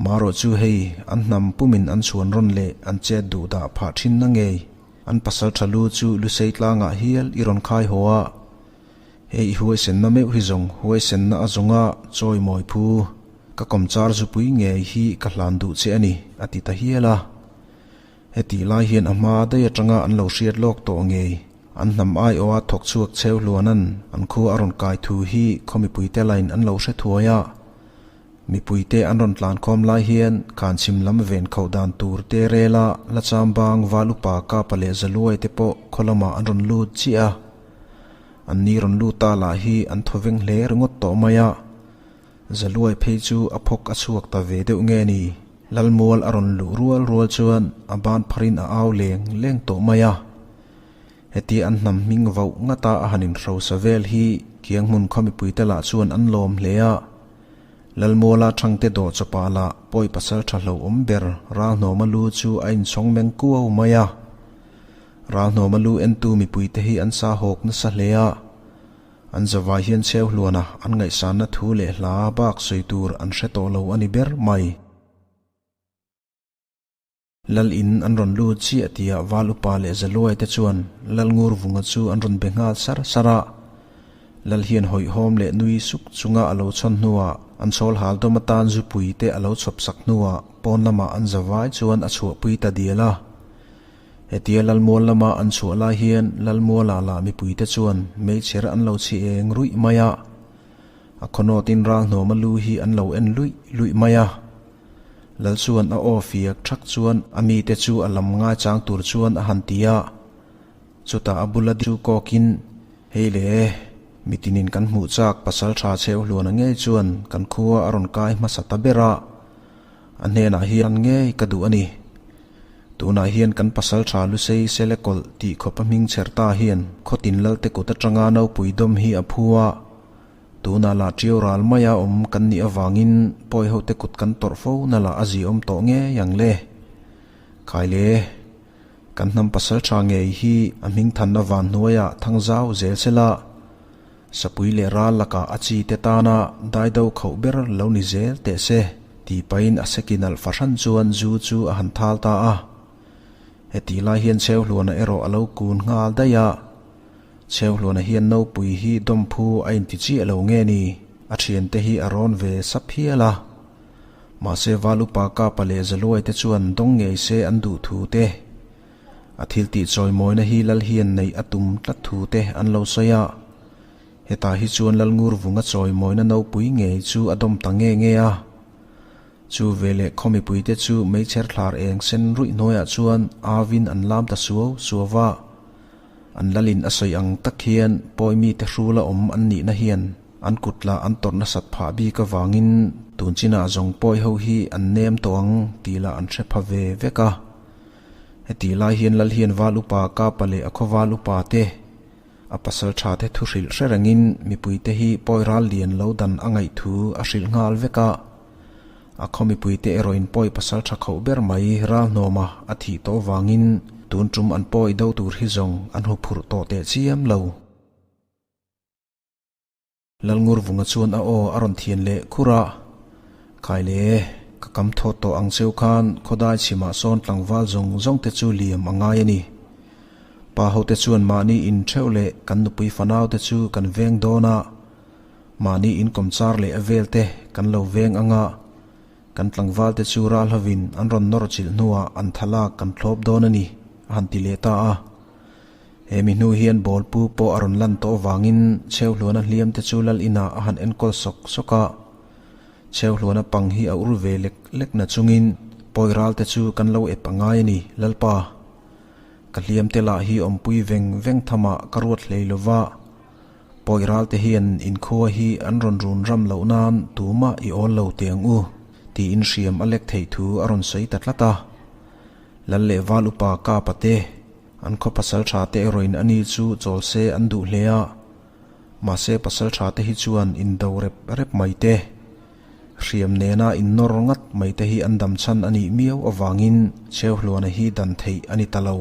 Marawh chu hei an hnam pumin an chhuan rawn leh an chet duh dah phah thin na ngei. An pasal tha lu chu Lusei tlangah hial i rawn khai haw a. Hei i huaisenna meuh hi zawng huaisenna a zawnga chawi mawi phu. Ka kawmchar zupui ngei hi ka hlan duh che a ni, a ti ta hial a. Hetih lai hian a hma daih atanga an lo hriat lawk tawh ngei. An hnam aiawha thawk chhuak cheu hluanan an khua a rawn kai thu hi khaw mipuite lain an lo hre thuai a. Mipuite an rawn tlankhawm lai hian khanchhim lam ven khauh dan tur te rela la chambang val upa Kapa leh Zaluai te pawh khaw lamah an rawn lut chiah a. Anni rawn lut ta lah hi an thawveng hle ringawt tawh mai a. Zaluai phei chu a phawk a chhuak ta ve deuh nge ni? Lalmual a rawn luh rual rual chuan a ban pharin a au leng leng tawh mai a. Hetia an hnam hming vauh ngata a han inhrosa vel hi Kianghmun khaw mipuite lah chuan an lawm hle a. Lalmuala Thangte dawh chawpah lah pawi pasal tha hlauhawm ber Ralhnawma lu chu a inchhawng meng kuau mai a. Ralhnawma lu entu mipuite hi an sa hawk nasa hle a. An zavai hian cheu hluana an ngaihsanna thu leh hla bak sawi tur an hre tawh lo a ni ber mai. Lal in an rawn lut chiah tia Val upa leh Zaluai te chuan Lal Ngurvunga chu an rawn be nghal sar sar a. Lal hian hawihhawm leh nui suk chunga a lo chhawn hnuah an chhawl hal dawm atan zupui te a lo chhawp sak hnuah pawn lamah an zavai chuan a chhuahpui ta dial a. Hetia Lalmual lama an chhuah lai hian Lalmuala lah mipuite chuan meichher an lo chhi eng ruih mai a, a khawnawtin ralhnawma lu hi an lo en luih luih mai a. Lal chuan a aw fiak thak chuan a mite chu a lam ngaichang tur chuan a han ti a, chutah a bula chu kawkin, Hei le, Mitinin kan hmuh chak pasaltha Chheuhluana ngei chuan kan khua a rawn kai hmasa ta ber a, a hnenah hian ngei ka duh a ni. Tunah hian kan pasaltha Lusei Selekawlh tih khawpa hming chher ta hian khawtin Lalte kut atanga nopui dawm hi a phu a, tunah lah ṭiau ral maia awm kan nih avangin pawi hote kut kan tawrh fo na lah a ziawm tawh ngei ang le. Khaile. Kan hnam pasaltha ngei hi a hmingthanna van hnuaiah thang zau zel sela, sapui leh ral lakah a chi te tana daido khauh ber lo ni zel teh se, tih pahin a seki nalh fahran chuan zu chu a han thal ta a. Hetih lai hian Chheuhluana erawh a lo kun nghal daih a, Chheuhluana hian nopui hi dawmphu a inti chiah lo nge ni, a thiante hi a rawn ve sap hial a. Mahse Val upa Kapa leh Zaluai te chuan dawng ngei se an duh thu te, a thil tih chawimawina hi Lal hian neih a tum tlat thu te an lo sawi a. Hetah hi chuan Lal Ngurvunga chawimawina nopui ngei chu a dawm ta nge nge a. Chu veleh khaw mipuite chu meichher thlar eng sen ruih hnuaiah chuan avin an lam ta suau suau va. An Lalin a sawi ang tak hian pawi mite hrula awm an nihna hian An kut lah an tawrh nasat phah bik avangin tun chinah zawng pawi ho hi an nem tawh ang tih lah an hre pha ve vek a. Hetih lai hian Lal hian Val Upa Kapa leh a khaw Val Upa te, a pasal tha te thu hrilh hre rengin mipuite hi pawi ral lian lo dan a ngaih thu a hrilh nghal vek a. A khaw mipuite erawhin pawi pasal tha khauh ber mai ral hnawma a thih tawh vangin tun tum an pawi do tur hi zawng an huphurh tawh teh chiam lo. Lalngurvunga chuan a aw a rawn thian leh khur a, Khaile, ka kam thawt tawh ang cheu khan khawdai chhimah sawn tlangval zawng zawng te chu liam a ngai a ni. Pa hote chuan mahni in theuh leh kan nupui fanau te chu kan veng dawn a, mahni in kawmchar leh a vel te kan lo veng ang a, kan tlangval te chu ral hovin an rawn nawr chilh hnuah an thalak kan thlawp dawn a ni, a han ti leh ta a. He mi hnu hian ball pu pawh a rawn lan tawh avangin Chheuhluana hliam te chu lal inah a han enkawl sawk sawk a. Chheuhluana pang hi a ur ve lek lek na chungin pawi ral te chu kan lo ep a ngai a ni, Lalpa. Ka hliam te lah hi awmpui veng veng thamah ka ruat hlei lo va. Pawi ral te hian inkhua hi an rawn run ram loh nan tumah i awl lo teh ang u, tiin hriam a lek theih thu a rawn sawi ta tlat a. Lal leh Val upa Kapa te. An khaw pasal tha te erawhin a ni chu chawl se an duh hle a, mahse pasal tha te hi chuan indo rep rep mai te, hriam nena innawr ngat mai te hi an dam chhan a nih miau avangin Chheuhluana hi dan theih a ni ta lo.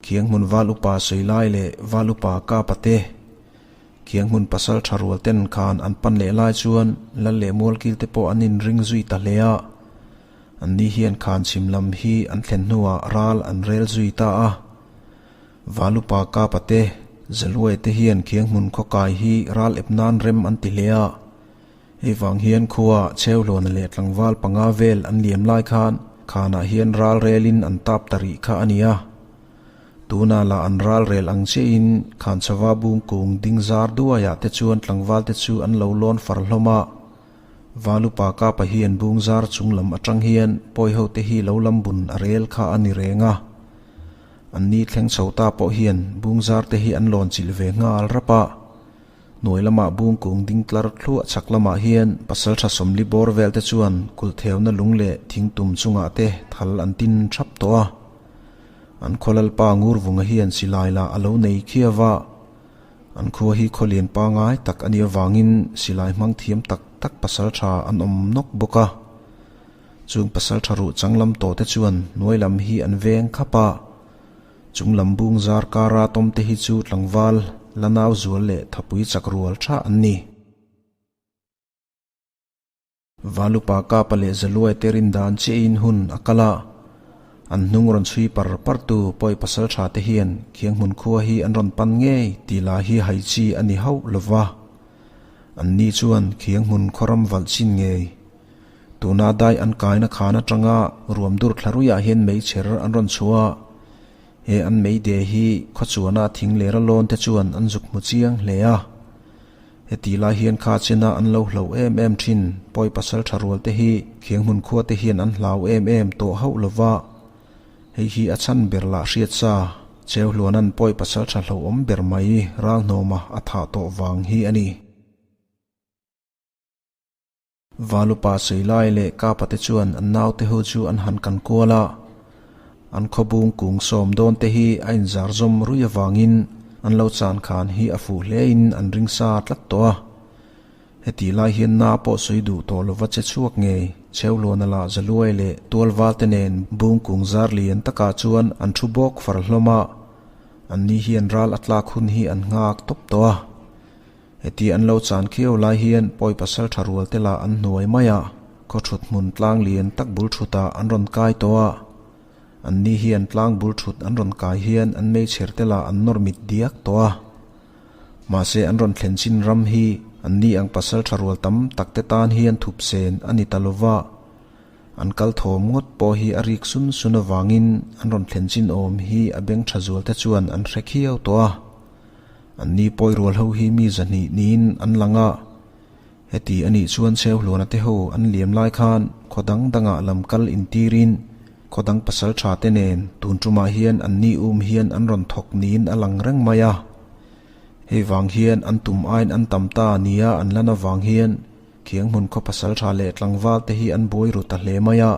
Khiang hmun Val Upa Sawi Lai leh Val Upa Kapa te, Khiang hmun pasal tha rual ten khan an pan leh lai chuan Lal leh Mualkil te pawh an inring zui ta hle a. Anni hian khan chhim lam hi an thlen hnuah ral an rel zui ta a. Valupa Kapa te, Zaluai te hian khiang hmun khawkai hi ral ep nan rem an ti hle a. Hei vang hian khua Chheuhluana leh tlangval panga vel an liam lai khan khanah hian ral relin an tap ta rih kha a ni a. Tunah lah an ral rel ang chiahin Khanchhava bung kung ding zar duaiah te chuan tlangval te chu an lo lawn far hlawm a. Valupa Kapa hian bung zar chung lam atang hian pawi ho te hi lo lam bun a rel kha a ni reng a. An ni thleng chho ta pawh hian bung zar te hi an lawn chilh ve nghal rap a. Hnuai lamah bung kung ding tlar thluah chhak lamah hian pasaltha sawmli bawr vel te chuan kulhtheuna lung leh thing tum chungah te thal an tin thap tawh a. An khaw lalpa Ngurvunga hian silai lah a lo nei khiau a. An khua hi khaw lian pangai tak a nih avangin silai hmang thiam tak tak pasaltha an awm nawk bawk a. Chung pasaltha ruh chang lam tawh te chuan hnuai lam hi an veng khap a. Chung lam bung zar kara tawm te hi chu tlangval, la nau zual leh thapui chak rual tha an ni. Valupa Kapa leh Zaluai te rin dan chiahin hun a kal a, an hnung rawn chhui par par tu pawi pasal tha te hian khiang hmun khua hi an rawn pan ngei tih lah hi hai chi a ni hauh lo va. An ni chuan khiang hmun khawram valh chin ngei. Tuna dai an kaina khan atanga ruam dur thla ruiah hian meichher an rawn chhuah a, he an meide hi khawchuana thing lera lawn te chuan an zuk hmu chiang hle a. Heti lai hian kha chena an lo hloh em em thin, pawi pasal tha rual te hi khiang hmun khua te hian an hlau em em tawh hauh lo va, hei hi a chhan ber lah hriat sa. Cheuhluana'n pawi pasaltha hlauhawm ber mai Ralhnawma a thah tawh vang hi a ni. Valupa Seilai leh Kapa te chuan an naute ho chu an han kan kual a. An khawbung kung sawm dawn te hi a inzar zawm rui avangin an lo chan khan hi a fuh hlein an ring sa tlat tawh a. Heti lai hian na pawh sawi duh tawh lova che chhuak ngei, Cheuhluana lah Zaluai leh Tualval te nen bung kung zar lian takah chuan an thu bawk far hlawm a. Anni hian ral a tlak hun hi an nghak tawp tawh a. Heti an lo chan khiau lai hian pawi pasal tha rual te lah an hnuai mai a, khaw thut hmun tlang lian tak bul thutah an rawn kai tawh a. Anni hian tlang bul thut an rawn kai hian an meichher te lah an nawr mit diak tawh a. Mahse an rawn thlen chin ram hi anni ang pasal tha rual tam tak te tan hian thup sen a ni ta lova. An kal thawm ngawt pawh hi a rik sun sun avangin an rawn thlen chin awm hi a beng tha zual te chuan an hre khiau tawh a. Anni pawi rual ho hi mi zahnih niin an lang a. Heti a nih chuan Cheuhluana te ho an liam lai khan khaw dang dangah lam kal intirin khaw dang pasal tha te nen tun tumah hian anni um hian an rawn thawk niin a lang reng mai a. Hei vang hian an tum aiin an tam ta nia an lan avang hian khiang hmun khaw pasal tha leh tlangval te hi an buai ru ta hle mai a.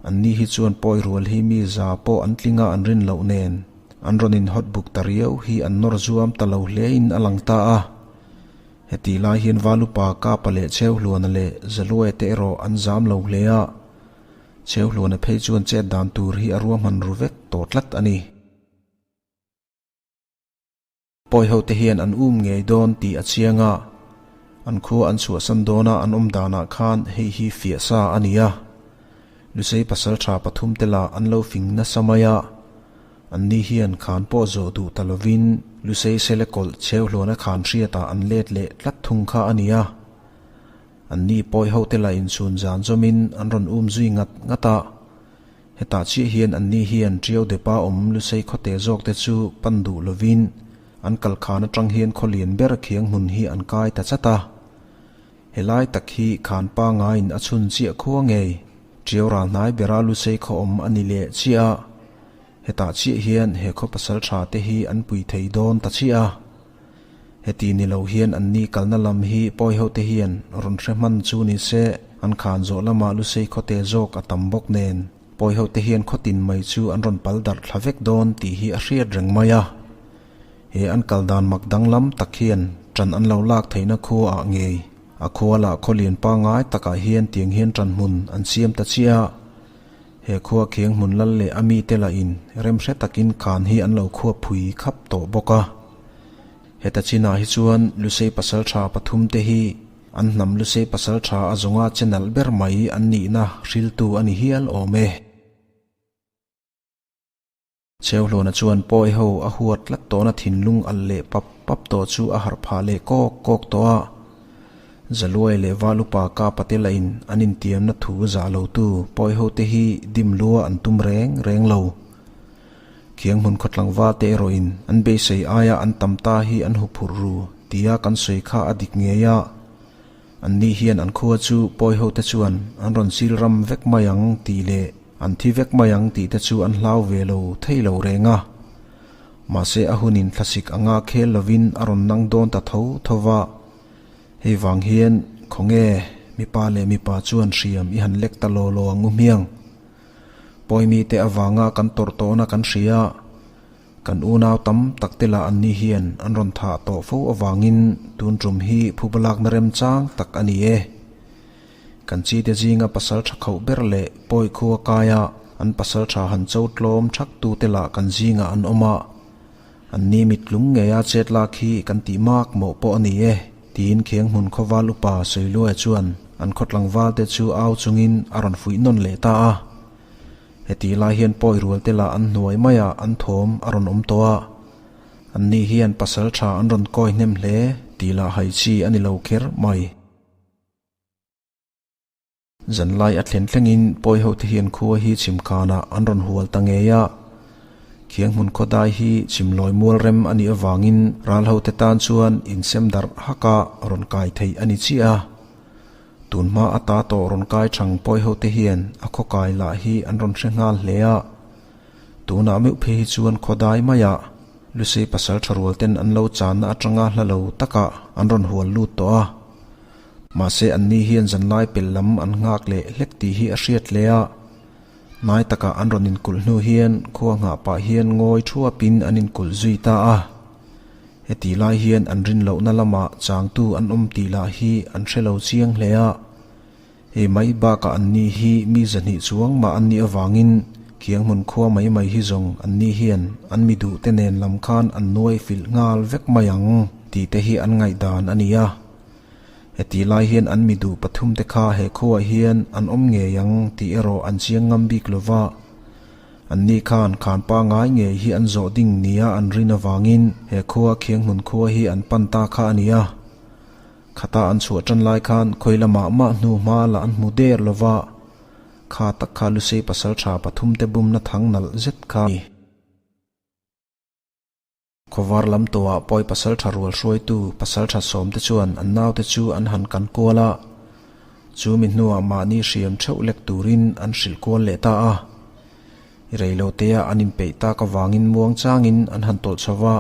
Anni hi chuan pawi rual hi mi za pawh an tling a an rin loh nen an rawn inhawt buk ta riau hi an nawr zuam ta lo hlein a lang ta a. Hetih lai hian Valupa Kapa leh Cheuhluana leh Zaluaia te erawh an zam lo hle a, Cheuhluana phei chuan chet dan tur hi a ruahman ru vek tawh tlat a ni. Pawi ho te hian an um ngei dawn tih a chiang a, an khua an chhuahsan dawna an awm danah khan hei hi fiah sa a ni a. Lusei pasaltha pathum te lah an lo fing nasa mai a, Anni hian khan pawh zawh duh ta lovin Lusei sele kawlh chheuhluana khan hriatah an let leh tlat thung kha a ni a. Anni pawi hote lah inchhun zan zawmin an rawn um zui ngat ngat a. Hetah chiah hian anni hian Ṭiau depa awm Lusei khawte zawkte chu pan duh lovin an kal khan aṭang hian khaw lian ber khiang hmun hi an kai ta chat a. Helai tak hi khan pangaiin a chhun chiah khua ngei, Ṭiau ral hnai bera Lusei khaw awm a ni leh chiah a. Hetah chiah hian he khaw pasal tha te hi an pui thei dawn ta chiah a. Heti ni lo hian anni kalna lam hi pawi ho te hian rawn hre hman chu ni se an khan zawh lamah Lusei khawte zawk a tam bawk nen pawi ho te hian khaw tin mai chu an rawn pal darh thla vek dawn tih hi a hriat reng mai a. He an kal dan mak danglam tak hian ṭan an lo lak theihna khua ah ngei a khua lah khaw lian pangngai takah hian tiang hian ṭan hmun an siam ta chiah a. He khua khiang hmun lal leh a mite lahin rem hre takin khan hi an lo khua phui khap tawh bawk a. Heta chinah hi chuan Lusei pasaltha pathumte hi an hnam Lusei pasaltha a zawnga che nalh ber mai an nihna hriltu a ni hial awm e. Cheuhluana chuan pawi ho a huat tlat tawhna thinlung alh leh pap pap tawh chu a harh phah leh kawk kawk tawh a. Zaluai leh Valupa Kapa te lahin an intiamna thu zah lotu pawi ho te hi dim lua an tum reng reng lo. Khiang hmun khawtlangval te erawhin an beisei aia an tam ta hi an huphurh ru tia kan sawi kha a dik ngei a. Anni hian an khua chu pawi ho te chuan an rawn sil ram vek mai ang tih leh An thi vek mai ang tih te chu an hlau ve lo thei lo reng a. Mahse a hunin thlasik anga khel lovin a rawn nang dawn ta tho tho va. Hei vang hian khawnge mipa leh mipa chuan hriam i han lek ta law law ang u hmiang. Pawimi te avanga kan tawrh tawhna kan hria. Kan unau tam tak te lah anni hian an rawn thah tawh fo avangin tun tum hi phubalakna remchang tak a ni e. Kan chite zinga pasal tha khauh ber leh pawi khua kaia an pasal tha han cho tlawm thak tute lah kan zingah an awm a, an ni mit lung ngeia chet lak hi kan tih mak mawh pawh a ni e, tiin Khiang hmun khawval upa Sawiluaia chuan an khaw tlangval te chu au chungin a rawn fuih nawn leh ta a. Hetih lai hian pawi rual te lah an hnuai maiah an thawm a rawn awm tawh a, an ni hian pasal tha an rawn kawi hnem hle tih lah hai chi a ni lo kher mai. Zanlai a thlen thlengin pawi hote hian khua hi chhimkhanah an rawn hual ta ngei a. Khiang hmun khawdai hi chhimlawi mual rem a nih avangin ral hote tan chuan insem darh haka rawn kai theih a ni chiah a. Tun hma ata tawh rawn kai thang pawi hote hian a khawkai lah hi an rawn hre nghal hle a. Tunah meuh phei hi chuan khawdai maiah Lusei pasal tha rual ten an lo channa atanga hla lo takah an rawn hual lut tawh a. Mahse anni hian zanlai pel lam an nghak leh hlek tih hi a hriat hle a. Hnai takah an rawn inkulh hnu hian khua nghah pah hian ngawi thuapin an inkulh zui ta a. Heti lai hian an rin lohna lamah changtu an awm tih lah hi an hre lo chiang hle a. Hei mai bakah anni hi mi zahnih chuang mah an nih avangin khiang hmun khua mai mai hi zawng anni hian an mi duhte nen lam khan an nuai filh nghal vek mai ang tih te hi an ngaihdan a ni a. Heti lai hian an mi duh pathumte kha he khuaah hian an awm ngei ang tih erawh an chiang ngam bik lo va. Anni khan khan pangngai ngei hi an zawh ding nia an rin avangin he khua khiang hmun khua hi an pan ta kha a ni a. Khata an chhuah tan lai khan khawi lamah mah hnu hma lah an hmu der lo va, kha tak kha Lusei pasal tha pathumte bumna thang nalh zet kha a ni. Khawvar lam tawhah pawi pasal tha rual hruaitu pasal tha sawmte chuan an naute chu an han kan kual a, chu mi hnuah mahni hriam theuh lek turin an hrilh kual leh ta a. Reilotea an inpeih tak avangin muang changin an han tawlh chho va.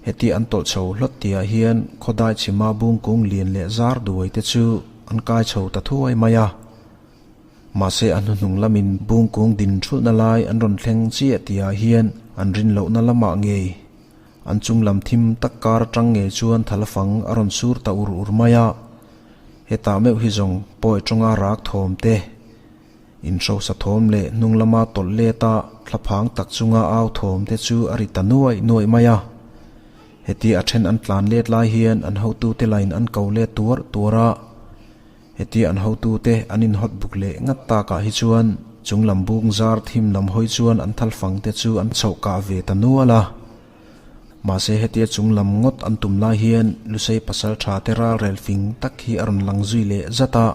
Heti an tawlh chho hlawt tihah hian khawdai chhima bungkung lian leh zar duai te chu an kai chho ta thuai mai a. Mahse a hnuhnung lamin bungkung din thulhna lai an rawn thleng chiah tihah hian an rin lohna lamah ngei an chung lam thim tak kar atang ngei chuan thalafang a rawn sur ta ur ur mai a. Hetah meuh hi zawng pawi tawnga rak thawm te Inhrosa thawm leh hnung lama tawlh let a thlaphang tak chunga au thawm te chu a ri ta nuaih nuaih mai a. Heti a then an tlan let lai hian an hotute lain an ko let tuar tuar a. Heti an hotute an inhawt buk leh ngat takah hi chuan chung lam bung zar thim lam hawi chuan an thalfang te chu an chhoh kah ve ta nual a. Mahse hetia chung lam ngawt an tum lai hian Lusei pasaltha te ralrel fing tak hi a rawn lang zui leh zat a.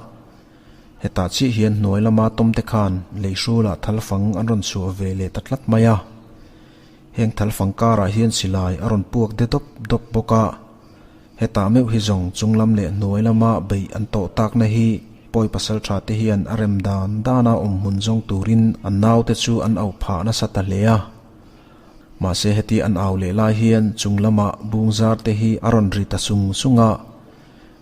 Hetah chiah hian hnuai lama tawmte khan lei hrulah thalfang an rawn chhuah ve leh ta tlat mai a. Heng thalfang karah hian silai a rawn puak de dawp dawp bawk a. Hetah meuh hi zawng chung lam leh hnuai lama beih an tawh takna hi pawi pasal tha te hian a rem dan dana awm hmun zawng turin an naute chu an auh phah nasa ta hle a. Mahse heti an au leh lai hian chung lama bungzar te hi a rawn ri ta sung sung a.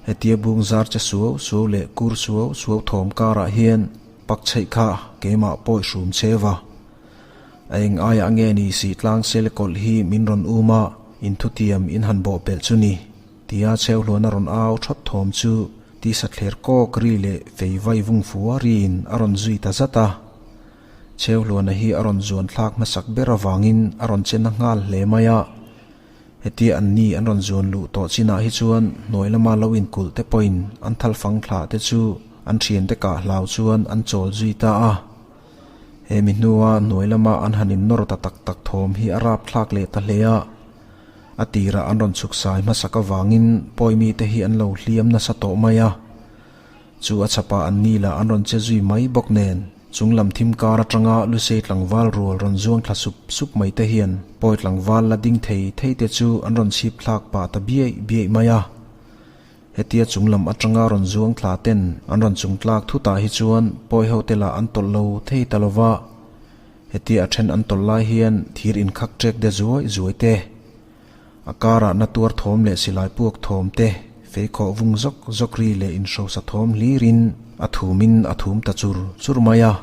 Hetia bung zar che suau suau leh kur suau suau thawm karah hian pak chheih kha keimah pawi hrum che va. A eng aiah nge ni si tlang sel kawlh hi min rawn um a, in thutiam in han bawh pelh chu ni, tia chheuhluan a rawn au thawt thawm chu tisa thler kawk ri leh fei vai vung fua riin a rawn zui ta zat a. Chheuhluana hi a rawn zuan thlak hmasak ber avangin a rawn che na nghal hle mai a. Hetia an ni an rawn zuan luh tawh chinah hi chuan hnuai lama lo inkulh te pawhin an thalfang thlah te chu an thiante kah hlau chuan an chawl zui ta a. He mi hnua hnuai lama an han innawr ta tak tak thawm hi a rap thlak leh ta hle a. A tirah an rawn chhuk sai hmasak avangin pawi mite hi an lo hliam nasa tawh mai a. Chu a chhapah an ni lah an rawn che zui mai bawk nen, chung lam thim kar atanga Lusei tlangval rual rawn zuang thla sup sup mai te hian pawi tlangval la ding thei thei te chu an rawn chhip thlak pah ta biaih biaih mai a. Hetia chung lam atanga rawn zuang thla ten an rawn chung tlak thutah hi chuan pawi ho te lah an tawlh lo thei ta lo va. Hetia a then an tawlh lai hian thir inkhak ṭek de zuai zuai te, A karah na tuar thawm leh silai puak thawm te, feikhawh vung zawk zawk ri leh inhrosa thawm hlirin a thumin a thum ta chur chur mai a.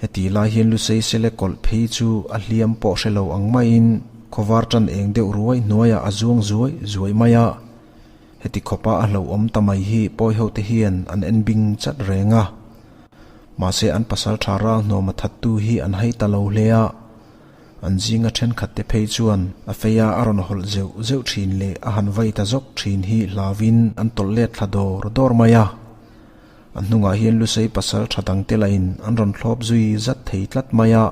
Heti lai hian Lusei sele kawlh phei chu a hliam pawh hre lo ang maiin khawvar tan eng deuh ruai hnuaiah a zuang zuai zuai mai a. Heti khawpa a hlauhawm ta mai hi pawi hote hian an en bing chat reng a. Mahse an pasal tha ral hnuama thattu hi an hai ta lo hle a. An zinga thenkhat te phei chuan a feia a rawn hawlh zeuh zeuh thin leh a han vai ta zawk thin hi hlauin an tawlh let thla dawr dawr mai a. A hnungah hian Lusei pasal tha dang te lahin an rawn thlawp zui zat thei tlat mai a.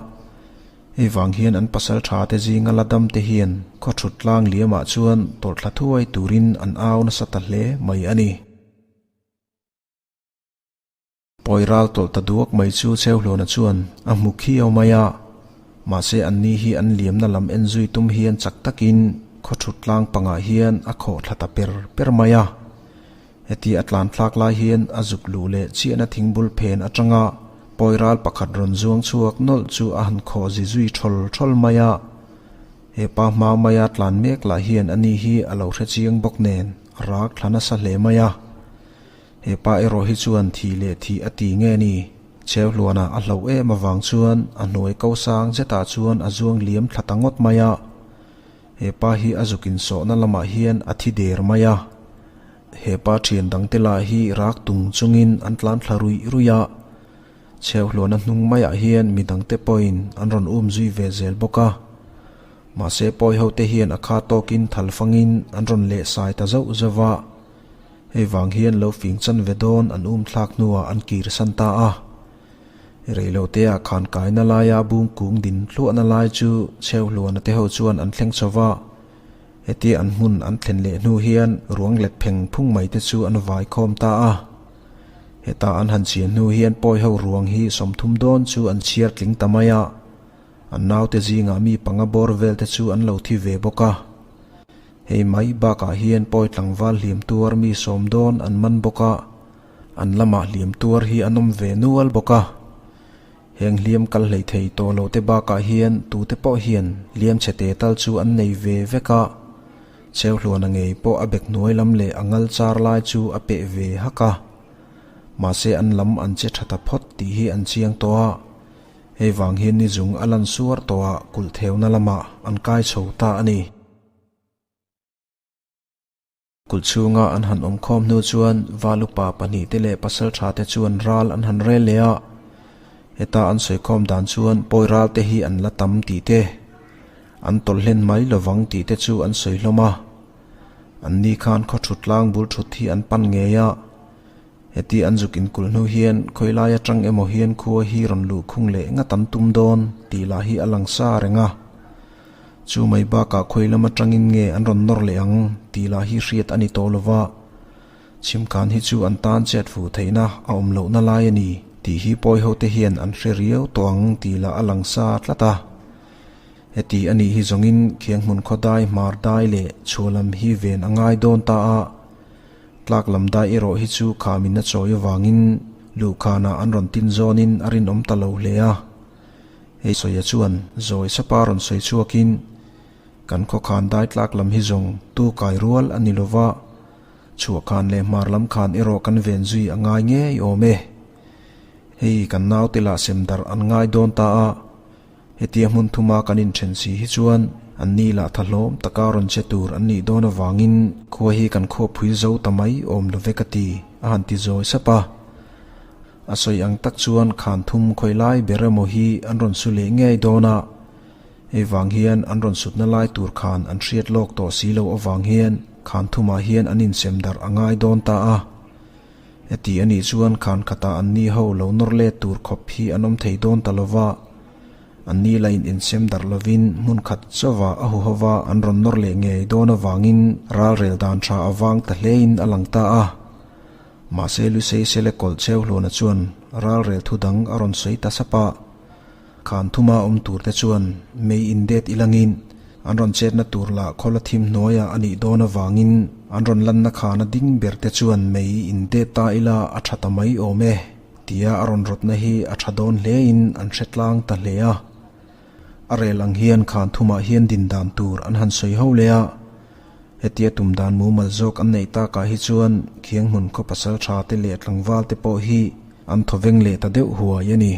Hei vang hian an pasal tha te zinga la dam te hian khaw thut tlang liamah chuan tawlh thla thuai turin an au nasa ta hle mai a ni. Pawi ral tawlh ta duak mai chu Cheuhlawna chuan a hmu khiau mai a, mahse anni hi an liamna lam en zui tum hian chak takin khaw thut tlang pangah hian a khawh thla ta per per mai a. Heti a tlan thlak lai hian a zuk luh leh chiahna thingbul phen atanga. Pawi ral pakhat rawn zuang chhuak nawlh chu a han khawh zi zui thawl thawl mai a. He pa hma maia tlan mek lah hian ani hi a lo hre chiang bawk nen a rak thla nasa hle mai a. He pa erawh hi chuan thih leh thih a ti nge ni? Cheuhluana a hlauh em avang chuan a hnuai ko sang zetah chuan a zuang liam thla ta ngawt mai a. He pa hi a zuk insawhna lamah hian a thi der mai a. He pa thian dangte lah hi rak tung chungin an tlan thla ruih ruih a. Cheuhluana hnung maiah hian mi dangte pawhin an rawn um zui ve zel bawk a. Mahse pawi hote hian a kha tawkin thal fangin an rawn leh sai ta zauh zauh a. Hei vang hian lo fing chan ve dawn an um thlak hnuah an kir san ta a. Reilotea khan kaina laia bung kung din hluahna lai chu Cheuhluana te ho chuan an thleng chho va. Hetia an hmun an thlen leh hnu hian ruang let pheng phung mai te chu an vai khawm ta a. Heta an han chian hnu hian pawi ho ruang hi 30 dawn chu an chhiar tling ta mai a. An naute zingah mi panga bawr vel te chu an lo thi ve bawk a. Hei mai bakah hian pawi tlangval hliam tuar mi sawm dawn an man bawk a, an lamah hliam tuar hi an awm ve nual bawk a. Heng hliam kal hlei thei tawh lo te bakah hian tute pawh hian hliam chhe te tal chu an nei ve vek a. Cheuhluana ngei pawh a bek hnuai lam leh a ngal char lai chu a peh ve hak a. Mahse an lam an che tha ta phawt tih hi an chiang tawh a. Hei vang hian ni zung a lan suar tawh a kulh theuna lamah an kai chho ta a ni. Kulh chhunga an han awm khawm hnu chuan Valupa pahnihte leh pasaltha te chuan ral an han rel leh a. Heta an sawi khawm dan chuan pawi ral te hi an la tam tih te, an tawlh hlen mai lovang tih te chu an sawi hlawm a. Anni khan khaw thut tlang bul thut hi an pan ngei a. Heti an zuk inkulh hnu hian khawi lai atang emaw hian khua hi rawn luh khung leh ngat an tum dawn tih lah hi a lang sa reng a. Chu mai bakah khawi lam atangin nge an rawn nawr leh ang tih lah hi hriat a ni tawh lo va, chhimkhan hi chu an tan chet fuh theihna a awm lohna lai a ni tih hi pawi hote hian an hre riau tawh ang tih lah a lang sa tlat a. Heti a nih hi zawngin khiang hmun khaw dai hmar dai leh chhuah lam hi ven a ngai dawn ta a, Tlak lam dai erawh hi chu khamin a chawi avangin luhkhanah an rawn tin zawnin a rinawm ta lo hle a. Hei Sawia chuan zawi sapa rawn sawi chhuakin, Kan khawkhan dai tlak lam hi zawng tu kai rual a ni lova, chhuahkhan leh hmar lam khan erawh kan ven zui a ngai ngei awm e. Hei kan naute lah sem darh an ngai dawn ta a. Hetia hmun thuma kan inthen si hi chuan an ni lah tha hlawm taka rawn che tur an nih dawn avangin khua hi kan khuaphui zo ta mai awm lo ve ka ti, a han ti zawi sap a. A sawi ang tak chuan khan thum khawi lai ber emaw hi an rawn su leh ngei dawn a, hei vang hian an rawn sutna lai tur khan an hriat lawk tawh si lo avang hian khan thumah hian an insem darh a ngai dawn ta a. Heti a nih chuan khan khatah anni ho lo nawr let tur khawp hi an awm thei dawn ta lova, anni la in insem darh lovin hmun khat chauhah a huhova an rawn nawr leh ngei dawn avangin ralrel dan tha a vang ta hlein a lang ta a. Mahse Lusei Sele kawlh cheu hluana chuan ralrel thu dang a rawn sawi ta sap a. Khan thuma awm tur te chuan mei indet ilangin an rawn chetna tur lah khawla thim hnuaiah a nih dawn avangin an rawn lanna khana ding ber te chuan mei indet ta ila a tha ta mai awm e tia a rawn rawtna hi a tha dawn hlein an hre tlang ta hle a. A rel ang hian khan thumah hian din dan tur an han sawi ho leh a, hetia tum dan mumal zawk an neih takah hi chuan khiang hmun khaw pasal tha te leh tlangval te pawh hi an thawveng leh ta deuh huai a ni.